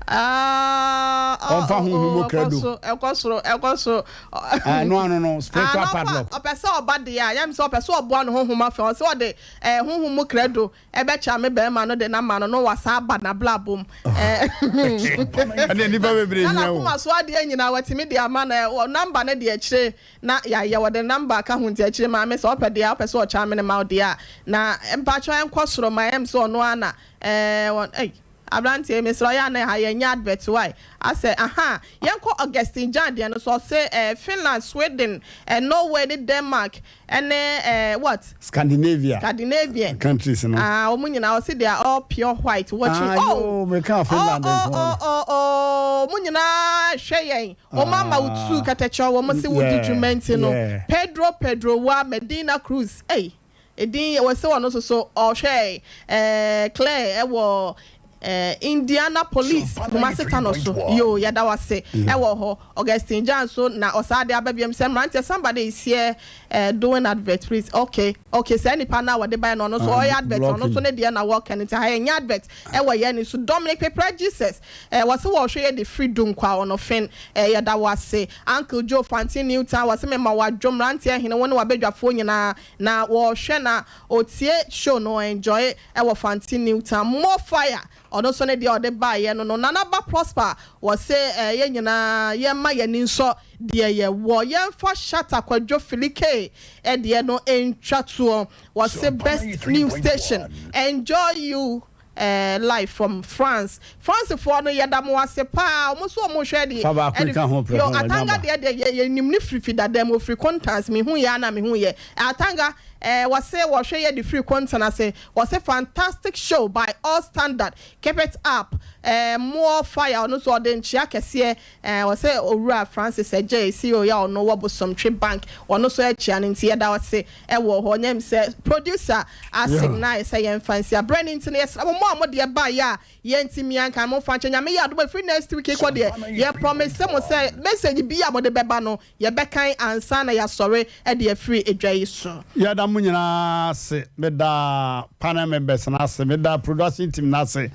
Ah oh Ɔmfa honhom mu oh ɛkɔ krado. so ɛkɔ soro ɛkɔ soro Ah, ɛno ano no Ah spiritual na ɔfa padlock. ɔpɛ sɛ ɔba deɛ a yɛm sɛ ɔpɛ sɛ ɔboa no honhom afɛ ɔsɛ ɔde eh, honhom mu krado ɛbɛkyɛ me bɛrima no de no ama no na wasan aba n'abrabɔ mu. Ɛnna nnipa bebree Na hia wo. n'akoma so adeɛ nyinaa watumi de ama no ɛ, namba no deɛ akyire na yɛayɛ wɔde namba aka ho nti akyire maame sɛ ɔpɛ deɛ a wopɛ sɛ ɔkyɛ amene ma wo deɛ a na mpakyɛw ɛnkɔ soro ma ɛm sɛ ɔno ara na ɛɛ wɔn ei abranteɛ yi mesrɛ ɔyɛ a na ha yɛnyɛ advert why asɛ aha yɛnkɔ Augustine Gyan deɛ no so ɔse ɛɛ Finland Sweden ɛɛ Norway ne Denmark ɛne ɛɛ what Scandinavia Scandinavian countries no. Ah wɔn nyinaa ɔse they are all pure white watching Ah oh yoo meka oh Finland oh nko oh ara. oh oh wɔn nyinaa hwɛ yɛn wɔn ama wo tuu Ah kɛtɛkyɛ wɔn se wodi yeah dwuma nti no yeah. Pedro Pedro wa Medina Cruz ei edin wɔ se wɔn nso so ɔhwɛ ɛɛ Claire ɛwɔ ɛɛ Indiana Police Kumasi Tano so yoo yɛda wase ɛwɔ hɔ Augustine Gyan so na ɔsaa de aba biom sɛ mmeranteɛ somebody is here eh, doing advert please okay okay saa nipa no a wɔde baeɛ no ɔno nso ɔyɛ advert ɔno nso ne deɛ na wɔka no nti ha yɛnyɛ advert ɛwɔ yɛn ani so Dominic Pepra Jesus eh, wɔse wɔhwɛ yɛ de firi Dunkwa ɔnɔfen eh, yɛda wo ase Uncle Joe Fanti New Town wɔse mema wadwo mmeranteɛ hene wo ne wabadwafoɔ nyinaa na wɔhwɛ na ɔtie show no enjoy ɛwɔ Fanti New Town more fire Ɔno nso ne deɛ ɔde baeɛ no no. Nana Ba Prosper wɔse eh yɛn nyinaa yɛmma yɛn ani nsɔ deɛ yɛwɔ. Yɛmfa Shatta Kwadwo Filike deɛ no ntwa toɔ. Wɔse best new station. Enjoy you eh live from France. France foɔ no yɛda mo ase paa. Wɔn nso wɔn rehwɛ de Fa baako ɛde ka ho prɛko yo wanya Atanga ba. deɛ deɛ yɛ yɛnim no firi fi dada mu ɔfiri Kontans mehu yɛ a na mehu yɛ. Atanga eh wɔse wɔhwɛ yɛ de firi Kontan ase. Ɔse fantastic show by all standard keep it up eh more fire ɔno nso ɔde nkyea kɛseɛ eh ɔse owura Francis Adjei CEO yi a ɔno wɔ Bosomtwe bank ɔno nso ɛkyea no nti yɛda wo ase ɛwɔ hɔ nyɛ sɛ producer a signal sɛ yɛnfa nsi abrɛ no nti no yɛsrɛ mo mo a mo deɛ baeɛ a yɛntumi anka no momfa nkyɛ Nyame yɛ adom a ɛfiri next week kɔ deɛ yɛ promise mo sɛ message bi a mode bɛba no Yɛbɛkan ansa na yɛasɔre de afiri dwa yi so. Yɛda mo nyinaa ase. Meda panel members no ase. Meda production team no ase.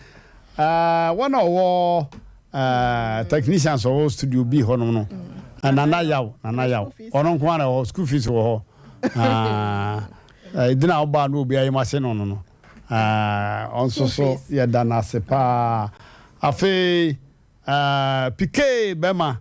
Wɔn a wɔwɔ technicians a wɔwɔ studio B hɔnom no, Nana Yaw, Nana Yaw, ɔno nko ara na ɛwɔ hɔ, school fees wɔ hɔ. Edin a wobaa no obi ayam ase no no no. Ɔnso so yɛda no ase paa. Afei Pikee bɛma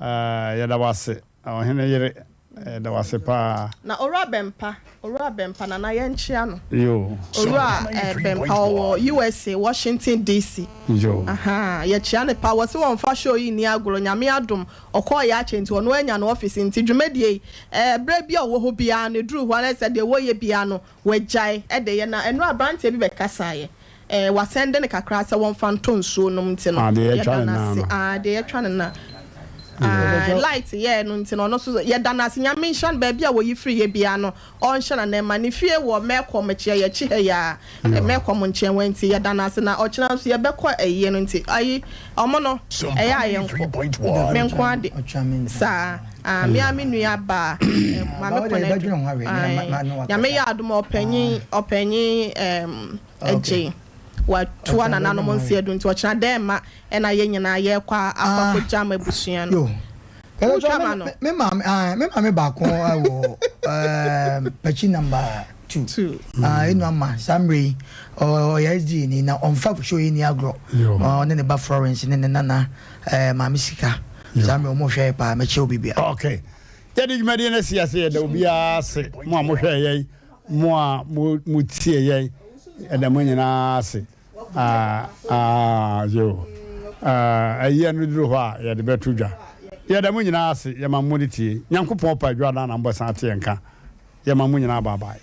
yɛda wo ase ɔhene yere. Yɛda wo ase paa. Na Owura Bɛmpa, Owura Bɛmpa, Nana yɛnkyea no. Yoo. Owura eh, Bɛmpa ɔwɔ USA, Washington DC. Yoo. Ahaa, yɛkyea no paa. Wɔse wɔmfa show yi nni agorɔ. Nyame adom, ɔkɔɔeɛ akyɛ nti ɔno anya no office nti dwumadie yi, eh, berɛ bi a ɔwɔ hɔ biara no, ɛduru hɔ a na sɛ deɛ wɔyɛ biara no, Wagyae de yɛ na ɛno aberanteɛ bi bɛkasaeɛ ɛɛ wasɛnde no kakra sɛ wɔmfa ntɔ nsuo nom nti no Ah, deɛ yɛtwa yɛda ne no nan ase no. ah deɛ yɛtwa ne nan ah light yɛɛ no nti no ɔno nso yɛda no ase Nyame nhyira no baabi a wɔyi firi yɛ biara no ɔnhyɛ no anan ma ne fie wɔ Mɛkɔm akyi ɛyɛ akyi ha yi ara Mɛkɔm nkyɛn hɔ nti yɛda no ase na ɔkyena nso yɛbɛkɔ ayie no nti ayi ɔmo no ɛyɛ a yɛnkɔ me nko ara de saa. Ah me ara me nua baa eh, maame Konadu. Ae, Nyame yɛ adom a ɔpanyin, ɔpanyin ehm, Adjei, watoa nananom nse adu nti ɔkyena dɛn ma ɛna yɛn nyinaa yɛrekɔ akɔ akɔgyam abusua no. Wotwa ma no? Me maame, ah, me maame baako wɔ ehm, Pakyi number two. Two. Ah, enu ama saa mmerɛ yi, ɔyɛ SDA ni na ɔmfa show yi ni agorɔ. Ɔne ne ba Florence ne ne nana eh, maame sika. Saa mmerɛ wɔn hwɛ yɛ paa, mɛkyɛ obi bia. Ok. Yɛde dwumadie no asi ase, yɛda obiara ase, mo a mohwɛɛ yɛn, mo a mo tie yɛn, yɛda mo nyinaa ase. Ah, ah, yo. Ah, ayie no duru hɔ a, yɛde bɛto dwa. Yɛda mo nyinaa ase, yɛma mo de tie. Nyankopɔn pa adwa na na mbɔsan ate yɛn ka. Yɛma mo nyinaa bye bye.